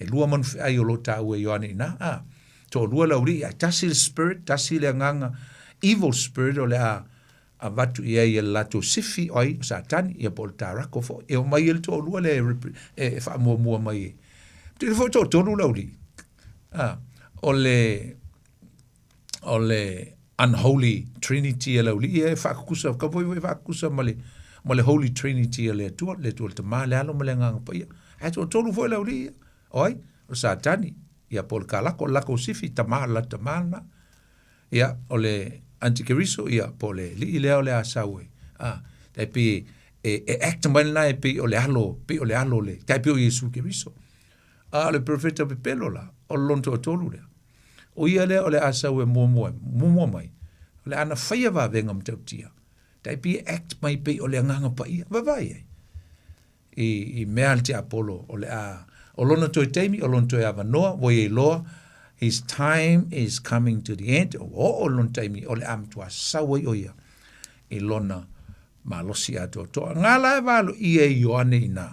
E lua manufeai o lo o taua e Ioane ina, a, toalua le aualii, ae tasi le spirit, tasi le agaga, evil spirit o le a avatu i ai e le latou sifi, o ai, o Satani, ia po o le tarako foi. E omai ai le toalua lea e, e, e faamuamua mai e. Tele foi toatolu le aualii. A, o le, o le unholy trinity a le aualii e faakukusa, ka foi foi faakukusa ma le, ma le holy trinity a le Atua, le Atua le Tama, le Alo ma le Agaga Paia. Ae toatolu foi le aualii ia. O ai? O Satani, ia po o le kalako, o le lako sifi, tama, le latou tama lena. Ia, o le antikeriso, ia, po o le alii lea o le a sau e, a, tai pei e, e act mai lena e pei o le alo, pei o le alo le, tai pei o Iesu Keriso. A o le perofeta pepelo la, o le lona toatolu lea. O ia lea o le a sau e muamua, muamua mai, o le a na faia vavega matautia, tai pei e act mai pei o le Agaga Paia. Vaavaai i ai. I, i mea a le tiapolo, o le a, o lona toe taimi, o lona toe avanoa, ua i ai loa, his time is coming to the end, ua oo lona taimi, o le a matua sau ai o ia i lona malosi atoatoa. Ngā la e valoia e Ioane inā,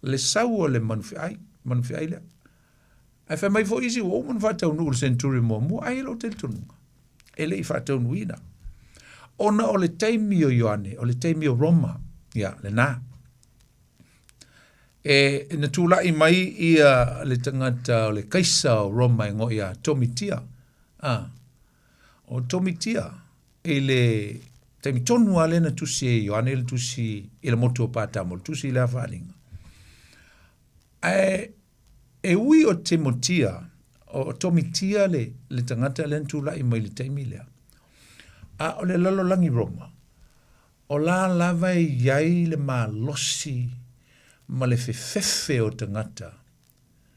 le sau o le manufeai, manufeai lea. Ae fai mai foi isi ua uma ona faataunuu le century muamua, ae i lou talitonuga, e le i faataunuuina. Ona o le taimi o Ioane, o le taimi o Roma, ia, lena. E, na tulai mai ia le tagata o le kaisa o Roma e ngoe ia Tomitia. Ah, o Tomitia, i le taimi tonu lava lea na tusi e Ioane le tusi i le motu o Patamo, le tusi lea faaaliga. Ae e ui o Timotia, o Tomitia le, le tagata lea na tulai mai i le taimi lea, a o le lalolagi Roma, o la lava e i ai le malosi ma le fefefe o tagata.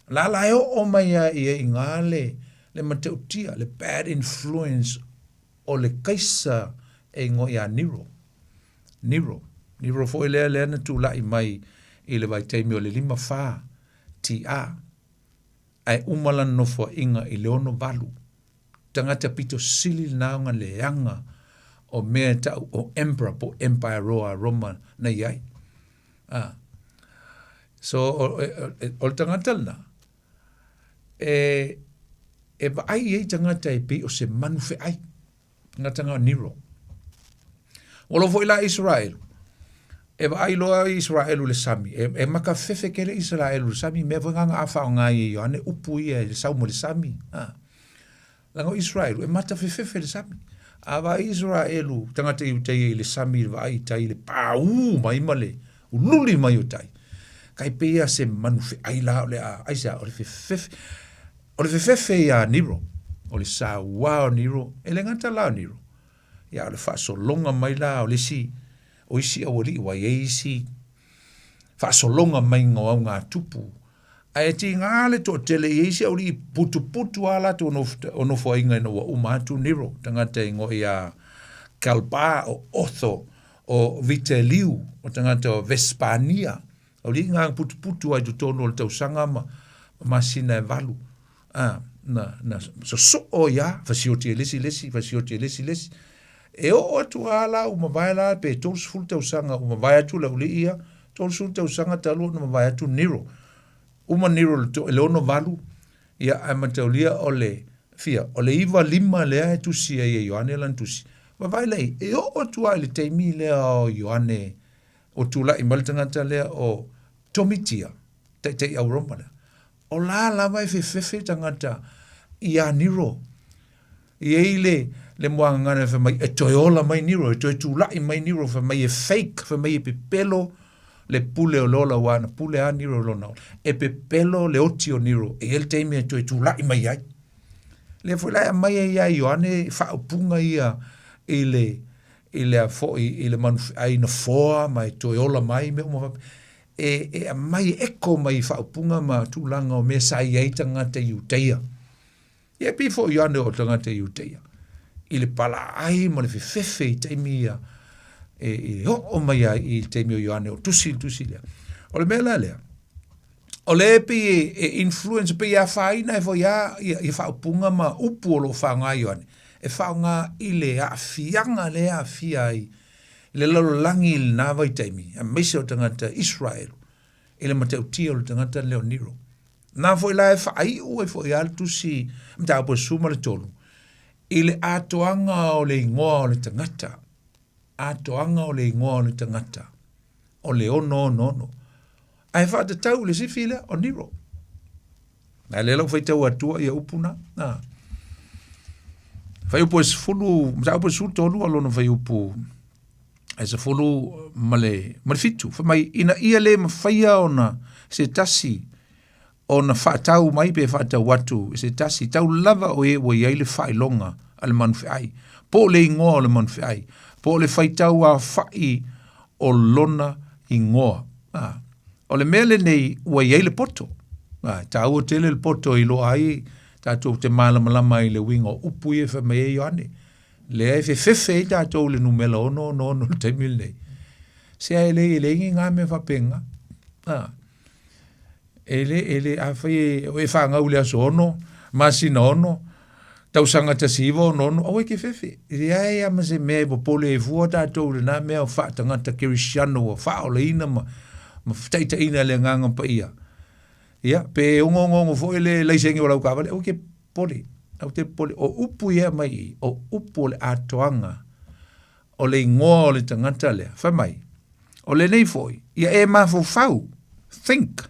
La la e oo mai lava i ai i ina le, le matautia, le bad influence o le kaisa e igoa ia Nero. Nero. Nero foi lea lea na tulai mai i le vaitaimi o le 54 TA. Ae uma lana nofoaiga i le 68. Tagata pito sili lena ona leaga o mea e ta'u o emperor po o empire roa a Roma na i ai. Ah. So, o, o, o le tagata lena, e, e vaai i ai tagata e pei o se manu feai. Tagata nga o Nero. Ua lou foi la Israel. E vaai loa Isaraelu i le sami, e, e makafefefe tele Isaraelu i le sami, mea foi nganga a faaaoga ai e Ioane upu ia i le sau mai le sami. A. Leaga o Isaraelu, e matafefefe le sami. A vaai Isaraelu, tagata Iutaia i le sami, i le vaai i tai, i le paū mai ma le ululi mai o tai. Tai pei a se manu feai la o le a, aisea, o le fefefe, o le fefefe ia Nero, o le sauā o Nero, e le gata la o Nero, ia o le faasologa mai la o le isi, o isi aualii ua i ai isi faasologa maiga o augatupu, ae tiga le toatele i ai isi aualii putuputu a latou nofoaiga ina ua uma atu Nero, tagata e igoa ia Galba o Otho o Viteliu, o tagata o Vespania, aualii na putuputu ai totonu o le tausaga ma masina e valu. A, na, na sosoo ai a, fasioti e le isi le isi, fasioti e le isi le isi. E oo atu lava la ua mavae la pe 30 tausaga ua mavae atu le aualii ia, 30 tausaga talu ona mavae atu Nero. Uma Nero i le 68, ia ae mataulia o le, fia, o le 95 lea e tusi ai e Ioane lana tusi. Vavae lea i, e oo atu lava i le taimi lea o Ioane, o tulai mai le tagata lea o Tomitia, taitai au Roma lea. O la lava e fefefe tagata iā Nero. E i ai le, le muagagana e fai mai, e toe ola mai Nero, e toe tula'i mai Nero, fai mai e fake, fai mai e pepelo le pule o le ola, aua na pule lava Nero i lona ola. E pepelo le oti o Nero, e i ai le taimi e toe tula'i mai ai. Lea foi la e aumai ai ia Ioane faaupuga ia i le, i le a foi, i le manufe'ai na foa ma e toe ola mai, mea uma faapea. E, e aumai, e echo mai i faaupuga ma tulaga o mea sa i ai tagata Iutaia. Ia e pei foi o Ioane o tagata Iutaia, i le palaai ma le fefefe i taimi ia, e, e oo mai ai i le taimi o Ioane o tusi le tusi lea. O le mea la lea, o lea e pei e, e influence, pei e afaina ai foi lava ia, ia faaupuga ma upu o lo o faaaoga e Ioane, e faaaoga i le aafiaga lea e aafia ai le lalolagi i lena vaitaimi, aemaise o tagata Israel, i le matautia o le tagata lea o Nero. Na foi la e faaiu ai foi lava le tusi mataupu e 13, i le atoaga o le igoa o le tagata, atoaga o le igoa o le tagata, o le 666. Ae faatatau i le sifi lea o Nero. A lea la ua faitau atua ia upu na. Na. Fuaiupu e 10, mataupu e 13 a lona fuaiupu e 10 ma le, ma le fitu. Fai mai, ina ia le mafaia ona se tasi ona faatau mai pe faatau atu i se tasi, tau lava o e ua i ai le faailoga a le manufeai, po o le igoa o le manufeai, po o le faitau aofai o lona igoa. A, o le mea lenei ua i ai le poto. A, e taua tele le poto e iloa ai tatou te malamalama ai i le uiga o upu ia e fai mai ai Ioane. Lea e fefefe ai tatou i le numera 666 i le taimi lenei. Se ae le, e leai ni na mea faapena. A, e le, e le, afai e, o e fanau i le aso 6, masina 6, tausaga 1966, aua e te fefe. E leai lava ma se mea e popole ai fua tatou i lena mea o faatagata kerisiano ua faaolaina ma, ma taitaiina e le Agaga Paia. Ia, pe ogoogoogo foi le laisene o lau taavale, aua e te popole, aua e te popole. O upu ia e aumai i i, o upu o le atoaga o le igoa o le tagata lea, fai mai, o lenei foi, ia e mafaufau, think,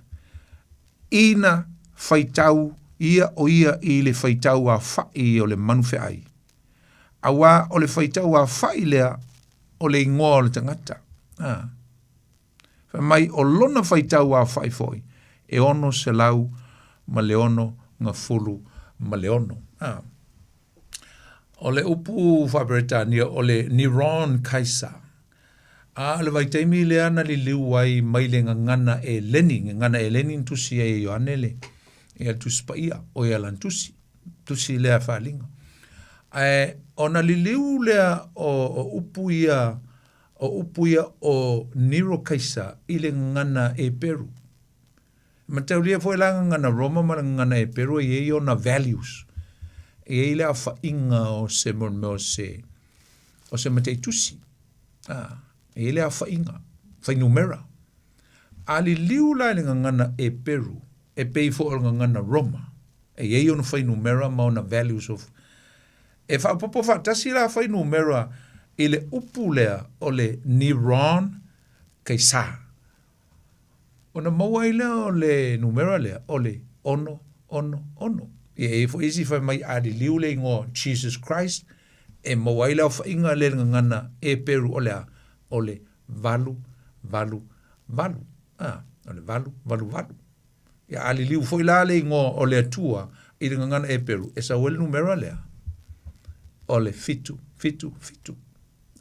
ina faitau ia o ia i le faitau afa'i o le manu fe'ai. Auā o le faitau afa'i lea o le igoa o le tagata. A. Fai mai o lona faitau afa'i foi e 666. A. O le upu faa-Peretania o le Neron Kaisa. A o le vaitaimi lea na liliu ai mai le gagana Eleni, gagana Eleni na tusi ai e Ioane le, ia le Tusi Paia, o ia lana tusi, tusi lea faaliga. Ae ona liliu lea o, o upu ia, o upu ia o Nero Kaisa i le gagana Eperu. E mataulia foi la gagana Roma ma le gagana Eperu e i ai ona values. E i ai le aofaiga o se mea o se, o se mataitusi. A, e i ai le aofaiga, fuainumera. A liliu la i le gagana Eperu, e pei foi o le gagana Roma, e i ai ona fuainumera ma ona values of E faaopoopo faatasi la fuainumera i le upu lea o le Neron. Kaisa. Ona maua ai lea o le numera lea, o le ono, ono, ono. Ia e i ai foi isi fai mai a liliu le igoa Jesus Christ, e maua ai le aofaiga lea i le gagana Eperu o le a? O le valu, valu, valu. A, o le valu, valu, valu. Ia a liliu foi la le igoa o le Atua i le gagana Eperu, e sau ai le numera lea, o le fitu, fitu, fitu.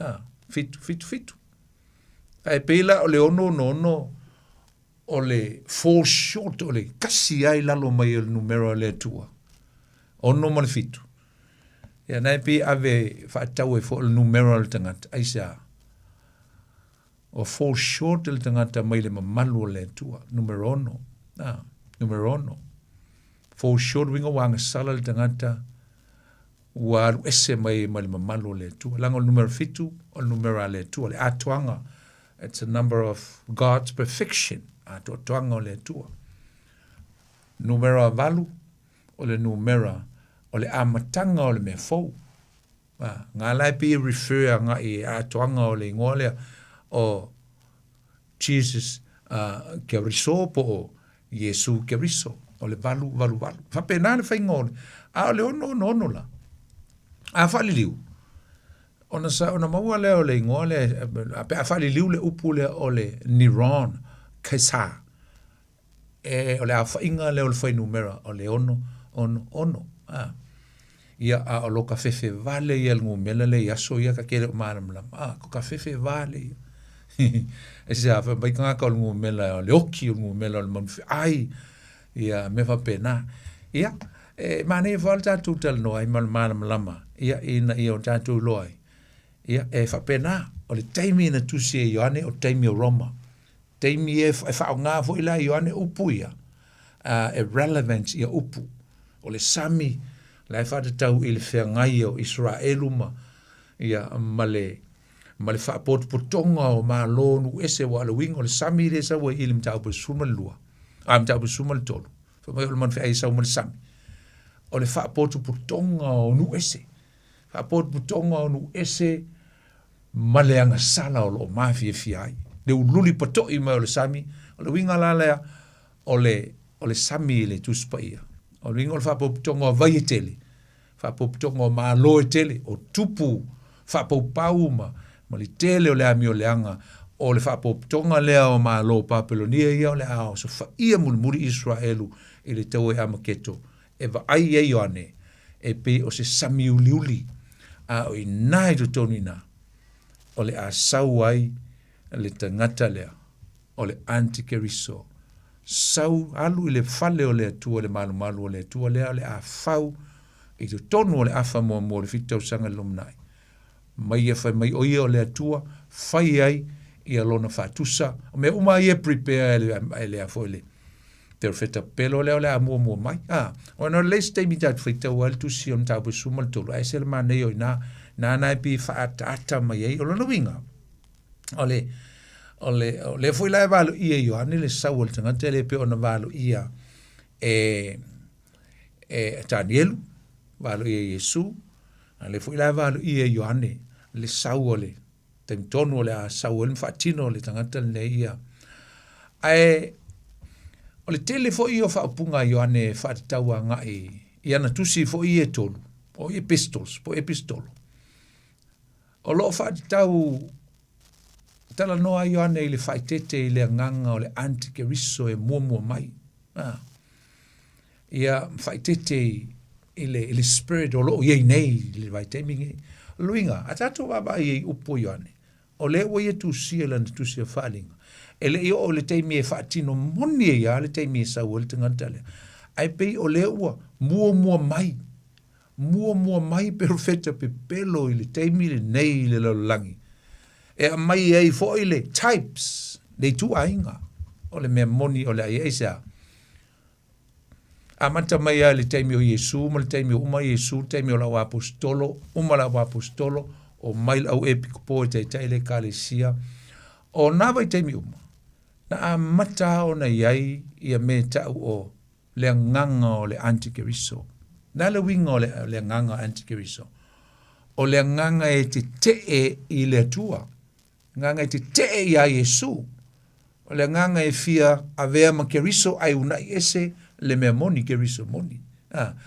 A, fitu, fitu, fitu. Ae pei la o le ono ono ono o le fall short o le kasi ai lalo mai o le numera o le Atua. Ono ma le fitu. Ia na e pei ave faatau ai foi o le numera o le tagata. Aisea? Ua fall short le tagata mai le mamalu o le Atua. Numera ono. Ah, numera ono. Fall short uiga ua agasala le tagata ua alu ese mai mai le mamalu o le Atua. Leaga o le numera fitu, o le numera a le Atua, le atoaga. It's a number of God's perfection, atoatoaga o le Atua. Numera valu, o le numera o le amataga o le mea fou. A, ngā la e pei e refer agai i atoaga o le ingoa lea o Jesus uh, Keriso po o Iesu Keriso, o le valu, valu, valu. Faapena le faiga o le, a o le ono, ono, ono la. A faaliliu, ona sa, ona maua lea o le igoa lea, a pe a faaliliu le upu lea o le Neron Kaisar, E, o le aofaiga lea o le fuainumera o le ono, ono, ono. A. Ia, a o lo ka fefe vale ia le numera lea i aso ia ka ke le o malamalama. A, ko ka fefe vale ia. E se a, fai mai tagata o le numera, o le oki o le numera o le manuwheai, ia, mea faapena. Ia, e manaia foi le tatou talanoa ai ma le malamalama, ia, ina ia o tatou iloa ai. Ia, e faapena, o le taimi na tusi e Ioane, o taimi o Roma. Taimi e faaaoga foi la e Ioane upu ia, e relevant ia upu. O le sami la e faatatau i le feagai o Isaraelu ma, ia, ma le, ma le faapotopotoga o Malo nuu ese aua o le uiga o le sami lea e sau ai i le mataupu e 12, a, mataupu e 13, fai mai o le manufeai e sau ma le sami. O le faapotopotoga o nuu ese. Faapotopotoga o nuu ese ma le agasala o lo o mafiafia ai. Le ululi patoʻi mai o le sami, o le uiga la lea o le, o le sami i le Tusi Paia. O le uiga o le faapotopotoga o vai e tele, faapotopotoga o malo e tele, o tupu faapaupau ma, ma le tele o le amioleaga o le faapotopotoga lea o malo o Papelonia ia o le a osofaia mulimuli Iseraelu i le taua i Amaketo e vaai ai Ioane e pei o se sami uliuli, a o i ina i totonu i ina, o le a sau ai le tagata lea, o le antikeriso, sau alu i le fale o le Atua, le malumalu o le Atua lea o le a fau i totonu o le afa muamua o le fitu tausaga i le lumanai. Mai ia fai mai o ia o le Atua, fai ai ia lona faatusa, o mea uma ia e prepare e le, e le a foi le, Perofeta pepelo lea o le a muamua mai. A, ona o le isi taimi tatou faitau ai le tusi o le mataupu e 13, ae ese le manaia o i ina, nāna e pei e faaataata mai ai. O lona uiga, o le, o le, o lea foi la e valoia e Ioane le sau o le tagata e le pei ona valoia e, e Tanielu, valoia e Iesu, a lea foi la e valoia e Ioane le sau o le taimi tonu o le a sau ai le faatino le tagata lenei ia. Ae o le tele foi o faaupuga a Ioane e faatatau agai i ana tusi foi ia e tolu, o epistles, po epistolo. O lo o faatatau talanoa ai Ioane i le faaeteete i le agaga o le antikeriso e muamua mai. Ah. Ia faaeteete i le, i le spirit o lo o i ai nei i le vaitaimi nei. O le uiga, a tatou vaavaai i upu o Ioane, o lea ua ia tusia i lana tusi o faaaliga, e le i oo i le taimi e faatino moni ai lava le taimi e sau ai le tagata lea. Ae pei o lea ua muamua mai, muamua mai perofeta pepelo i le taimi lenei i le lalolagi, e aumai ai foi le types, le ituaiga o le mea moni o le a i ai. Aisea? Amata mai lava i le taimi o Iesu ma le taimi o uma Iesu, le taimi o le au aposetolo, uma le au aposetolo, omai le au epikopo e taitai le ekalesia. O nā vaitaimi uma, na amata lava ona i ai ia mea e ta'u o le agaga o le antikeriso. Le a le uiga o le, le agaga antikeriso? O le agaga e tete'e i le Atua, agaga e tete'e iā Iesu. O le agaga e fia avea ma Keriso ae unaʻi ese le mea moni, Keriso moni.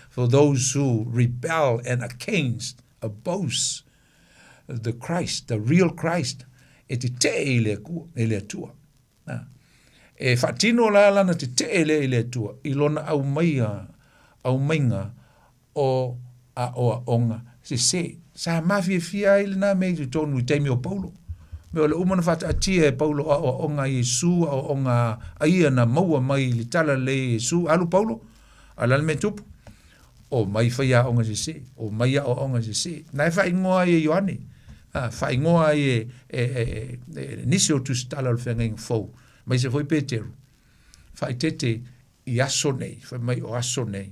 For those who rebel and against, oppose the Christ, the real Christ, e tetee i le Akua, i le Atua. E faatino la lana tetee lea i le Atua i lona aumaia, aumaiga o aoaoga sese. Sa mafiafia ai lena mea i totonu i taimi o Paulo. Mea o le uma na faataatia e Paulo o aoaoga a Iesu, aoaoga a ia na maua mai i le talalelei e Iesu. Alu Paulo, a o le a le mea e tupu? Omai faiaoga sese, omai aoaoga sese. Na e faaigoa ai e Ioane, a, faaigoa ai e, e, e, e, e nisi o tusitala o le feagaiga fou, aemaise foi Peteru, faaeteete i aso nei, fai mai o aso nei,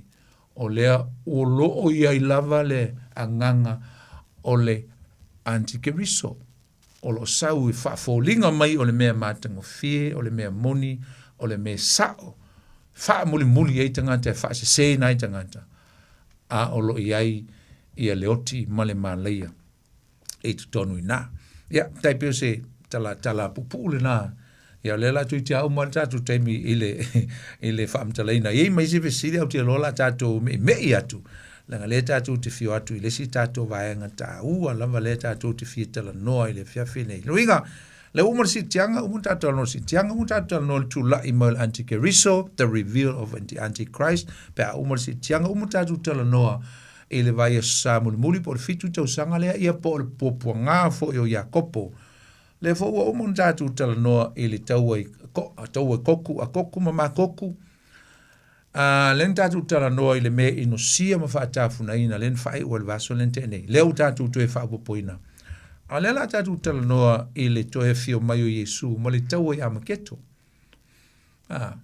o lea o lo o i ai lava le agaga o le antikeriso, o lo o sau i faafoliga mai o le mea matagofie, o le mea moni, o le mea sa'o, faamulimuli ai tagata e faaseseina ai tagata, a o lo o i ai ia le oti ma le malaia. i totonu i ina. Ia, tai pei o se tala, tala puupuu lena. Ia, o lea la toeitiiti lava uma le tatou taimi i le, i le faamatalaina. E i ai ma isi fesili, ae ou te iloa o le a tatou me'ime'i atu, leaga o lea tatou te fio atu i le isi tatou vaega taua lava lea tatou te fia talanoa i le afiafi lenei. Lona uiga, lea ua uma le siitiaga, uma ona tatou talanoa i le siitiaga, uma ona tatou talanoa i le tula'i mai o le antikeriso, the reveal of the antichrist, pe a uma le siitiaga, uma ona tatou talanoa i le vaiaso sa mulimuli po o le fitu tausaga lea, ia po o le puapuaga foi o Iakopo. Lea foi ua uma ona tatou talanoa i le taua i, ko, taua i Koku, a Koku ma Makoku. A, lea na tatou talanoa i le mea inosia ma faatafunaina, lea na faaiu ai le vaiaso lea na tea nei. Lea ua tatou toe faaopoopoina. A o lea o le a tatou talanoa i le toe afio mai o Iesu ma le taua i Amaketo. A,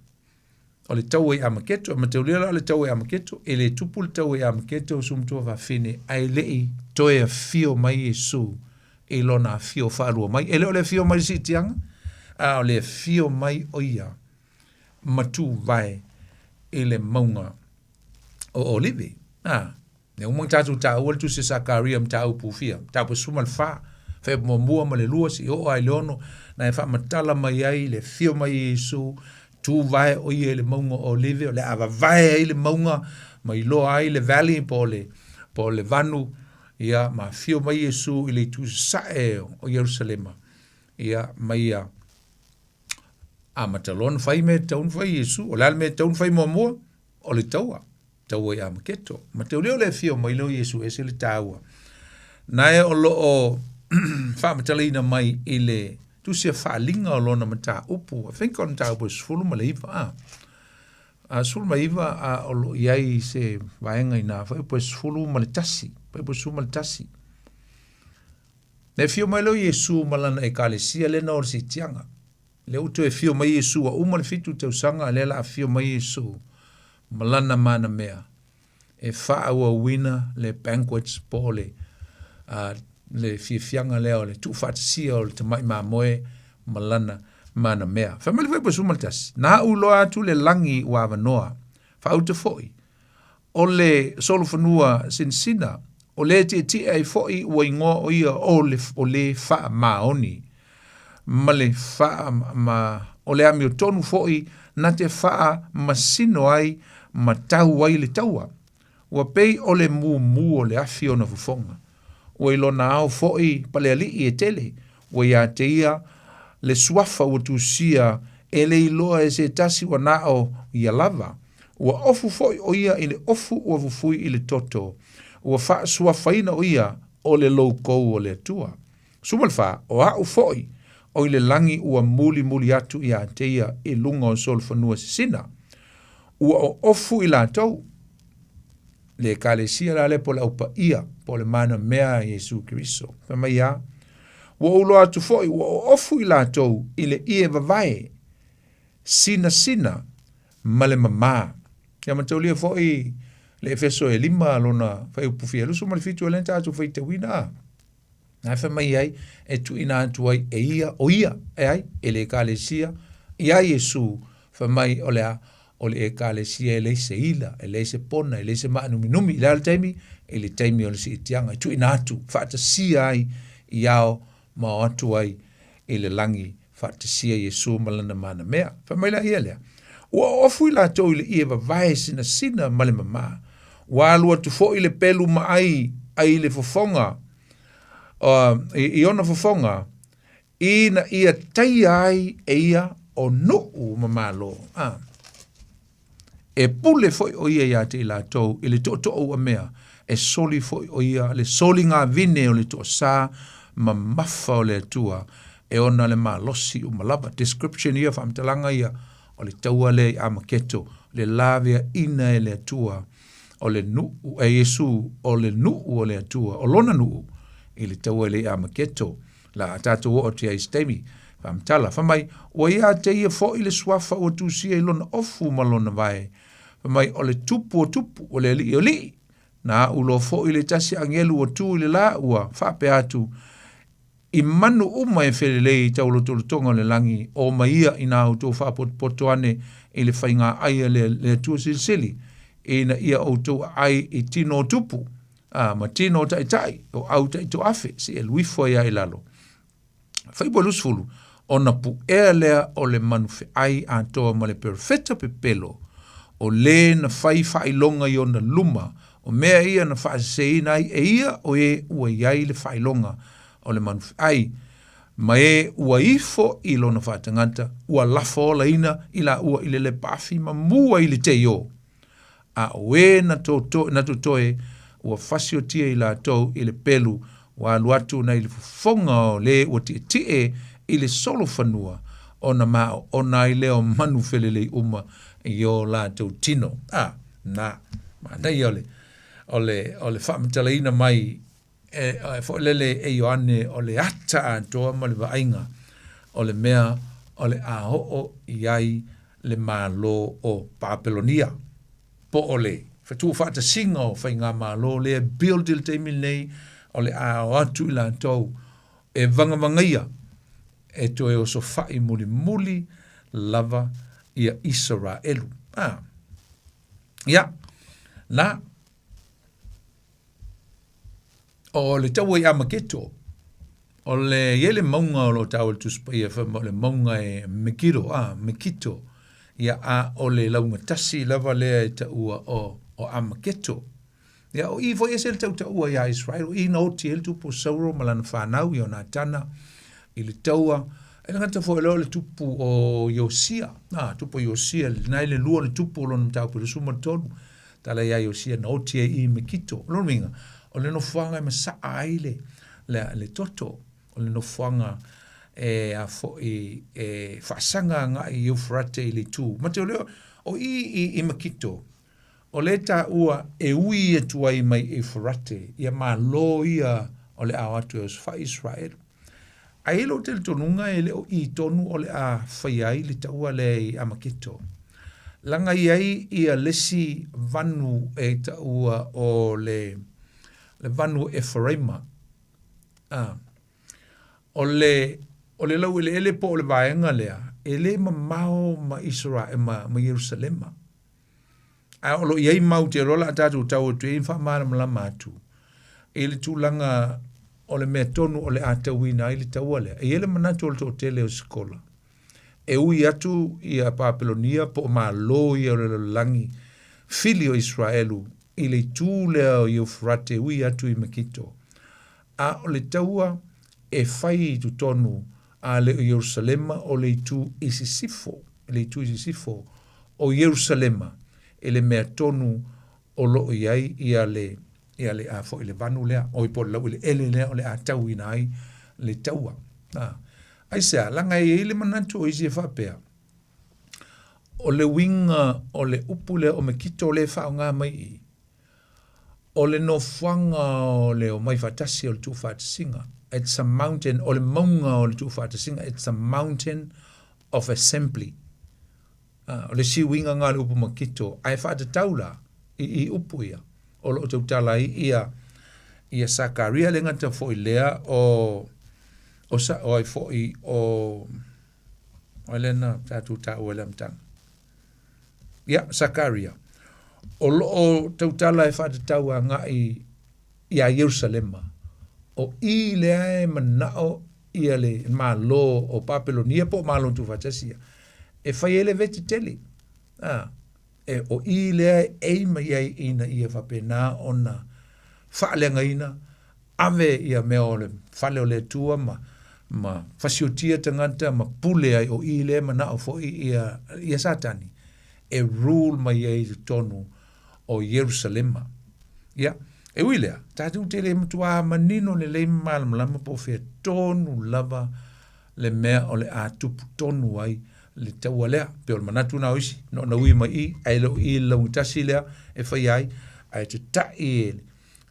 O le taua i Amaketo, e mataulia la o le taua i Amaketo, e le tupu le taua i Amaketo uso matua fafine, ae le i toe afio mai Iesu i lona afio faalua mai. E le o le afio mai i le siitiaga, a o le afio mai o ia ma tuvae i le mauga o Olive. A, Ua uma ona tatou taua le tusi a Sakaria mataupu fia, mataupu e 14, fuaiupu muamua ma le lua seia oo lava i le ono, na e faamatala mai ai le afio mai o Iesu, tu vae o ia i le mauga o Olive, o le a vavae ai le mauga ma iloa ai le valley po o le, po o le vanu, ia, ma afio mai Iesu i le itu sasae o Ierusalema, ia, ma ia amata loa ona fai mea e tatau ona fai e Iesu. O le a le mea e tatau ona fai muamua? O le taua. Taua i Amaketo. Mataulia o le afio mai lea o Iesu ese le taua. Nae o lo o faamatalaina mai i le tusi a faaaliga o lona mataupu, I think o le mataupu e 19, a. A 19 a o lo o i ai se vaega i ina, fuaiupu e 11, fuaiupu e 11. Na afio mai lea o Iesu ma lana ekalesia lea na o le siitiaga. Lea ua toe afio mai Iesu ua uma le fitu tausaga a lea la afio mai Iesu ma lana manamea e faaauauina le banquets po o le uh, le fiafiaga lea o le tuufaatasia o le tamai mamoe ma lana manamea. Fai mai le fuaiupu 11, na aʻu iloa atu le lagi ua avanoa, faauta foi, o le solofanua sinasina, o le tietie ai foi ua igoa o ia o le, o le faamaoni, ma le faa, ma, o le amiotonu foi na te faamasino ai ma tau ai le taua. Ua pei o le mumu o le afi ona fofoga. Ua i lona ao foi palealii e tele, ua ia te ia le suafa ua tusia e le iloa e se tasi ua na o ia lava. Ua ofu foi o ia i le ofu ua fufui i le toto. Ua faasuafaina o ia o le loukou o le Atua. 14, o a'u foi, o i le lagi ua mulimuli atu ia te ia i luga o solofanua sisina. Ua oofu i latou, le Ekalesia la lea po o le Au Paia, po o le mana mea a Iesu Keriso. Fai mai a, ua ou iloa atu foi ua oofu i latou i le ie vavae, sinasina ma le mamā. Ia mataulia foi le Efeso e lima lona fuaiupu fia 27 o lea na tatou faitauina a. Na e fai mai ai e tuuina atu ai e ia, o ia, e ai, e le Ekalesia, iā Iesu, fai mai o le a, o le Ekalesia e leai se ila, e leai se pona, e leai se maanuminumi, i le a le taimi? I le taimi o le siitiaga, e tuuina atu, faatasia ai i ao ma o atu ai i le lagi. faatasia Iesu ma lana manamea. Fai mai la ia lea, Ua oofu i latou i le ie vavae sinasina ma le mamā. Ua alu atu foi le pelu ma ai ai i le fofoga, uh, i, i ona fofoga, ina ia taia ai e ia o nuu ma malo. Ah. E pule foi ʻo ia iā te i latou i le toʻotoʻo ua mea, e soli foi ʻo ia le soligāvine o le toasā mamafa o le Atua e ona le malosi uma lava. Description ia, faamatalaga ia o le taua lea i Amaketo, le laveaina e le Atua o le nuu, e Iesu o le nuu o le Atua, o lona nuu i le taua lea i Amaketo. La a tatou oo atu i ai i se taimi. Faamatala, fai mai, ua iā te ia foi le suafa ua tusia i lona ofu ma lona vae. Fai mai, o le tupu o tupu, o le alii o alii. Na aʻu loa foi le tasi agelu ua tu i le la, ua faapea atu, I manu uma e felelei i taulotolotoga o le lagi, o mai ia inā outou faapotopoto ane i le faigā ai a le, le Atua Silisili, ina ia outou aai i tino o tupu. a, ma tino o taitai, o au taitoafe, se i alu ifo ai lava i lalo. Faipu e 20, ona puʻea lea o le manu feʻai atoa ma le perofeta pepelo, o lē na fai faailoga i ona luma, o mea ia na faaseseina ai e ia o e ua i ai le faailoga o le manu feʻai, ma e ua ifo i lona faatagata, ua lafaolaina i laua i le lepaafi ma mua i le teio. A o e na toto, na totoe, ua fasiotia i latou i le pelu, ua alu atu nai le fofoga o le ua tietie i le solofanua, ona maoona ai lea o manu felelei uma i o latou tino. A, na, manaia o le, o le, o le faamatalaina mai e, e foi lele e Ioane o le ata atoa ma le vaaiga o le mea o le a oo i ai le Malo o Papelonia, po o le tuufaatasiga o faigamalo lea e build i le taimi lenei, o le a o atu i latou e vagavagaia e toe osofai mulimuli lava ia Isaraelu. Ah. Ia, na, O le taua i Amaketo, o le i ai le mauga o lo o taua e le Tusi Paia fai mai o le mauga e Megido, a, Mekito, ia a o le laugatasi lava lea e taua o, o Amaketo. Ia o i foi ese le tautaua iā Israel, o i na oti ai le tupu o Sauro ma lana fanau ia Ionatana i le taua. E le gata foi lea o le tupu o Iosia, a, tupu o Iosia, lena i le lua o le tupu o lona mataupu i le 13. Tala iā Iosia na oti ai i Mekito. O lona uiga, o le nofoaga e masaa ai le, le, le toto, o le nofoaga e a foi e faasaga agai i Eufarate i le itu. Ma te o lea, o i i, i Mekito, o le taua e ui atu ai mai Eufarate, ia malo ia o le ao atu e osofai Israelu. Ae i ai lou talitonuga e le o i tonu o le a faia ai le taua lea i Amaketo. Laga i ai ia le isi vanu e taua o le, le vanu o Eferaima. A, o le, o le laueleele po o le vaega lea, e le mamao ma Isarae, ma, ma Ierusalema. Ae o lo o i ai mau te iloa o le a tatou tau atu i ai ma faamalamalama atu i le tulaga o le mea tonu o le a tauina ai le taua lea. E i ai le manatu o le toatele o Sikola, e ui atu ia Papelonia po o Malo ia o le lalolagi fili o Iseraelu i le itu lea o Eufurate e ui atu i Mekito. A o le taua e fai i totonu a le o Ierusalema o le itu i sisifo, le itu i sisifo o Ierusalema i le mea tonu o lo o i ai ia le, ia le a foi le vanu lea, oi po o le laueleele lea o le a tauina ai le taua. A, aisea, laga e i ai le manatu o isi e faapea, o le uiga o le upu lea o Mekito lea e faaaoga mai i i, O le nofoaga o le omai faatasi o le tuufaatasiga, it's a mountain, o le mauga o le tuufaatasiga, it's a mountain of assembly. Ah, o le isi uiga nga o le upu makito, ae faatatau la i, i upu ia, o lo o tautala ai ia, ia Sakaria le gata foi lea o, o, sa, o ai foi o, o lea na tatou taua i le amataga. Ia, Sakaria, o lo o tautala e faatatau agai iā Ierusalema, o i lea e manao Ia le Malo o Papelonia po o Malo Tuufaatasi ia, e fai ai le vete tele. A, e, o i lea e ei mai ai ina ia faapena ona faaleagaina, ave ia mea o le fale o le Atua ma, ma fasiotia tagata ma pule ai, o i lea e manao foi ia, ia Satani e rule mai ai i totonu o Ierusalema. Ia, e ui lea, tatou te le matuā manino lelei ma malamalama po o fea tonu lava le mea o le a tupu tonu ai le taua lea. Pei o le manatu na o isi, na ona ui mai i, ae le o i le laugitasi lea e faia ai, ae tata'i e,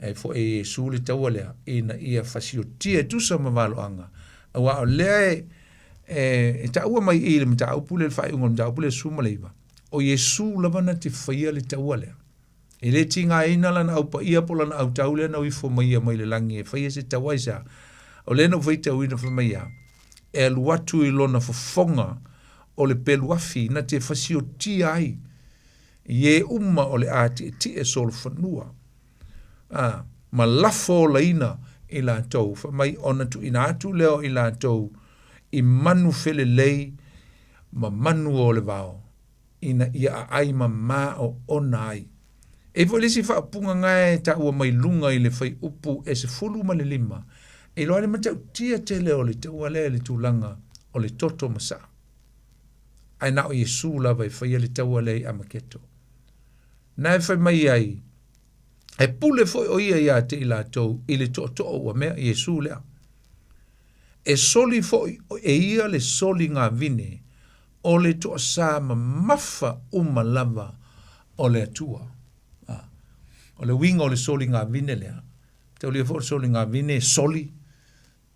e foi e Iesu le taua lea, ina ia fasiotia e tusa ma valoaga. Aua o lea e, e, e taua mai i le mataupu lea, le faaiuga o le mataupu lea 19, O Iesu lava na te faia le taua lea. E le tigaina lana au paia po o lana autau lea na ifo mai ia mai le lagi e faia se taua aisea. O lea na ou faitauina fai mai a, e alu atu i lona fofoga o le pelu afi na te fasiotia ai i e uma o le a tietie solofanua, a, ma lafo olaina i latou, fai mai ona tuuina atu lea o i latou i manu felelei ma manu o le vao, ina ia aai mamā oona ai. E i ai foi le isi faaupuga na e taua mai luga i le fuaiupu e 15, e iloa ai le matautia tele o le taua lea i le tulaga o le toto ma saa. Ae na o Iesu lava e faia le taua lea i Amaketo. Na e fai mai ai, e pule foi o ia iā te i latou i le tootoo ua mea, Iesu lea. E soli foi e ia le soliga vine o le toasā mamafa uma lava o le Atua. A, o le uiga o le soliga vine lea, taulia foi o le soliga vine e soli,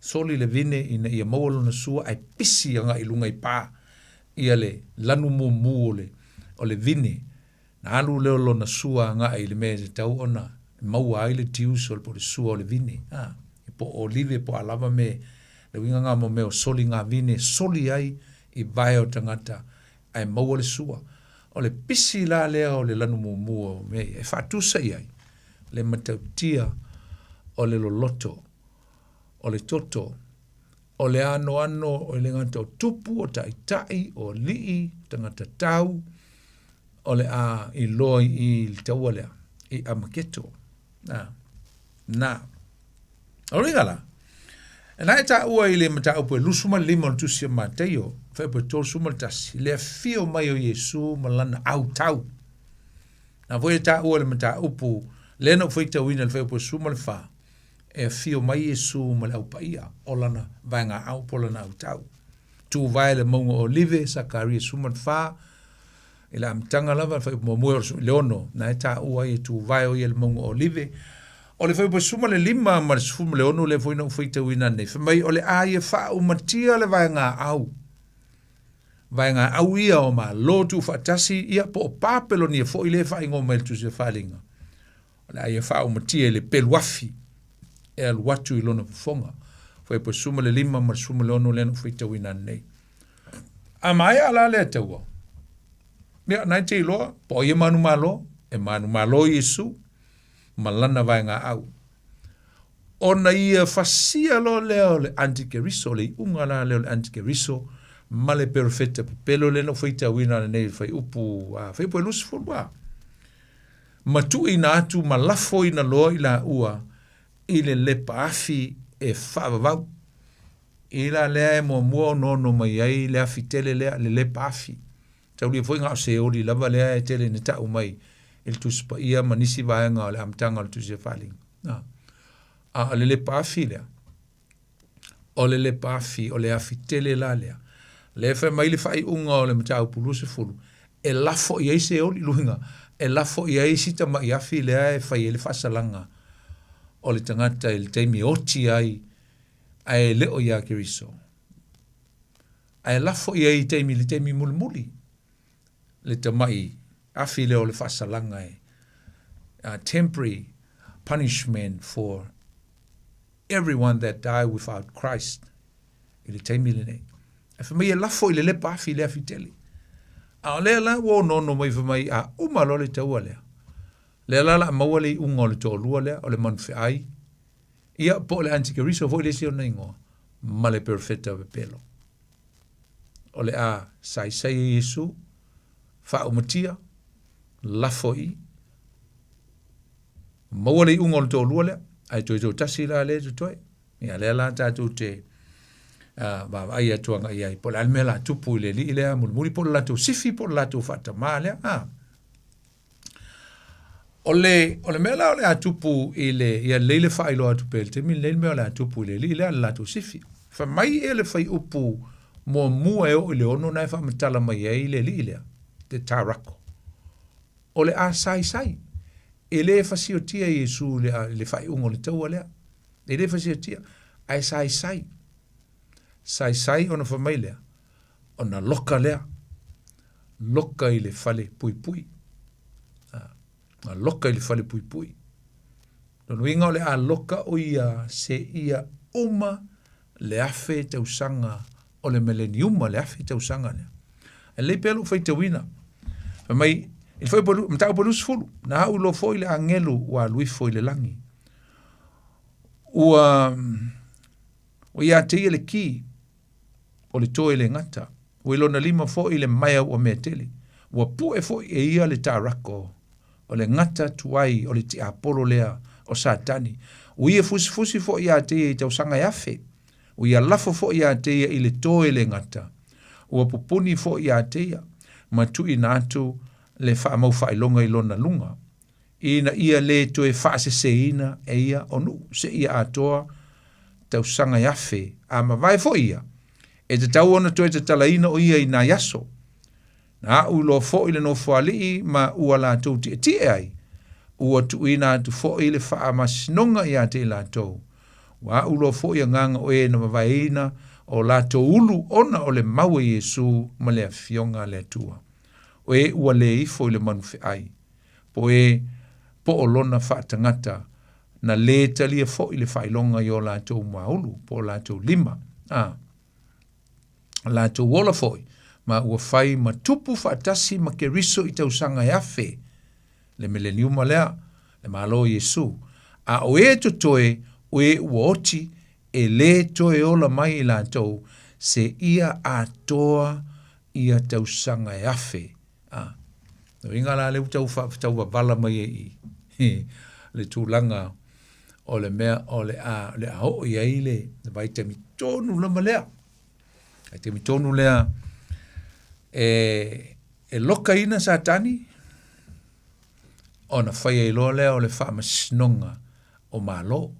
soli le vine ina ia maua lona sua ae pisi agai i luga i pa ia le lanu mumu o le, o le vine. Na alu lea o lona sua agai i le mea e tatau ona maua ai le tiuso po o le sua o le vine, a, po o olive po o a lava me, le uiga lena mo mea o soliga vine e soli ai i vae o tagata ae maua le sua. O le pisi la lea o le lanu mumu o mea ia e faatusa i ai le matautia o le loloto, o le toto, o le anoano e le gata o tupu, o taitai, o alii, o tagata tau, o le a iloa i i le taua lea, i Amaketo. Na. Na. O le uiga la, na e taua i le mataupu e 25 o le tusi a Mataio, fuaiupu e 31, le afio mai o Iesu ma lana autau. Na foi e taua i le mataupu, lea na ou faitauina i le fuaiupu e 14, e afio mai Iesu ma le Au Paia o lana vaegaau po o lana autau. Tuvae le mauga o Olive, Sakaria 14, i le amataga lava, le fuaiupu muamua i le 6, na e taua ai e tuvae o ia le mauga o Olive. O le fuaiupu 15 ma le 16 lea foi na ou faitauina nei, fai mai o le a ia faaumatia le vaegaau, vaegaau ia o Malo Tuufaatasi, ia po o Papelonia foi lea e faaigoa mai i le Tusi o Faaaliga. O le a ia faaumatia i le pelu afi e alu atu i lona fofoga. Fuaiupu 15 ma le 16 lea na ou faitauina nei. A maea la lea taua, ia, na e te iloa, po o ai e manumalo, e manumalo Iesu ma lana vaegaau. Ona ia fasia loa lea o le antikeriso, o le iuga la lea o le antikeriso ma le perofeta pepelo lea na ou faitauina nei i le fuaiupu, a, fuaiupu e 20 a. Ma tuuina atu ma lafoina loa i laua i le lepa afi e faavavau. I la lea e muamua onoono mai ai le afi tele lea, le lepa afi. Taulia foi na o Seoli lava lea e tele ina tau mai i le Tusi Paia ma nisi vaega o le amataga o le Tusi a Faaaliga. A, a o le lepa afi lea, o le lepa afi, o le afi tele la lea. Lea e fai mai le faaiuga o le mataupu 20, e lafo i ai Seoli, luiga, e lafo i ai si tamai afi lea e fai ai le faasalaga o le tagata i le taimi e oti ai ae le o iā Keriso. Ae lafo i ai i taimi, le taimi mulimuli, le tamai afi lea o le faasalaga e uh, temporary punishment for everyone that die without Christ i le taimi lenei. Ae fai mai e lafo i le lepa afi le afi tele. A o lea la ua onoono mai fai mai a uma loa le taua lea. Lea la la maua le iuga o le toalua lea, o le manufeai, ia po o le antikeriso foi le isi ona igoa. ma le perofeta pepelo. O le a saisai e Iesu, faaumatia, lafo i i, maua le iuga o le toalua lea, ae toe toatasi la lea e totoe. Ia lea la tatou te vaavaai atu agai i ai, po o le a le mea o le a tupu i le alii lea mulimuli, po o le latou sifi po o le latou faatamā lea. O le, o le mea la o le a tupu i le, ia lelei le faailoa atu pea i le taimi lenei le mea o le a tupu i le alii lea, le latou sifi. Fai mai ea le fuaiupu muamua e oo i le 6 na e faamatala mai ai le alii lea, te tarako. O le a saisai. E le fasiotia Iesu i le, i le faaiuga o le taua lea. E le fasiotia, ae saisai. Saisai ona fai mai lea, ona loka lea, loka i le fale puipui. A, loka i le fale puipui. Lona uiga o le a loka o ia seia uma le 1000 tausaga o le meleniuma, le 1000 tausaga lea. E lelei pea lou faitauina. Fai mai, i le fuaiupu, mataupu e 20, na au iloa foi le agelu ua alu ifo i le lagi. Ua, ua ia te ia le ki, o le toe le gata. Ua i lona lima foi le maea ua mea tele. Ua pue foi e ia le tarako, o le gata tuai o le tiapolo lea o Satani. Ua ia fusifusi foi ia te ia i tausaga e 1000. Ua ia lafo foi ia te ia i le toe le gata. Ua pupuni foi ia te ia, ma tuuina atu le faamaufaailoga i lona luga, ina ia le toe faaseseina e ia o nuu seia atoa tausaga e 1000, a mavae foi ia, e tatau ona toe tatalaina o ia i nai aso. Na aʻu iloa foi le nofoalii ma ua latou tietie ai, ua tuuina atu foi le faamasinoga ia te i latou. Ua aʻu loa foi agaga o e na vavaeina o latou ulu ona o le mau a Iesu ma le Afioga a le Atua. O e ua le ifo i le manu feai, po e po o lona faatagata, na lē talia foi le faailoga i o latou muaulu po o latou lima, a latou ola foi, ma ua fai ma tupu faatasi ma Keriso i tausaga e 1000, le meleniuma lea, le Malo o Iesu. A o e totoe, o e ua oti, e lē toe ola mai i latou, seia atoa ia tausaga e 1000. A, lona uiga la lea ua tau tau wavala mai ai i le tulaga o le mea o le a, le a oo i ai le vaitaimi tonu lava lea. Vaitaimi tonu lea e, e lokaina Satani ona fai ai loa lea o le faamasinoga o Malo.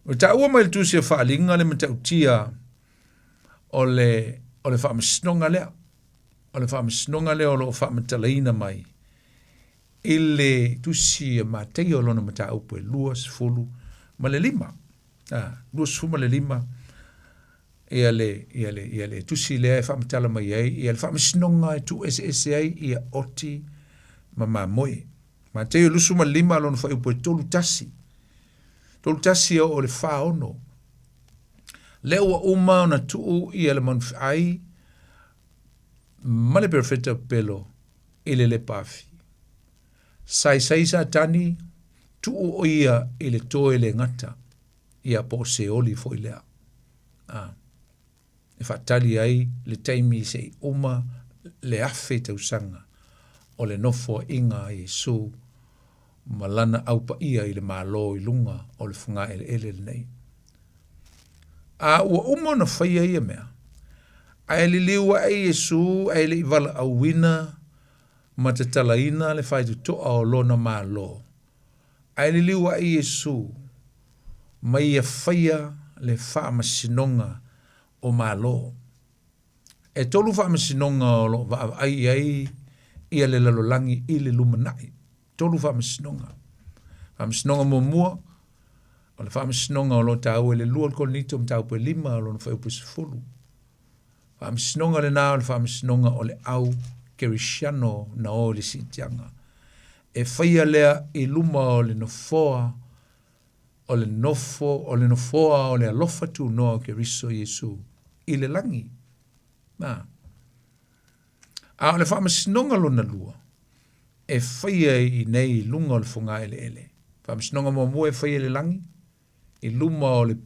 Ua taua mai le tusi o Faaaliga le matautia o le, o le faamasinoga lea. O le faamasinoga lea o lo o faamatalaina mai i le tusi a Mataio o lona mataupu e 25. Ah, 25 ia le, ia le, ia le tusi lea e faamatala mai ai ia le faamasinoga e tuueseese ai ia oti ma mamoe. Mataio 25 lona fuaiupu e 31. 31 e oo i le 46. Lea ua uma ona tuu ia le manufeai ma le perofeta pepelo i le lepa afi. Saisai Satani, tuu o ia i le toe le gata, ia po o Seoli foi lea. A, e faatali ai le taimi se'i uma le 1000 tausaga o le nofoaiga a Iesu ma lana aupaia i le Malo i luga o le fogaeleele lenei. A ua uma ona faia ia mea, ae liliu aʻe Iesu ae le i valaauina ma tatalaina le faitotoa o lona Malo, ae liliu aʻe Iesu ma ia faia le faamasinoga o Malo. E tolu faamasinoga o lo o vaavaai i ai ia le lalolagi i le lumanai. Tolu faamasinoga. Faamasinoga muamua, o le faamasinoga o lo o taua i le 2 o le Korinito mataupu e 5 o lona fuaiupu e 10. Faamasinoga lena o le faamasinoga o le au kerisiano na o i le siitiaga. E faia lea i luma o le nofoa o le nofo o le nofoa o le alofa tunoa o Keriso Iesu i le lagi. Na. A o le faamasinoga lona lua, e faia i nei i luga o le fogaeleele. Faamasinoga muamua e faia i le lagi, i luma o le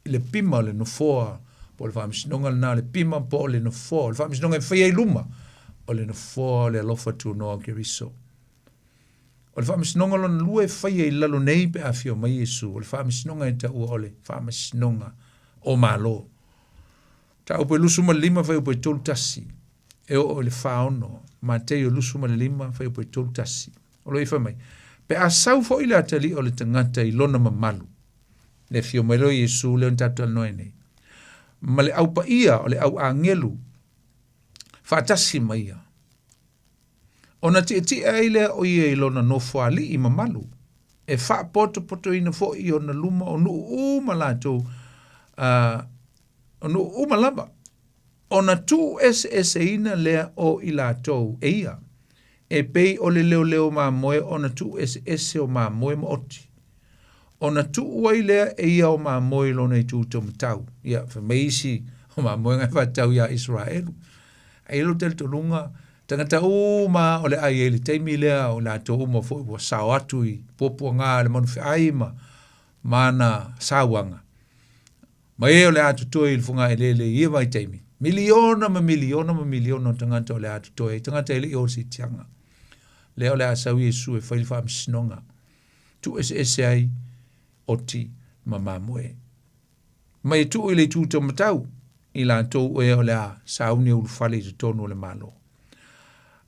i le pima o le nofoa po o le faamasinoga lena o le pima po o le nofoa o le faamasinoga e faia i luma o le nofoa o le alofa tunoa o Keriso. O le faamasinoga lona lua e faia i lalo nei pe a afio mai Iesu, o le faamasinoga e taua o le faamasinoga o Malo. Mataupu e 25 fuaiupu e 31 e oo i le 46, Mateio 25 fuaiupu e 31. O lo o fai mai, pe a sau foi le atalii o le tagata i lona mamalu, le afio mai loa Iesu lea na tatou talanoa ai nei, ma le au paia o le au agelu faatasi ma ia, ona tietie ai lea o ia i lona nofoalii mamalu, e faapotopotoina foi i ona luma o nuu uma latou, uh, o nuu uma lava, ona tuueseeseina lea o i latou e ia, e pei o le leoleo mamoe ona tuueseese o mamoe ma oti. Ona tuu ai lea e ia o mamoe i lona itu taumatau. Ia, fai mai isi o mamoe e faatatau iā Isaraelu. Ae i ai lou talitonuga, tagata uma o le a i ai i le taimi lea, o i latou uma foi ua sao atu i puapuaga a le manufeai ma ma ana sauaga, ma e o le a totoe i le fogaeleele i ia vaitaimi, miliona ma miliona ma miliona o tagata o le a totoe ai, tagata e le i o i le siitiaga. Lea o le a sau Iesu e fai le faamasinoga, tuueseese ai oti ma mamoe. Ma e tuu i le itu taumatau i latou ea o le a sauni e ulufale i totonu o le Malo.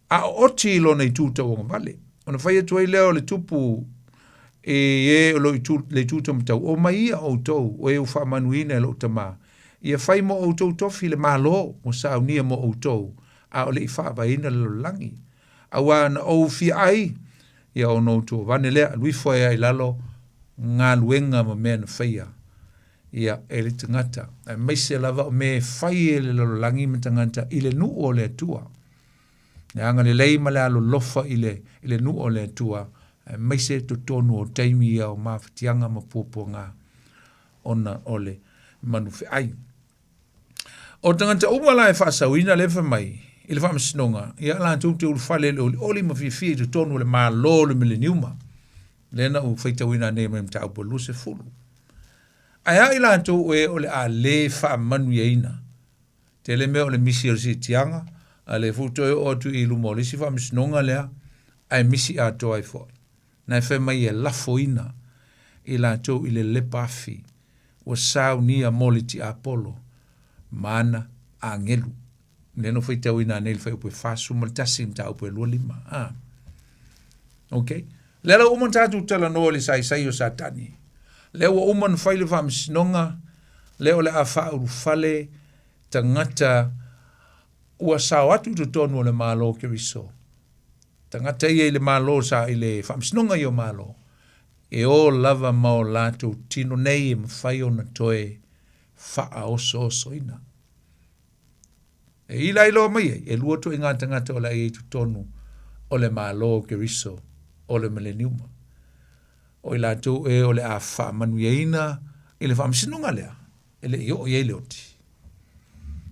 A o oti i lona itu tauagavale, ona fai atu ai lea o le tupu i e o lo itu, le itu taumatau, o mai ia outou, o e ua faamanuiina e lou Tama, ia fai mo outou tofi le Malo ua saunia mo outou, a o le i faavaeina le lalolagi. Auā na ou fia ai, ia ona outou avane lea, alu ifo ai lava i lalo galuega ma mea na faia ia e le tagata, aemaise lava o mea e fai e le lalolagi ma tagata i le nuu o le Atua. Le agalelei ma le alolofa i le, i le nuu o le Atua, aemaise totonu o taimi ia o mafatiaga ma puapuaga ona o le manufeai. O tagata uma la e faasauina lea fai mai i le faamasinoga, ia latou te ulufale i le olioli ma fiafia i totonu o le Malo o le Mileniuma. Lea na ou faitauina nei mai mataupu e 20. Ae a i latou o e o le a le faamanuiaina? Tele mea o le misi o le siitiaga, a le foi toe oo atu i luma o le isi faamasinoga lea, ae misi atoa ai foi. Na e fai mai e lafoina i latou i le lepa afi ua saunia mo le tiapolo ma ana agelu. Lea na ou faitauina anei le fuaiupu e 41 mataupu e 25. Ah. Okay. Lea la ua uma ona tatou talanoa i le saisai o Satani. Lea ua uma ona fai le faamasinoga, lea o le a faaulufale tagata ua sao atu i totonu o le Malo o Keriso. Tagata ia i le Malo sa i le faamasinoga ia o Malo, e o lava ma o latou tino nei e mafai ona toe faaosoosoina. E ila ai loa mai ai, e lua ituaiga tagata o le a i ai i totonu o le Malo o Keriso o le Mileniuma. O i latou e o le a faamanuiaina i le faamasinoga lea, e le i oo i ai le oti.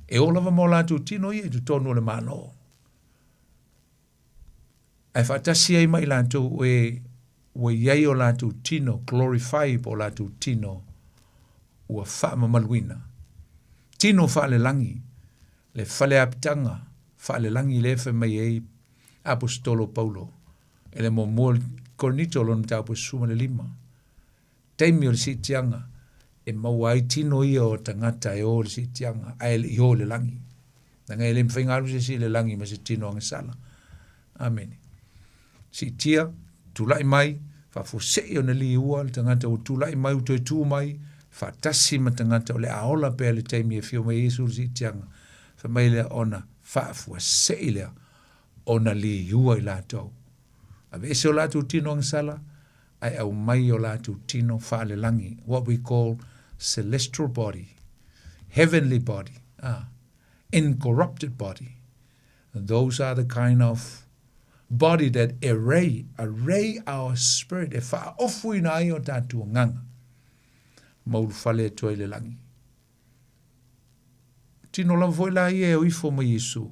E o lava ma o latou tino ia i totonu o le Malo. Ae faatasi ai ma i latou e ua i ai o latou tino glorify po o latou tino ua faamamaluina. Tino faalelagi, le faleapitaga faalelagi lea e fai mai ai Aposetolo Paulo e le muamua o Korinito lona mataupu e 15. Taimi o le siitiaga e maua ai tino ia o tagata e o i le siitiaga ae le i o i le lagi. Leaga e le mafai ona alu se isi i le lagi ma se tino agasala. Amene. Siitia, tulai mai, faafuasei ona liua le tagata ua tulai mai ua toe tu mai, faatasi ma tagata o le a ola pea i le taimi e afio mai ai Iesu i le siitiaga. Fai mai lea ona faafuasei lea ona liua i latou. Aveese o latou tino agasala, ae aumai o latou tino faalelagi, what we call celestial body, heavenly body, ah, incorrupted body. Those are the kind of body that array, array our spirit, e faaofuina ai o tatou agaga, ma ulufale atu ai i le lagi. Tino lava foi la ia e o ifo ma Iesu,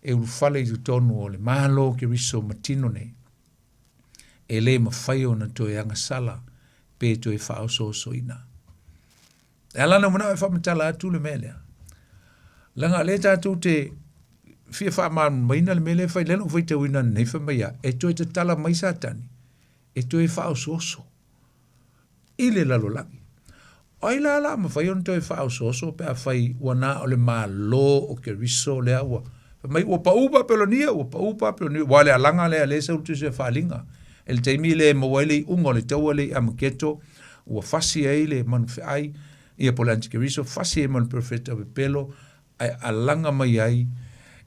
e ulufale i totonu o le Malo o Keriso ma tino nei, e le mafai ona toe agasala pe toe faaosoosoina. E ala ona manao e faamatala atu le mea lea. Leaga o lea tatou te fia faamalamalamaina le mea lea e fai, lea na ou faitauina ananei fai mai a, e toe tatala mai Satani e toe faaosooso i le lalolagi. O ai la la mafai ona toe faaosooso pe afai ua na o le Malo o Keriso lea ua fai mai ua pau Papelonia, ua pau Papelonia, ua le alaga lea lea sau le tusi faaliga. I le taimi lea e maua ai le iuga o le taua lea i Amaketo, ua fasi ai le manufeai, ia po o le antikeriso, fasi ai ma le perofeta pepelo, ae alaga mai ai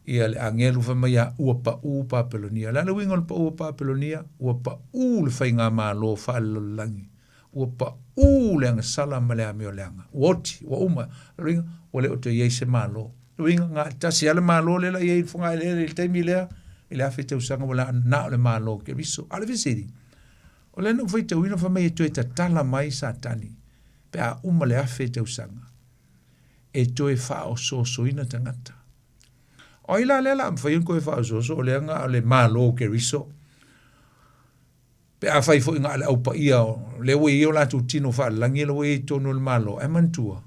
ia le agelu fai mai a ua pau Papelonia. O le a le uiga o le pau o Papelonia? Ua pau le faigamalo faalelalolagi. Ua pau le agasala ma le amioleaga. Ua oti, ua uma. O le uiga, ua le o toe i ai se malo. O le uiga, na tasi lava le malo lea la i ai i le fogaeleele i le taimi lea, i le 1000 tausaga ua la na o le malo o Keriso. A o le fesili, o lea na ou faitauina fai mai e toe tatala mai Satani pe a uma le 1000 tausaga e toe faaosoosoina tagata. O ai la lea la mafai ona toe faaosooso o lea na o le malo o Keriso? Pe afai foi na o le au paia o lea ua i ai o latou tino faalelagi la ua i ai i totonu o le Malo, ae manatua,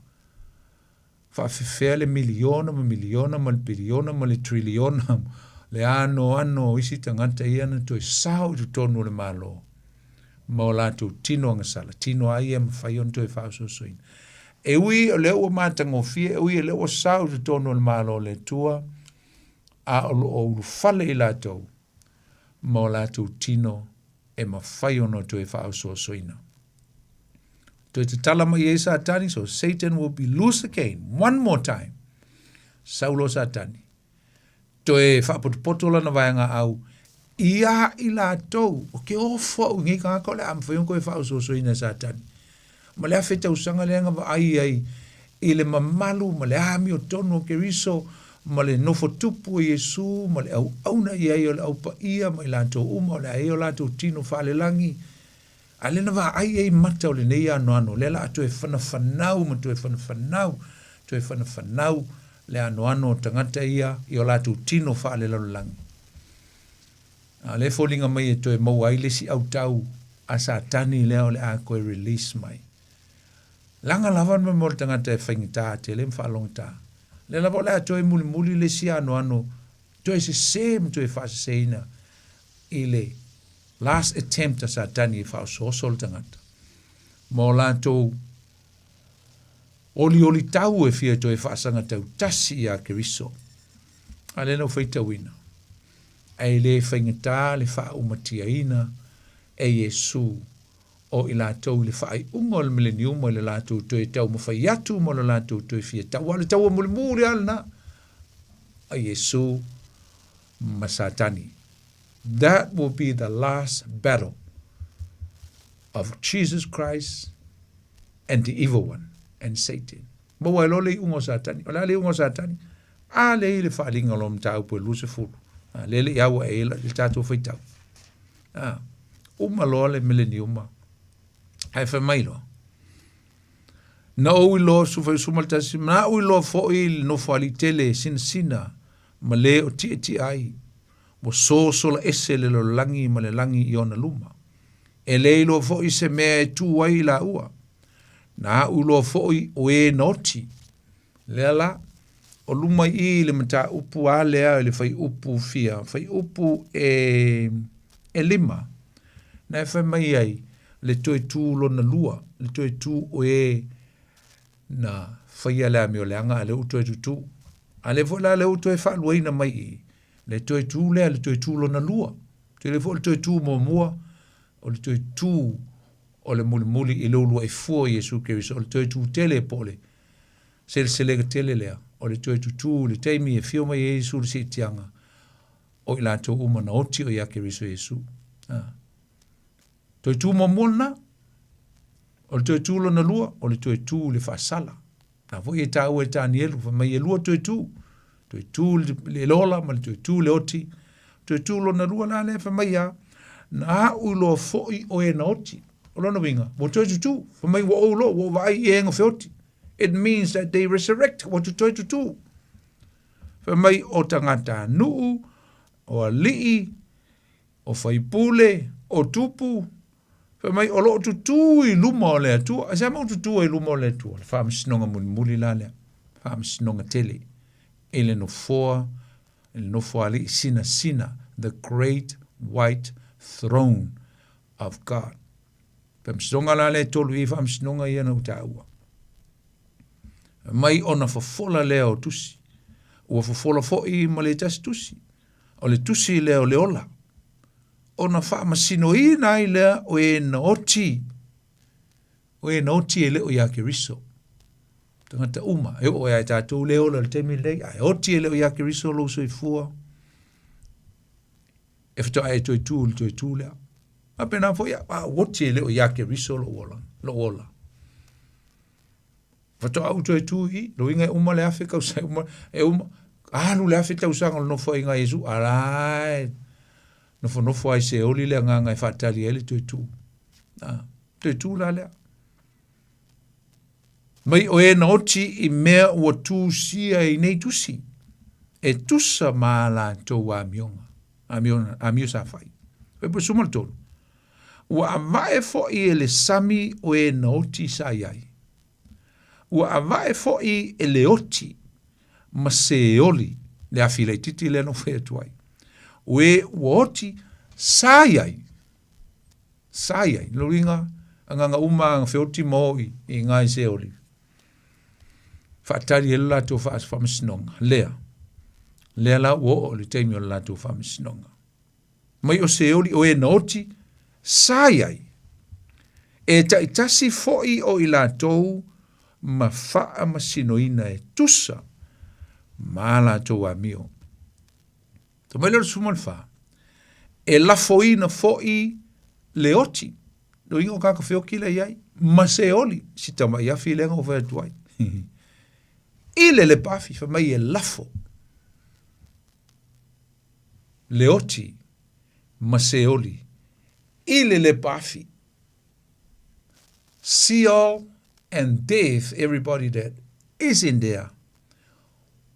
faafefea le miliona ma miliona ma le piliona ma le triliona le anoano o isi tagata ia na toe sao i totonu o le Malo ma o latou tino agasala, tino a ia e mafai ona toe faaosoosoina. E ui o lea ua matagofie, e ui o lea ua sao i totonu o le Malo o le Atua, a o lo o ulufale i latou ma o latou tino e mafai ona toe faaosoosoina. Toe tatala mai ai Satani, so Satan will be loose again, one more time. Saulo Satani. Toe faapotopoto lana vaega au, ia i latou, o ke ofo au i nei tagata o le a mafai ona toe faaosoosoina e Satani. Ma le 1000 tausaga lea na vaai ai i le mamalu ma le amiotonu o Keriso ma le nofo tupu o Iesu ma le auauna i ai o le Au Paia ma i latou uma o le a i ai o latou tino faalelagi, a lea na vaai ai mata o lenei anoano, lea la a toe fanafanau ma toe fanafanau, toe fanafanau le anoano o tagata ia i o latou tino faalelalolagi. A o lea e foliga mai e toe maua ai le isi autau a Satani lea o le a toe release mai. Leaga lava le mea o le tagata e faigata tele ma faalogogata. Lea lava o le a toe mulimuli le isi anoano toe sese ma toe faaseseina i le last attempt a Satani e faaosooso le tagata ma o latou oliolitau e fia toe faasaga tautasi iā Keriso. A lea na ou faitauina, ae le faigata le faaumatiaina e Iesu o i latou i le faaiuga o le mileniuma i le latou toe taumafai atu ma lo latou toe fia tau. Aua o le taua mulimuli lava lena a Iesu ma Satani. That will be the last battle of Jesus Christ and the evil one and Satan. Maua ai loa le iuga o Satani. O le a le iuga o Satani? A lea i le faaaliga o lo mataupu e 20. A lea le i au e le tatou faitau. A, uma loa le mileniuma. Ae fai mai loa. Na ou iloa sufa i suma le tasi, na ou iloa foi le nofo alii tele sinasina ma le o tietie ai, ua sosola ese le lalolagi ma le lagi i ona luma. E le iloa foi se mea e tu ai i laua. Na au iloa foi o e na oti. Lea la, o luma i i le mataupu a lea i le fuaiupu fia, fuaiupu e, e lima, na e fai mai ai le toe tu lona lua, le toe tu o e na faia le amioleaga a lea ua toe tutū. A lea foi la lea ua toe faaluaina mai i i, le toe tu lea, le toe tu lona lua. Tele foi le toe tu muamua, o le toe tu o le mulimuli i le uluai fua o Iesu Keriso, o le toe tu tele po o le seleselega tele lea, o le toe tutū i le taimi e afio mai ai Iesu i le siitiaga, o i latou uma na oti o ia Keriso Iesu. A. Toe tu muamua lena, o le toe tu lona lua, o le toe tu i le faasala. Na foi e taua e Tanielu, fai mai e lua toe tu. Toe tu le ola ma le toe tu le oti. Toe tu lona lua la lea fai mai a, na au iloa foi o e na oti. O lona uiga, ua toe tutū. Fai mai ua ou iloa, ua ou vaai i e na feoti. It means that they resurrect, ua toe tutū. Fai mai o tagata nuu, o alii, o faipule, o tupu, Fai mai, o loo tutū i luma o le Atua. Aisea mea ua tutū ai i luma o le Atua? Le faamasinoga mulimuli la lea, faamasinoga tele, i le nofoa, i le nofoalii sinasina, the great white throne of God. Faamasinoga la lea e tolu i faamasinoga ia na ou taua. Mai ona fofola lea o tusi. Ua fofola foi ma le tasi tusi. O le tusi lea o le ola. Ona faamasinoina ai lea o e na oti, o e na oti e le o ia Keriso. Tagata uma, e oo ia tatou le ola i le taimi lenei, a e oti e le o ia Keriso lou soifua, e faatoa e toe tu i le toe tu lea. Faapena foi, a ua oti e le o ia Keriso lou ola, lou ola. Faatoa ou toe tu i i, lona uiga e uma le 1000 tausaga, e uma, e uma, alu le 1000 tausaga o le nofoaiga a Iesu, a la e nofonofo lava i Seoli le agaga e faatali ai le toe tu. A, toe tu la lea. Mai o e na oti i mea ua tusia i nei tusi, e tusa ma a latou amioga, amio, amio sa fai. Fuaiupu 13. Ua avae foi e le sami o e na oti sa i ai. Ua avae foi e le oti ma Seoli, le afi laitiiti lea na ou fai atu ai, o e ua oti sa i ai, sa i ai. Lona uiga, agaga uma aga feoti ma o i, i iga i Seoli. Faatali ai le latou faamasinoga, lea, lea la ua oo i le taimi o le latou faamasinoga. Mai o Seoli o e na oti, sa i ai. E taitasi foi o i latou ma faamasinoina e tusa ma a latou amio. Fai mai lea o le 14, E lafoina foi le oti, lona uiga o tagata feoti la e i ai, ma Seoli, si tamai afi lea na ou fai atu ai, i le lepa afi, fai mai e lafo. Le oti ma Seoli i le lepa afi. Seol and death, everybody that is in there,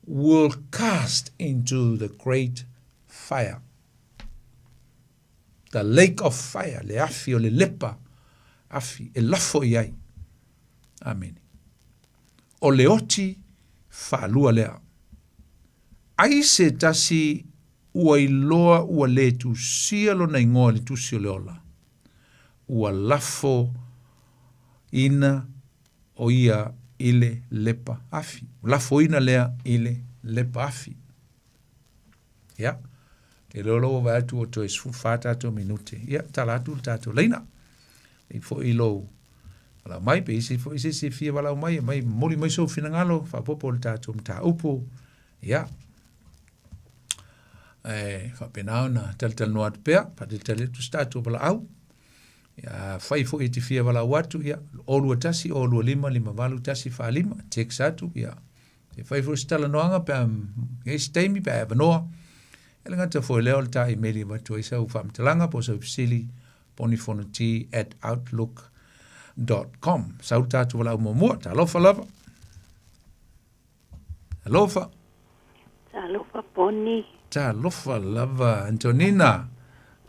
will cast into the great fire. The lake of fire, le afi o le lepa afi e lafo i ai. Amene. O le oti faalua lea. Ai se tasi ua iloa ua le tusia lona igoa i le tusi o le ola, ua lafo ina o ia i le lepa afi. Ua lafoina lea i le lepa afi. Ia, te iloa ua vaai atu ua toe 14 tatou minute. Ia, tala atu le tatou laina. Lei foi lou valaau mai, pe isi foi se isi e fia valaau mai, e mai momoli mai sou finagalo, faaopoopo i le tatou mataupu. Ia, e faapena ona talatalanoa atu pea, faatalitali atu se tatou valaau. Ia, afai foi e te fia valaau atu, ia, 021 025 58 145, text atu, ia, E fai foi se talanoaga pe a i ai se taimi pe a e avanoa. E le gata foi lea o le ta imeli e avatu ai sau faamatalaga po o sau fesili ponifonoti@outlook.com. Sau le tatou valaau muamua. Talofa lava. Talofa. Talofa Poni. Talofa lava Antonina.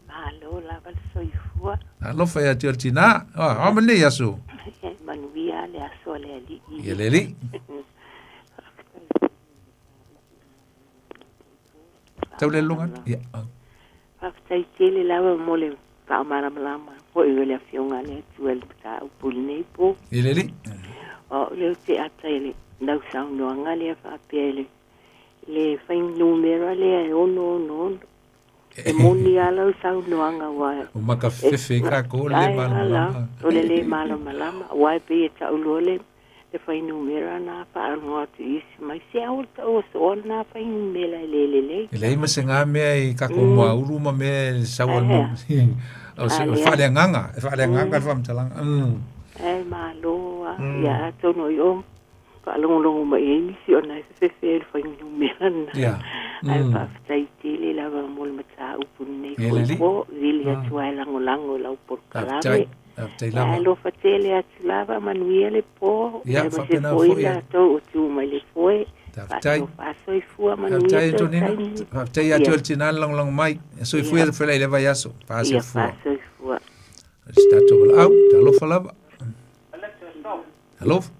Malo lava le soifua. Alofa ia te oe le tina. Ah, o ma lenei aso. E manuia le aso a le Alii. Ia le Alii. Tau le loga atu. Ia. Faafetai tele lava mo le faamalamalama foi o le Afioga a le Atua i le mataupu i lenei po. Ia le Alii. O au lea ou te ata i le lau saunoaga lea faapea i le le fuainumera lea e 666. E moni lava lau saunoaga aua Ua makafefefe ai tatou o le le malamalama. O le le malamalama aua e pei e tau loa le le fuainumera na faalogo atu i isi mai se aua le taua soa lena fuainumera e le lelei. E leai ma se ga mea i tatou muaulu ma mea e sau ai o se faaleagaga, e faaleagaga le faamatalaga. Ae malo lava. Ia atonu o i o faalogologo mai ai nisi ona e fefefe ai le fuainumera lena. Yeah. Ae faafetai tele lava mo le mataupu lenei foi po, vili atu lava e lagolago i lau polokalame. Faafetai, faafetai lava. Ae alofa tele atu lava, manuia le po, Ia, aemaise faapena foi foi. latou o tu mai le foe. Faafetai. Faasoifua manuia Faafetai tau Antonina. taimi. Faafetai ia te Ia. oe le tina le lagolago mai. Soifua Ia. ia feolai i le vaiaso. Ia, Faasoifua. faasoifua. Se tatou valaau, talofa lava. Talofa.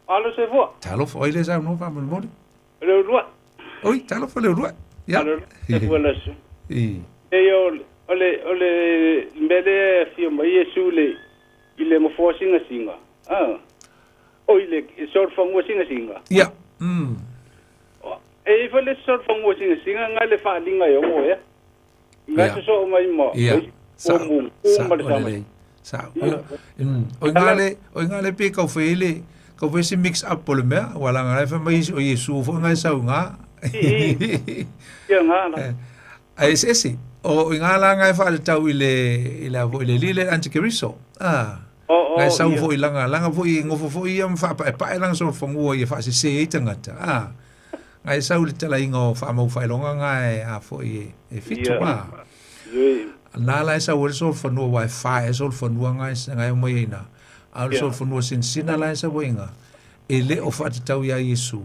Alo Soifua. Talofa, oi le saunoa faamolemole. Leuluai. Oi, talofa Leuluai. Ia. Alo Soifua la su. I. E o le o le mea lea e afio mai Iesu le i le nofoa singasinga. Ah. O i le solofanua singasinga. Ia. E i ai foi le isi solofanua singasinga nga le faaaliga e ogo ea. Nga sosoo mai ma Ia. o mumu ma le sama. Lelei. Sao. O i le, o i le pe kau fai le, kau fai se mix up o le mea, ua langa lai fai mai o Iesu foi ngai sau ngā. Ia ngā la. Ai ese ese, o i ngā la ngai whaatatau i le, i le i le lile antikeriso. Ah. Ngai sau foi langa, langa foi ngofo foi ia mwhaapaepae langa so whangua ia whaasese e tangata. Ah. Ngai sau le talaiga o faamau faailoga gae a foi e fitu a. Na la e sau ai le solofanua aua e fa ea solofanua gae gae omai ai ina. A o le solofanua sinasina la e sau ai ina, e le o faatatau iā Iesu,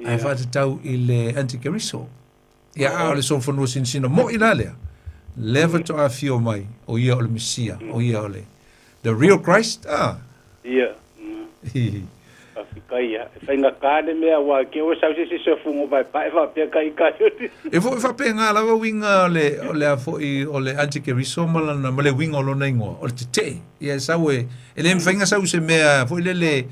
ae faatatau i le antikeriso. Ia, a o le solofanua sinasina moʻi la lea, lea faatoa afio mai, o ia o le Mesia, o ia o le the real Christ, a. Ia. Faafetai ia. E faigata le mea aua ke oe sau se isi soifuaga paepae faapea kai kai o le. E foi faapena lava uiga o le o le a foi o le antikeriso ma lana ma le uiga o lona igoa, o le tetee. Ia e sau e e le mafai ona sau se mea foi lele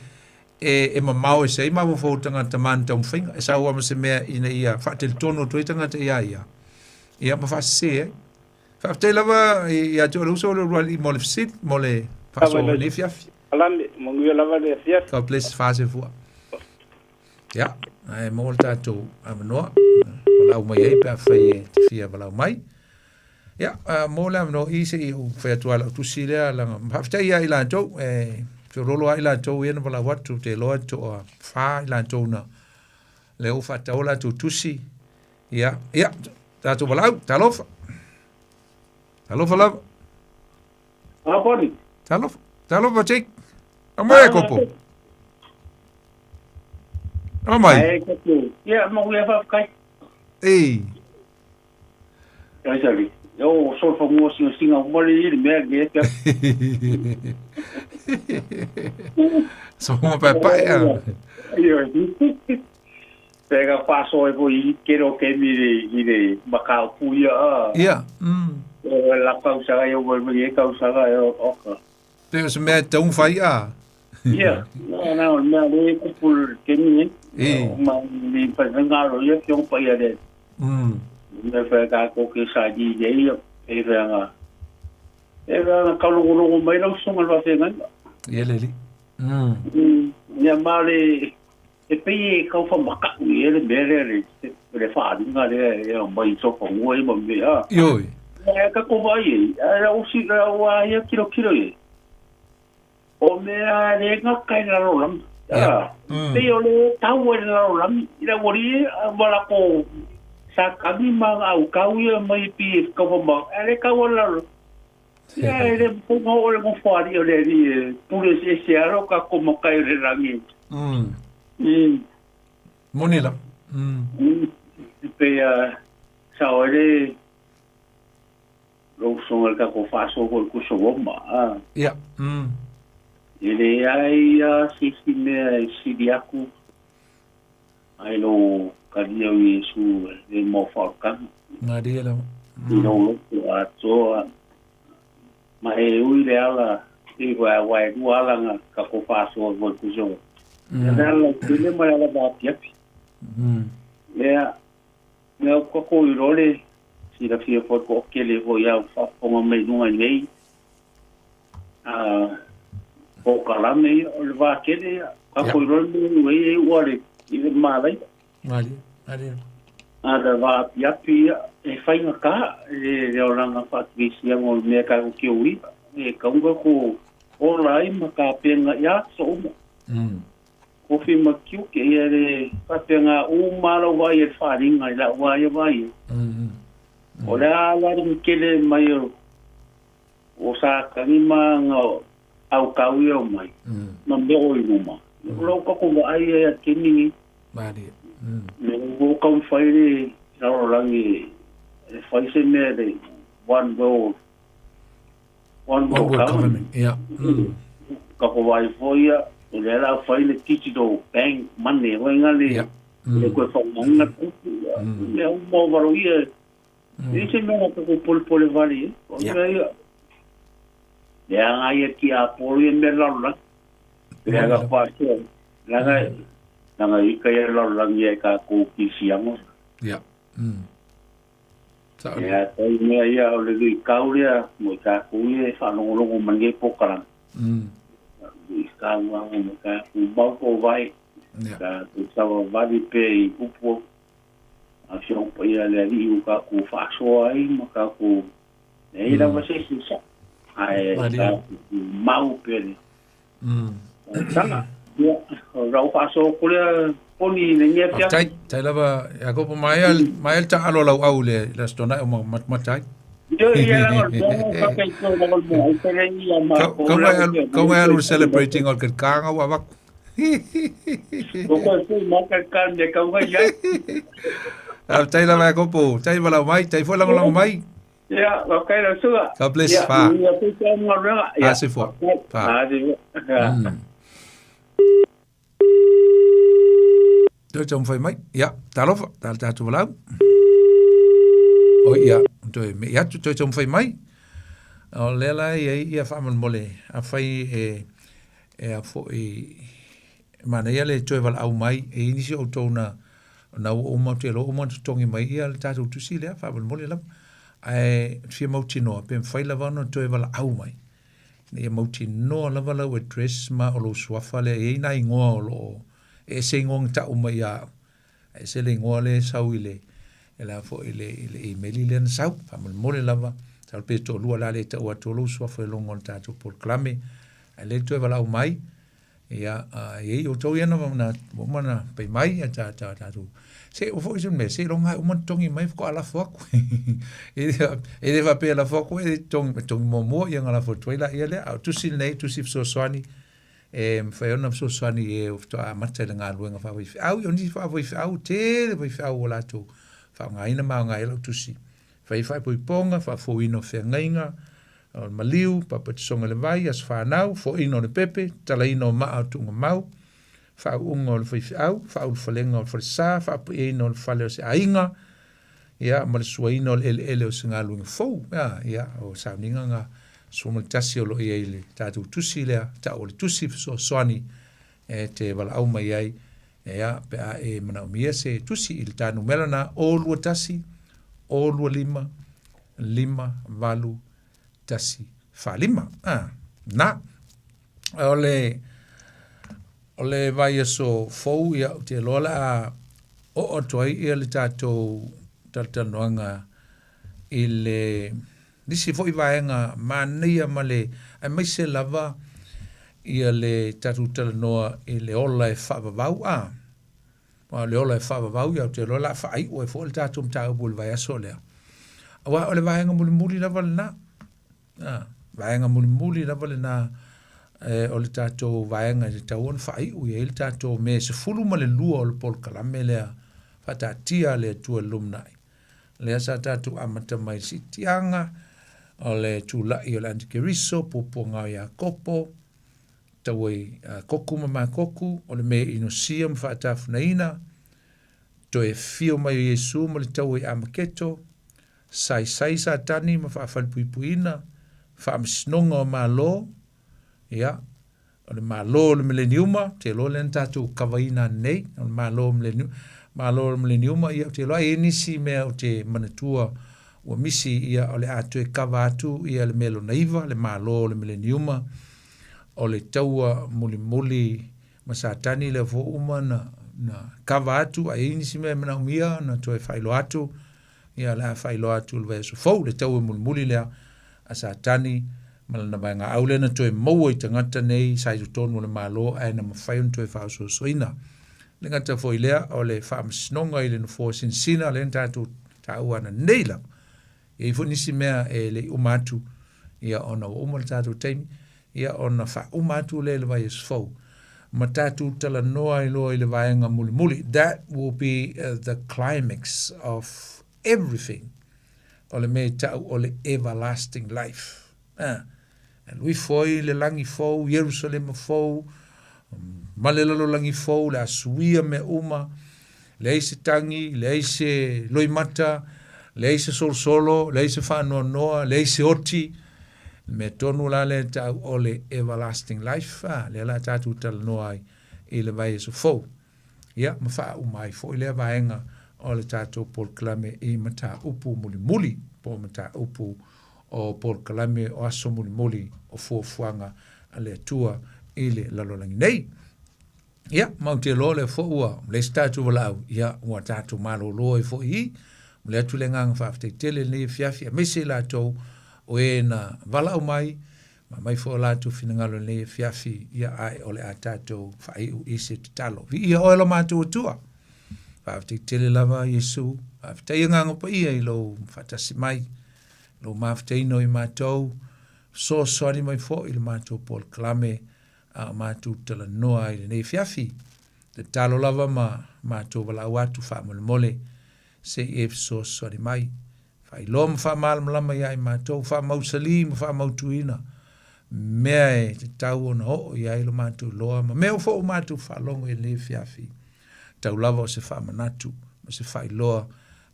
e e mamao ese ai mafaufau o tagata ma ana taumafaiga. E sau lava ma se mea ina ia faateletonu atu ai tagata iā ia, ia ma faasese ai. Faafetai lava ia te oe le uso o le ulualii mo le fesili, mo le faasoa o lenei afiafi. Alame, manuia lava le afiafi. God bless Faasefua. Ia, ae maua le tatou avanoa, valaau mai ai pe afai e te fia valaau mai. Ia, mo le avanoa i se i ou fai atu lava lau tusi lea, laga, faafetai ia i latou, e feoloolo lava i latou ia na valaau atu, te iloa toa fa i latou na lea ua faatau latou tusi. Ia, ia, tatou valaau, talofa. Talofa lava. Aponi. Talofa, talofa Jake. Aumai e kopo. Aumai. Ai kopo. Ia, mo ia faafetai. Ei. Ai sali. Yo sol fa mo singa singa mo le ile mea le ke. So mo pa pa ya. Iyo. Pega paso e foi kero ke mi le i le makau puia. Ia. O la kausaga e o mai e kausaga e o oka. Pe o se mea e tau whai a. Ia, na na o mea le kupu ke mi. E. Ma mi pa ngaro ia ke o pa ia le. Me whai ka ko ke sa di le ia e whai nga. E whai nga kaulongolongo mai lau songa lwa whai ngai. Ia le li. Ia ma le e pei e kau whamakau i ele mea lea le le whaaringa lea e au mai sofa ngua i ma mea. Ioi. E ka ko vai e, a o si ka o a ia kilo kilo e. O mea le nga kai na ro lam. Yeah. Pei o le tau e na ro lam, i la wori a wala ko sa kami ma au kau ia mai pi e kau whama, a le kau o la ro. Ia e le punga o le ngofo o le ri e pule se se aro ka ko makai le rangi. Moni la. Pe a sa o le lo songa ka ko faso ko ku so ma. Ia. E le ai a si si mea e sili aku ai lo kalia o Iesu le mo whaokanga. Ngā ria la. I lo loto a toa. Ma e ui le ala i wa wai rua ala ngā ka ko whāsoa ko ku so. Le ala i le mai ala wā piapi. Lea, mea ka ko i rore, si la fia fo ko kele fo ia whaponga mai nunga i nei. O kalame o le wā kele, ka ko i rore me ui e uare i le mālai. Maria, Maria. A le wā piapi e whainga ka, e le oranga whaatrisia ngō mea ka ko ki ui, e kaunga ko ola ai ma ka penga ia so uma. Ko whima kiu ke ia le whapenga u mara wai e wharinga i la wai wai. O le ala ringi kele mai o sa kangi ma ngā au kau ia o mai. Ma meo i numa. O lau kako wa ai e a keningi. Maria. Me o kau whai le raro rangi e whai se mea le one world. One World Covenant. Ia. Ka ko vai foi ia, o lea la fai le digital bank money, foi nga le, le koe whaunga kupu, mea uma o varo ia, e se mea ka ko pole pole vale, o mea ia, lea nga ia ki a polo ia mea lalo la, lea ka whātua, langa, langa i ka ia lalo langi ia ka kō ki siango. Ia. Ia, tai mea ia o le lui kau lea, mo i kākou ia e whaalongolongo mai nei pōkaranga. Lui kau au mo kākou mau ko vai, ka tu sawa vali pe i upu a fio pa ia le ali u kākou whaasoa ai ma kākou e i lava se si sa. Ai kākou mau pe le. Tanga, ia, o rau whaasoa ko lea poni le ngia pia. Tai, tai lava, Iakopo, maea, maea le taalo lau au le le Aso Toonai o matamata ai. Ia, ia lava, mo ka kei ko lava mo ai pele ia ma ko Kau mai alu, kau mai alu celebrating o ke kanga ua vaku. Ko koe fu mo ke kan me kau mai ia. Tai lava Iakopo, tai walau mai, tai foi langolango mai. Ia, okay, lau suga. God bless. Ia, Fa. ia, pui te anu aruega. Ia. Ah, se fua. Fa. Ah, se fua. Ia. Toe taumafai mai. Ia, talofa, tala tatou valaau. Oi, ia, toe mei atu, toe taumafai mai. O lea la e i ai ia faamolemole, afai e, e a foi, e manaia le toe valaau mai, e i ai nisi o outou na, na ua uma ou te iloa ua uma ona totogi mai ia le tatou tusi lea, faamolemole lava. Ae fia mautinoa, pe mafai lava ona toe valaau mai. Ina ia mautinoa lava lau address ma o lou suafa lea, e i ai nai igoa o lo o, e ese igoa na tau mai ia au, a ese le igoa lea e sau i le, e le a foi i le, i le imeli lea na sau, faamolemole lava, masalo pe toalua la lea e tau atu o lou suafa i luga o le tatou polokalame, ae lea toe valaau mai, Ia, e i ai outou ia na, na, ua uma ona pai mai, ia ta, ta, tatou, se, ua foi se mea, seiloga lava e uma ona totogi mai faatoa lafo atu. E le, e le faapea e lafo atu e totogi, totogi muamua ia ona lafo atu ai laia lea. A o tusi lenei, tusi fesoasoani, e mafai ona fesoasoani i e faatoa amata i le galuega faafaifeau. Ia o nisi faafaifeau, tele faifeau ua latou faaaogaina ma aoga ai lau tusi. Fai faaipoipoga, faafouina o feagaiga, o le maliu, papatisoga i le vai, aso fanau, foaina o le pepe, tatalaina o maa o tuugamau, faauuga o le faifeau, faaulufalega o le falesa, faapaiaina o le fale o se aiga, ia, ma le suaina o le eleele o se galuega fou. Ia, ia, o sauniga na 11 o lo o i ai i le tatou tusi lea, tau o le tusi fesoasoani e te valaau mai ai, ia, pe a e manaomia se tusi i le ta numera na, 021 025 5 8 1 4 5. Ah, na. O le, o le vaiaso fou, ia, ou te iloa o le a oo atu ai ia le tatou talatalanoaga i le nisi foi vaega manaia ma le, aemaise lava ia le tatou talanoa i le ola e faavavau. A, aua o le ola e faavavau, ia ou te iloa o le a faaiu ai foi le tatou mataupu i le vaiaso lea. Aua o le vaega mulimuli lava lena, a, vaega mulimuli lava lena e, o le tatou vaega e tatau ona faaiu i ai le tatou mea e 12 o le polokalame lea faataatia a le Atua i le lumanai. Lea sa tatou amata mai i le siitiaga o le tulai o le Antikeriso, puapuaga o Iakopo, tau ai Koku ma Makoku, o le mea e inosia ma faatafunaina, toe afio mai o Iesu ma le taua i Amaketo, saisai Satani ma faafalepuipuiina, faamasinoga o Malo, ia, o le Malo o le Mileniuma, ou te iloa lea na tatou kavaina nei, o le Malo o le Malo o le Mileniuma, ia, ou te iloa e i ai nisi mea ou te manatua ua misi, ia, o le a toe kava atu ia le mea lona iva, le Malo o le Mileniuma, o le taua mulimuli ma Satani lea foi ua uma ona na kava atu, a i ai nisi mea e manaomia ona toe faailoa atu, ia o le a faailoa atu i le vaiaso fou le taua mulimuli lea a Satani ma lana vaegaau lea na toe maua i tagata nei sa i totonu o le Malo ae na mafai ona toe faaosoosoina. Le gata foi lea o le faamasinoga i le nofoa sinasina lea na tatou taua ananei lava. E i ai foi nisi mea e le i uma atu, ia ona ua uma le tatou taimi, ia ona faauma atu lea i le vaiaso fou. Ma tatou talanoa ai loa i le vaega mulimuli. That will be the climax of everything. O le mea i tau o le everlasting life. Ah. Alu ifo ai le lagi fou, Ierusalema fou, ma le lalolagi fou, le a suia mea uma, leai se tagi, leai se loimata, leai se solosolo, leai se faanoanoa, leai se oti. Le mea tonu la lea e tau o le everlasting life, a, lea la tatou talanoa ai i le vaiaso fou. Ia, ma faauma ai foi lea vaega o le tatou polokalame i mataupu mulimuli, po o mataupu o polokalame o aso mulimuli o fuafuaga a le Atua i le lalolagi nei. Ia, ma ou te iloa lea foi ua leai se tatou valaau, ia, ua tatou malolo ai foi i i. Momoli atu le agaga faafetai tele i lenei afiafi, aemaise i latou o e na valaau mai, ma aumai foi o latou finagalo i lenei afiafi, ia, ae o le a tatou faaiu i se tatalo. Viia oe lo matou Atua. Faafetai tele lava Iesu, faafetai Agaga Paia i lou faatasi mai, lou mafutaina o i matou, fesoasoani mai foi i le matou polokalame, a o matou talanoa ai i lenei afiafi. Tatalo lava ma matou valaau atu faamolemole se i e fesoasoani mai. Faailoa ma faamalamalama ia i matou, faamausali ma faamautuina mea e tatau ona oo i ai lo matou iloa ma mea foi ua matou faalogo i lenei afiafi. Tau lava o se faamanatu ma se faailoa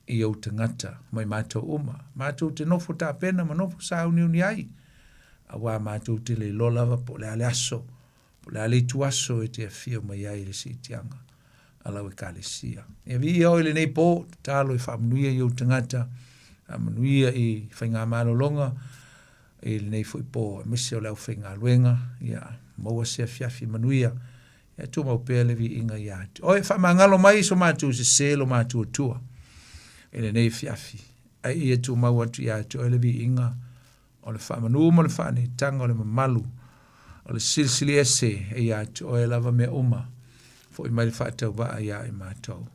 i ou tagata ma i matou uma. Matou te nofo tapena ma nofo sauniuni ai Aua matou te le iloa lava po o le a le aso, po o le a le ituaso e te afio mai ai i le siitiaga a lau Ekalesia. Ia viia oe i lenei po, tatalo e faamanuia i ou tagata, faamanuia i faigamalologa i lenei foi po, aemaise o le aufaigaluega, ia maua se afiafi manuia, ia tumau pea le viiga ia te oe. Faamagalo mai so matou sese lo matou Atua i lenei afiafi, a ia tumau atu ia te oe le viiga O le faamanu ma le faaneetaga o le mamalu o le Silisili Ese e ia te oe lava mea uma, foi mai le faatauvaa iā i matou.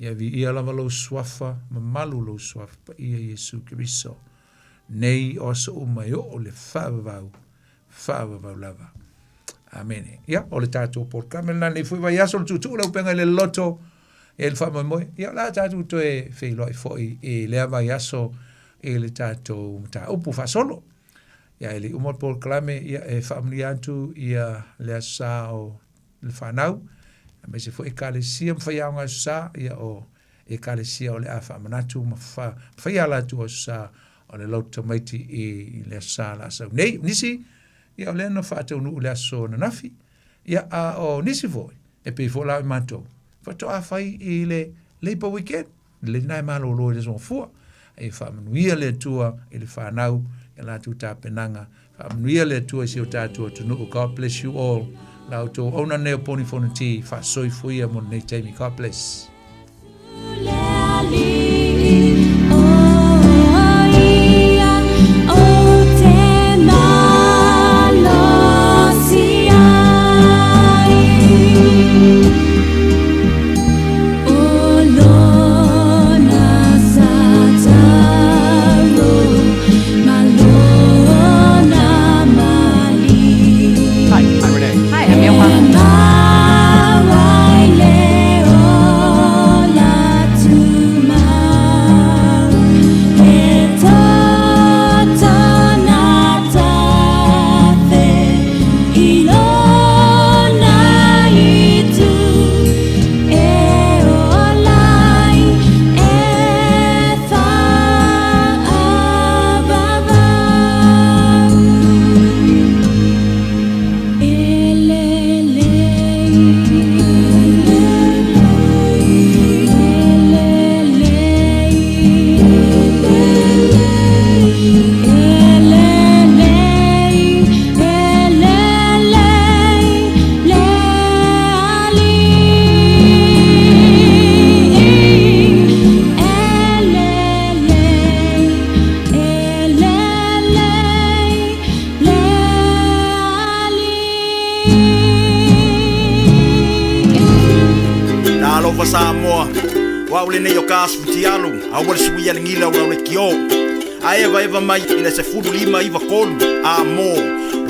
Ia viia lava lou Suafa mamalu lou Suafa Paia Iesu Keriso, nei o aso uma e oo i le faavavau, faavavau lava. Amene. Ia, o le tatou polokalame lena nei foi vaiaso le tuutuu le upega i le loloto e le faamoemoe. Ia, o le a tatou toe feiloai foi i lea vaiaso i le tatou mataupu faasolo. Ia, e le i uma le polokalame, ia, e faamanuia atu ia le Aso Sa o le fanau, aemaise foi Ekalesia ma faiaoga Aso Sa, ia, o Ekalesia o le a faamanatu ma faia a latou Aso Sa o le loto tamaiti i le Aso Sa la sau nei. O nisi, ia, o lea na faataunuu i le aso ananafi, ia, a o nisi foi, e pei foi la o i matou, faatoa fai i le Labour Weekend, lena e malolo i le Aso Gafua. E faamanuia le Atua i le fanau i a latou tapenaga. Faamanuia le Atua i si o tatou atunuu. God bless you all. La outou auauna nei o Poni Fonoti, faasoifuia mo lenei taimi. God bless. Hi, I'm Renee. Hi, I'm Johanna. Talofa Samoa, o au lenei o ka asu fitialu, aua le suia le gila o lau lekiō. A evaeva mai i le 15 93 a mo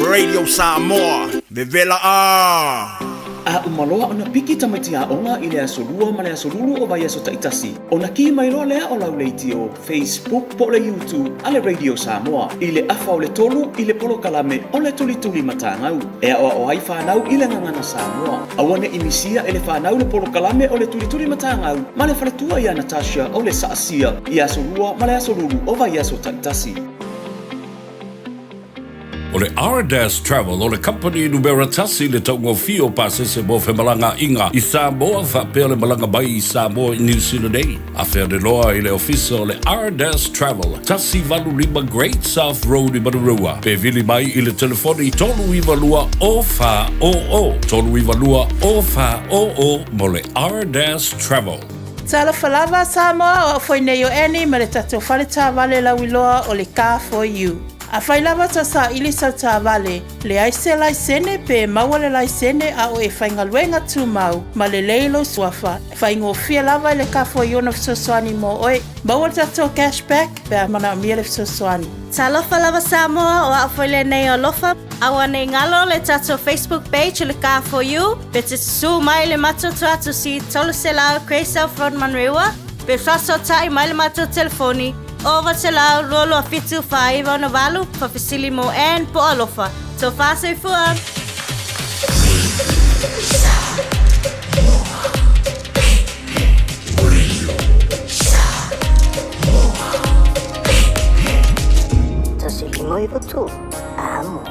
Radio Samoa. Vevela a! A uma loa ona piki tamaiti aoga i le Aso Lua ma le Aso Lulu o vaiaso taitasi, ona ki mai loa lea o lau leitio, Facebook po o le YouTube a le Radio Samoa i le afa o le tolu i le polokalame o le Tulituli Matagau e aoao ai fanau i le gagana Samoa. Aua ne i misia e le fanau le polokalame o le Tulituli Matagau ma le faletua ia Natasha o le Saasia i Aso Lua ma le Aso Lulu o vaiaso taitasi. O le Ardas Travel o le kamupani numera tasi i le taugofie o pasese mo femalagaaiga i Samoa faapea le malaga mai i Samoa i Niu Sila nei. Afe ane loa i le ofisa o le Ardas Travel, 185 Great South Road i Manurewa, pe vili mai i le telefoni 392 0400, 392 0400 mo le Ardas Travel. Talofa lava Samoa, o au foi nei o Annie ma le tatou fale taavale lauiloa o le Car For You. Afai lava ta saili sau taavale, leai se laisene pe maua le laisene a o e faigaluega tumau ma lelei lou suafa, faigofie lava i le kafo i ona fesoasoani mo oe. Maua le tatou cash back pe a manaomia le fesoasoani. Talofa lava Samoa, o au foi lenei o Alofa. Aua nei galo le tatou Facebook page o le Car For You, pe te susū mai le matou tuatusi 300 Grey South Road Manurewa, pe faasootai mai le matou telefoni 900 22 7 49 68, faafesili mo Ann po o Alofa. Tofa soifua! Tasi lima iwa tolu. Amo.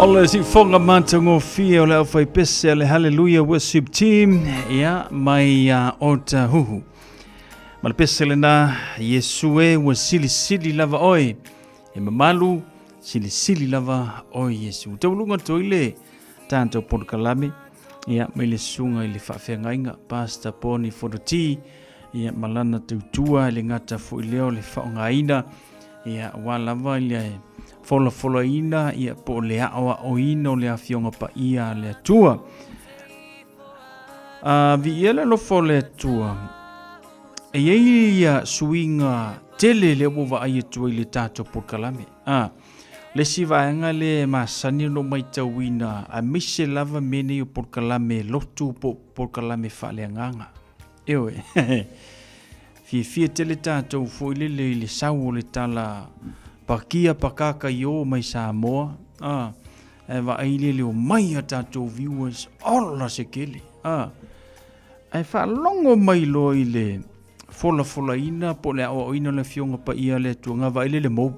O le siufoga matagofie o le aufaipese a le Hallelujah Worship Team, ia, mai ia Otahuhu. Ma le pese lena, Iesu e ua silisili lava oe, e mamalu, silisili lava oe Iesu. Tauluga toi le tātou polokalame, ia, mai le susuga i le faafeagaiga, Pastor Poni Fonoti, ia, ma lana tautua i le gata foi lea o le faaaogaina, Ia, aua lava i le folafolaina ia, po o le aoaoina o le Afioga Paia a le Atua. A viia le alofa o le Atua, e i ai ia suiga tele lea ua vaai atu ai i le tatou polokalame. A, le isi vaega lea e masani ona ou matauina, aemaise lava mea nei o polokalame lotu po o polokalame faaleagaga. Ioe. Fiafia tele tatou foi lele i le sau o le tala pakia pakaka i o mai Samoa a ae vaai lele o mai a tatou viewers ola se kele a ae faalogo mai loa i le folafolaina po o le aoaoina o le Afioga Paia a le Atua na vaai lele mou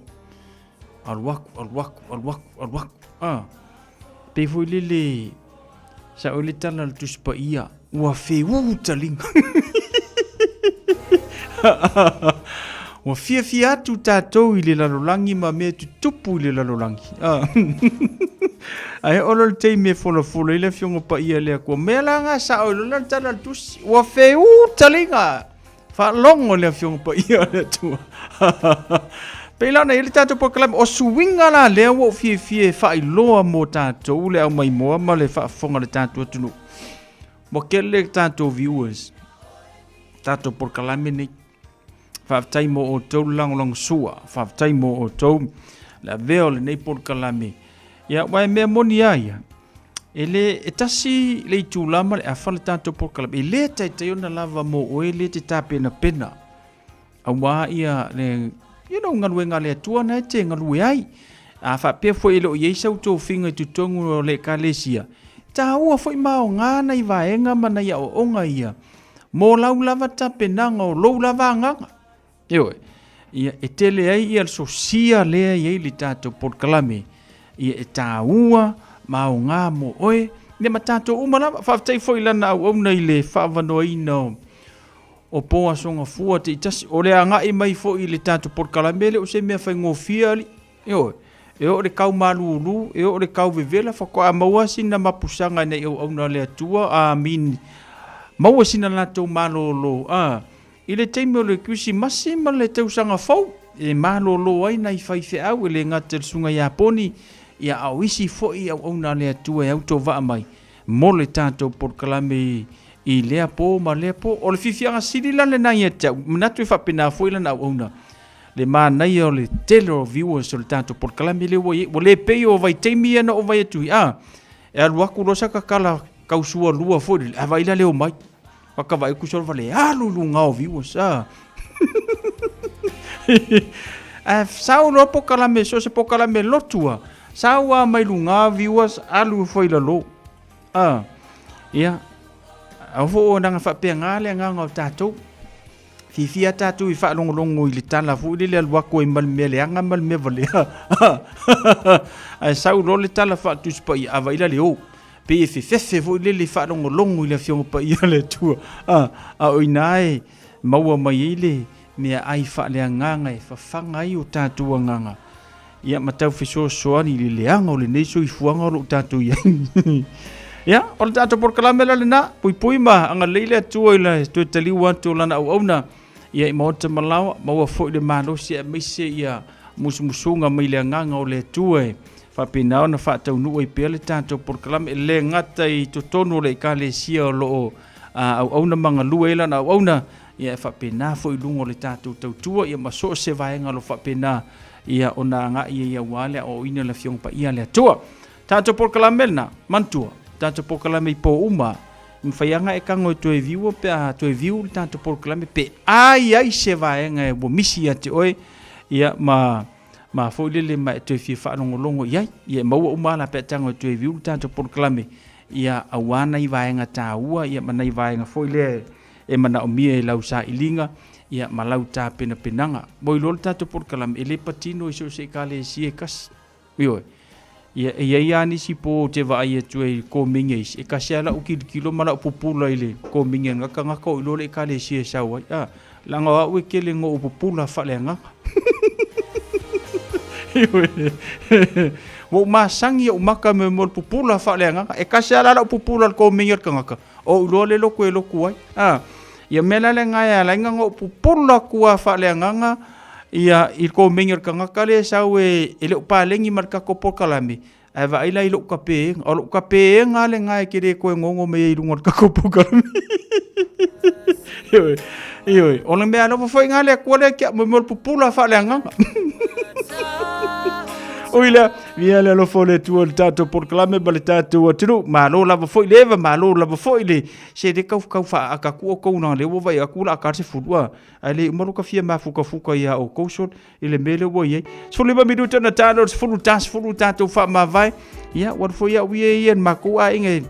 alu aku alu aku alu aku alu aku a pei foi lele Sa oe le tala a le Tusi Paia, ua feū taliga. Ua fiafia atu tatou i le lalolagi ma mea tutupu i le lalolagi. Ah. Ae oo loa le taimi e folafola ai le Afioga Paia a le Atua, mea la nga sao ai loa le tala a le Tusi, ua feū taliga. Faalogo le Afioga Paia a le Atua. Pei la ona i ai le tatou polokalame, o suiga la lea ua ou fiafia e faailoa mo tatou le aumaimoa ma le faafofoga a le tatou atunuu. Ua tele le tatou viewers, tatou polokalame nei. Faafetai mo outou le lagolagosua, faafetai mo outou le avea o lenei polokalame. Ia, aua e mea moni lava ia, E le, e tasi le itula ma le afa le tatou polokalame. E le taitai ona lava mo oe le te tapenapena. Auā ia le, you know, galuega a le Atua na e te galue ai. A faapea foi e le o i ai sau tofiga i totonu o le Ekalesia, taua foi ma aoga nai vaega ma nai aoaoga ia mo lau lava tapenaga o lou lava agaga. Ioe. Ia, e tele ai ia le sosia lea e i ai le tatou polokalame. Ia, e tāua ma aoga mo oe, ia ma tatou uma lava. Faafetai foi i lana auauna i le faaavanoaina o, o Boaso Gafua taitasi. O le agai mai foi i le tatou polokalame, e le o se mea faigofie, alii. Ioe. E oo i le kau malūlū, e oo i le kau vevela, faatoa maua sina mapusaga i nai auauna a le Atua, amini. Maua sina latou malōlō, a. I le taimi o le Kerisimasi ma le Tausaga Fou, e malōlō ai nai faifeau e le gata i le Susuga ia Poni, ia a o isi foi auauna a le Atua e autovaa mai mo le tatou polokalame i lea po ma lea po. O le fiafiaga sili la lena ia te au, manatu e faapena foi lana auauna, le manaia o le tele o viewers o le tatou polokalame lea ua i ai. Ua le pei o vaitaimi ia na ou vaai atu ai, a, e alu atu loa saka tala tau sualua foi lele, a vaai la le omai. Whakawai ku soro wale alu lu ngao viewers ah. A sau lo pokalame so se pokalame lotua. Sau a mai lu ngā viewers alu foi la lo. Ah. Ia. Au fo o nanga whapea ngā le ngā ngā tātou. Fiafia tātou i whaalongolongo i le tala foi le le alu aku ai ma le mea leaga ma le mea valea. Ae sau loa le tala faatusi paia, a vaai la le o. Pei e fefefe foi lele i faalogologo i le Afioga Paia a le Atua, a, a o ina e maua mai ai le meaai faaleagaga e fafaga ai o tatou agaga, ia ma tau fesoasoani i le leaga o lenei soifuaga o lo o tatou i ai. Ia, o le tatou polokalame la lena, puipui ma agalelei le Atua i le toe taliu atu o Lana auauna, ia i maota ma laoa, maua foi le malosi aemaise ia musumusuga mai le agaga o le Atua e faapena ona faataunuu ai pea le tatou polokalame, e le gata i totonu o le Ekalesia o lo o auauna ma galue ai lana auauna, ia e faapena foi i luga o le tatou tautua, ia ma so o se vaega o lo o faapena ia ona agai ai aua le aoaoina o le Afioga Paia a le Atua. Tatou polokalame lena, manatua, tatou polokalame i po uma, e mafai lava ona e tago e toe view pe a toe view le tatou polokalame pe a i ai se vaega ua misi ia te oe, ia ma ma foi lele ma e toe fia faalogologo i ai. Ia e maua uma lava la pe a tago e toe view le tatou polokalame, ia aua nai vaega taua ia ma nai vaega foi lea e manaomia i lau sailiga ia ma lau tapenapenaga. Mo iloa le tatou polokalame e le patino i so o se ekalesia e tasi. Ioe. Ia, e i ai lava nisi po ou te vaai atu ai i komigi a isi, e kasi lava lau kilokilo ma lau pupula i le komigi a lena tagata o iloa le ekalesia e sau ai. A, leaga o au e tele ina ou pupula faaleagaga. Ioe. Ua ou masani i ou maka me mo le pupula faaleagaga. E kasi lava la lau pupula i le komigi a le tagata, o ou iloa le lotu e lotu ai. A, ia mea la lena e ala ai ona ou pupula atu lava faaleagaga ia i le komeni o le tagata lea e sau e, e le o paleni ma le tatou polokalame, ae vaai la i lou tapeega. O lou tapeega lava lena e te le toe gogo mai ai i luga o le tatou polokalame. Ioe, ioe, o le mea alofa foi lena a le Atua lea kia mo le pupula faaleagaga. Ui lea, Ia le alofa o le Atua i le tatou polokalame ma le tatou atunuu. Malo lava foi le eva, malo lava foi le se le kau kau faaata atu outou na lea ua vaai atu la ka se fulu a. Ae le uma lo ka fia mafukafuka ia outou so i le mea lea ua i ai. 15 minuta na talo 10 ta 10 tatou faamavae. Ia ua foi au ia ia le makou aiga e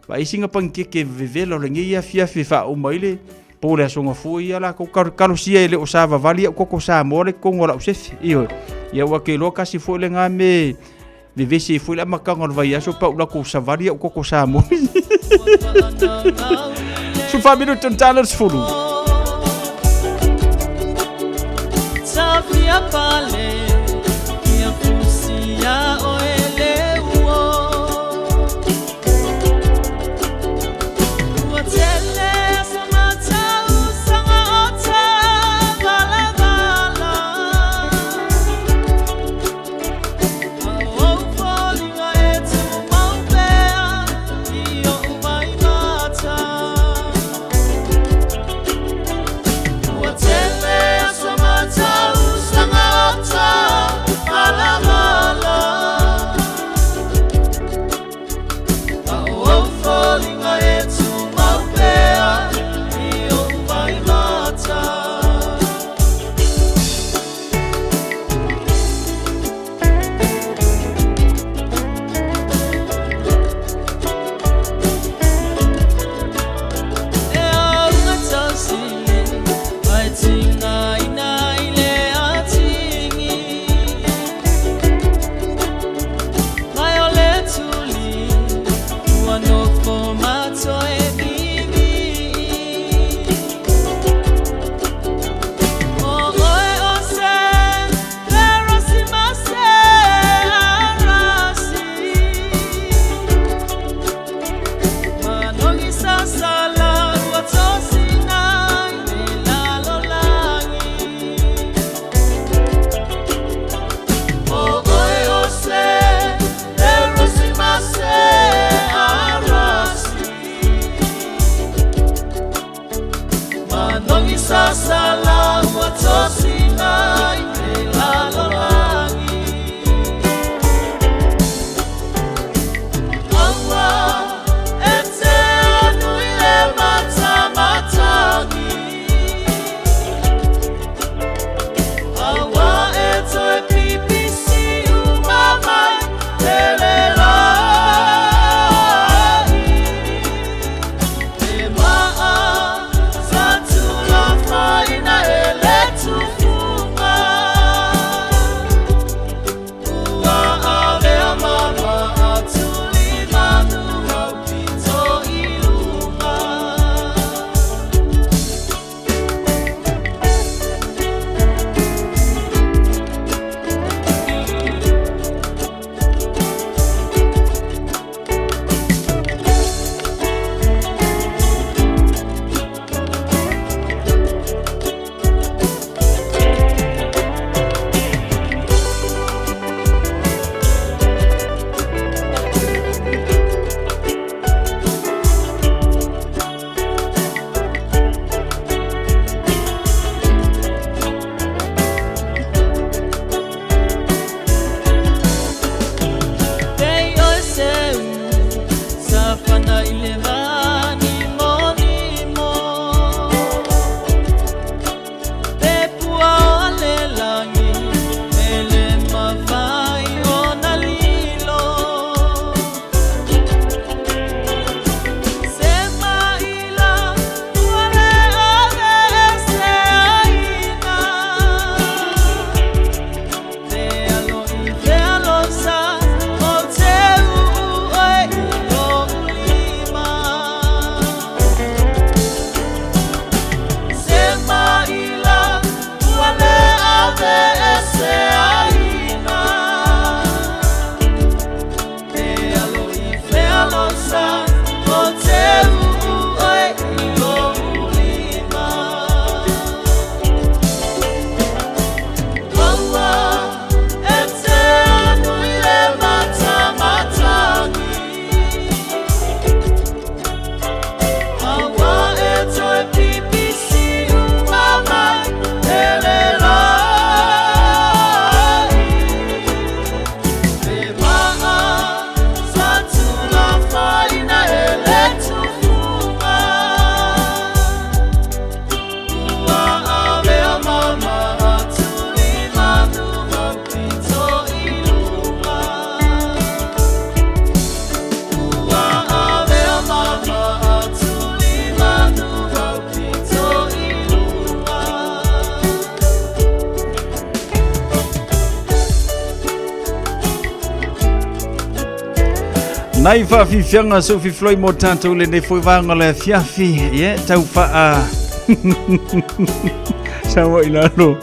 vaai singa panikeke vevela o lenei afiafi e faauma ai le po o le aso gafua ia latou kalosia e le o savavali au koko Samoa le totonu o lau sefe. Ioe. Ia ua te iloa kasi foi lena me vevesi ai foi le amataga o le vaiaso pa u latou savali au koko Samoa. 14 minuto na talo le 10. Tafia pale, ia fusia o ele uo. Ua tele sa matau sanga o ta valavala. A o foliga e tumau pea i o'u mai mata. Ua tele sa matau sanga o ta valavala. A o foliga e tumau pea i o'u mai mata. E auga tausili, ai tinga ina i le atigi. Mai o le tuli, ua nofo matoe vivii. O oe o se lerosi ma se arasi. Manogi sasala ua tosina i le lalolagi. O oe o se lerosi ma se arasi. Manogi sasala ua tosina i le lalolagi. Aua e te anu i le matamatagi. Aua e toe pipisi uma mai lele lai. E maa sa tulafaina e le se aina E alo i fealosa o te uu oe i lo ulima Aua e te anu i le matamatagi Aua e toe pipisi uma mai e le lai E maa sa tulafaina e le tufuga Ua avea mama atu i manu mau pito i luga Ua avea mama atu i manu mau pito i luga. Nai faafiafiaga seu fifiloi mo tatou lenei foi vaga o le afiafi ia tau faa sauaʻi lalo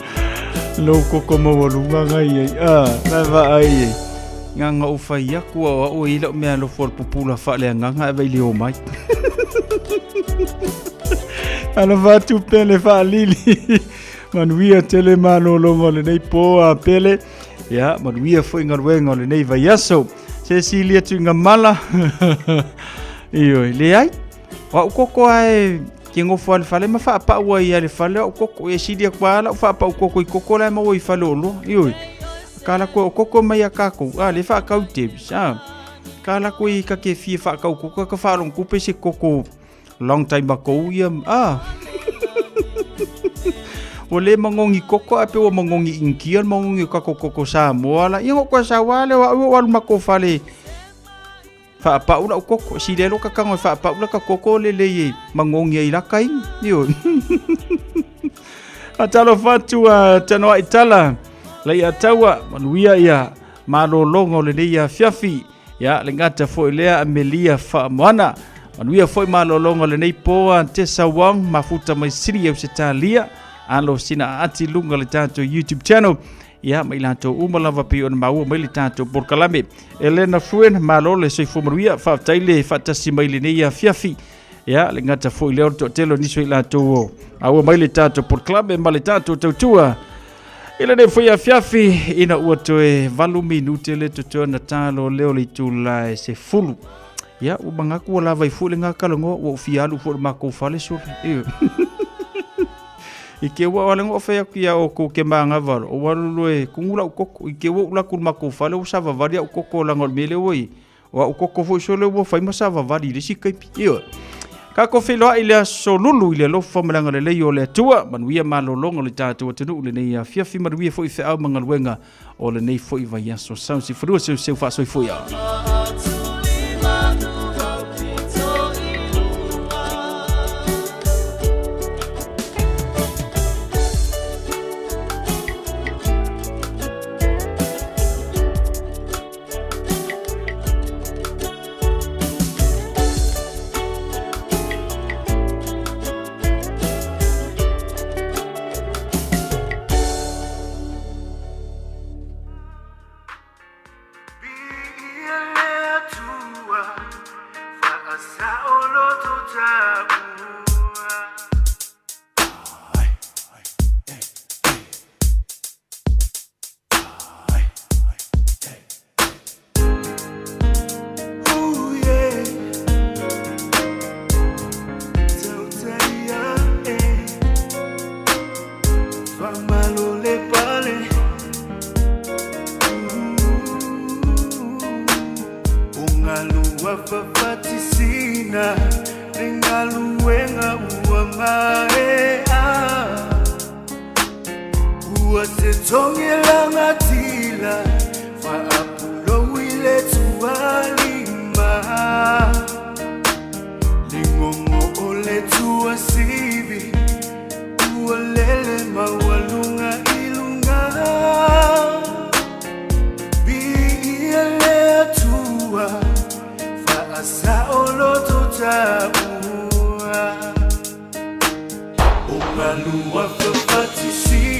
lou koko maualuga gai ai a la vaai ai gaga ou fai aku ao au ai lau mea alofa o le pupula faaleagaga ae vaileo mai alofa atu pele faalili manuia tele malologa o lenei po a pele ia manuia foi galuega o lenei vaiaso se sili atu i gamala ioe leai o au koko ae ke gofo a le fale ma faapau ai ia le fale o au koko e sili aku a lau faapau koko i koko la e maua i fale o loa ioe ka lako o koko mai a kākou a le faakau Davis a ka lako i ka ke fia faakau koko ka faalogo kupe se koko long time ago ia a ua lē magogi koko ae pe ua magogi inikia le magogi o kako koko Samoa la ia gokoa sauā le o a'u ou alu makou fale faapa'u la'u koko sili ai lo kakago e faapa'u laka koko lelei e magogi ai laka igi ioe Atalofa atu a tanoaʻi tala Leiataua manuia ia malologa o lenei afiafi ia le gata foi lea Amelia Faamoana manuia foi malologa o lenei po a Tessa Wong mafuta mai Sini Ausetalia alo sina aati luga le tatou YouTube channel ia ma i latou uma lava pei ona maua mai le tatou polokalame. Elena Fruen, malo le soifua manuia, faafetai le faatasi mai lenei afiafi. Ia, le gata foi lea o le toatele o nisi o i latou o maua mai le tatou polokalame ma le tatou tautua. I lenei foi afiafi, ina ua toe 8 minute le totoe ona talo lea o le itula e 10. Ia, ua manatu ua lava ai foi le gakalogoa, ua ou fia alu foi i le matou fale sole. Ioe. I ke ua ale ngo fai aku ia o ko ke manga valo o walu lo e kumu lau koko i ke ua ula ku mako fale o savavali au koko langa o le mele ua i o au koko foi sole ua fai ma savavali i le isi kaipi ioe Kako feiloai le aso lulu i le alofa ma le agalelei o le Atua, manuia malologa o le tatou atunuu lenei afiafi, manuia foi feau ma galuega o lenei foi vaiaso. Sausi fanua seuseu faasoifua. Ungalua fafatisina.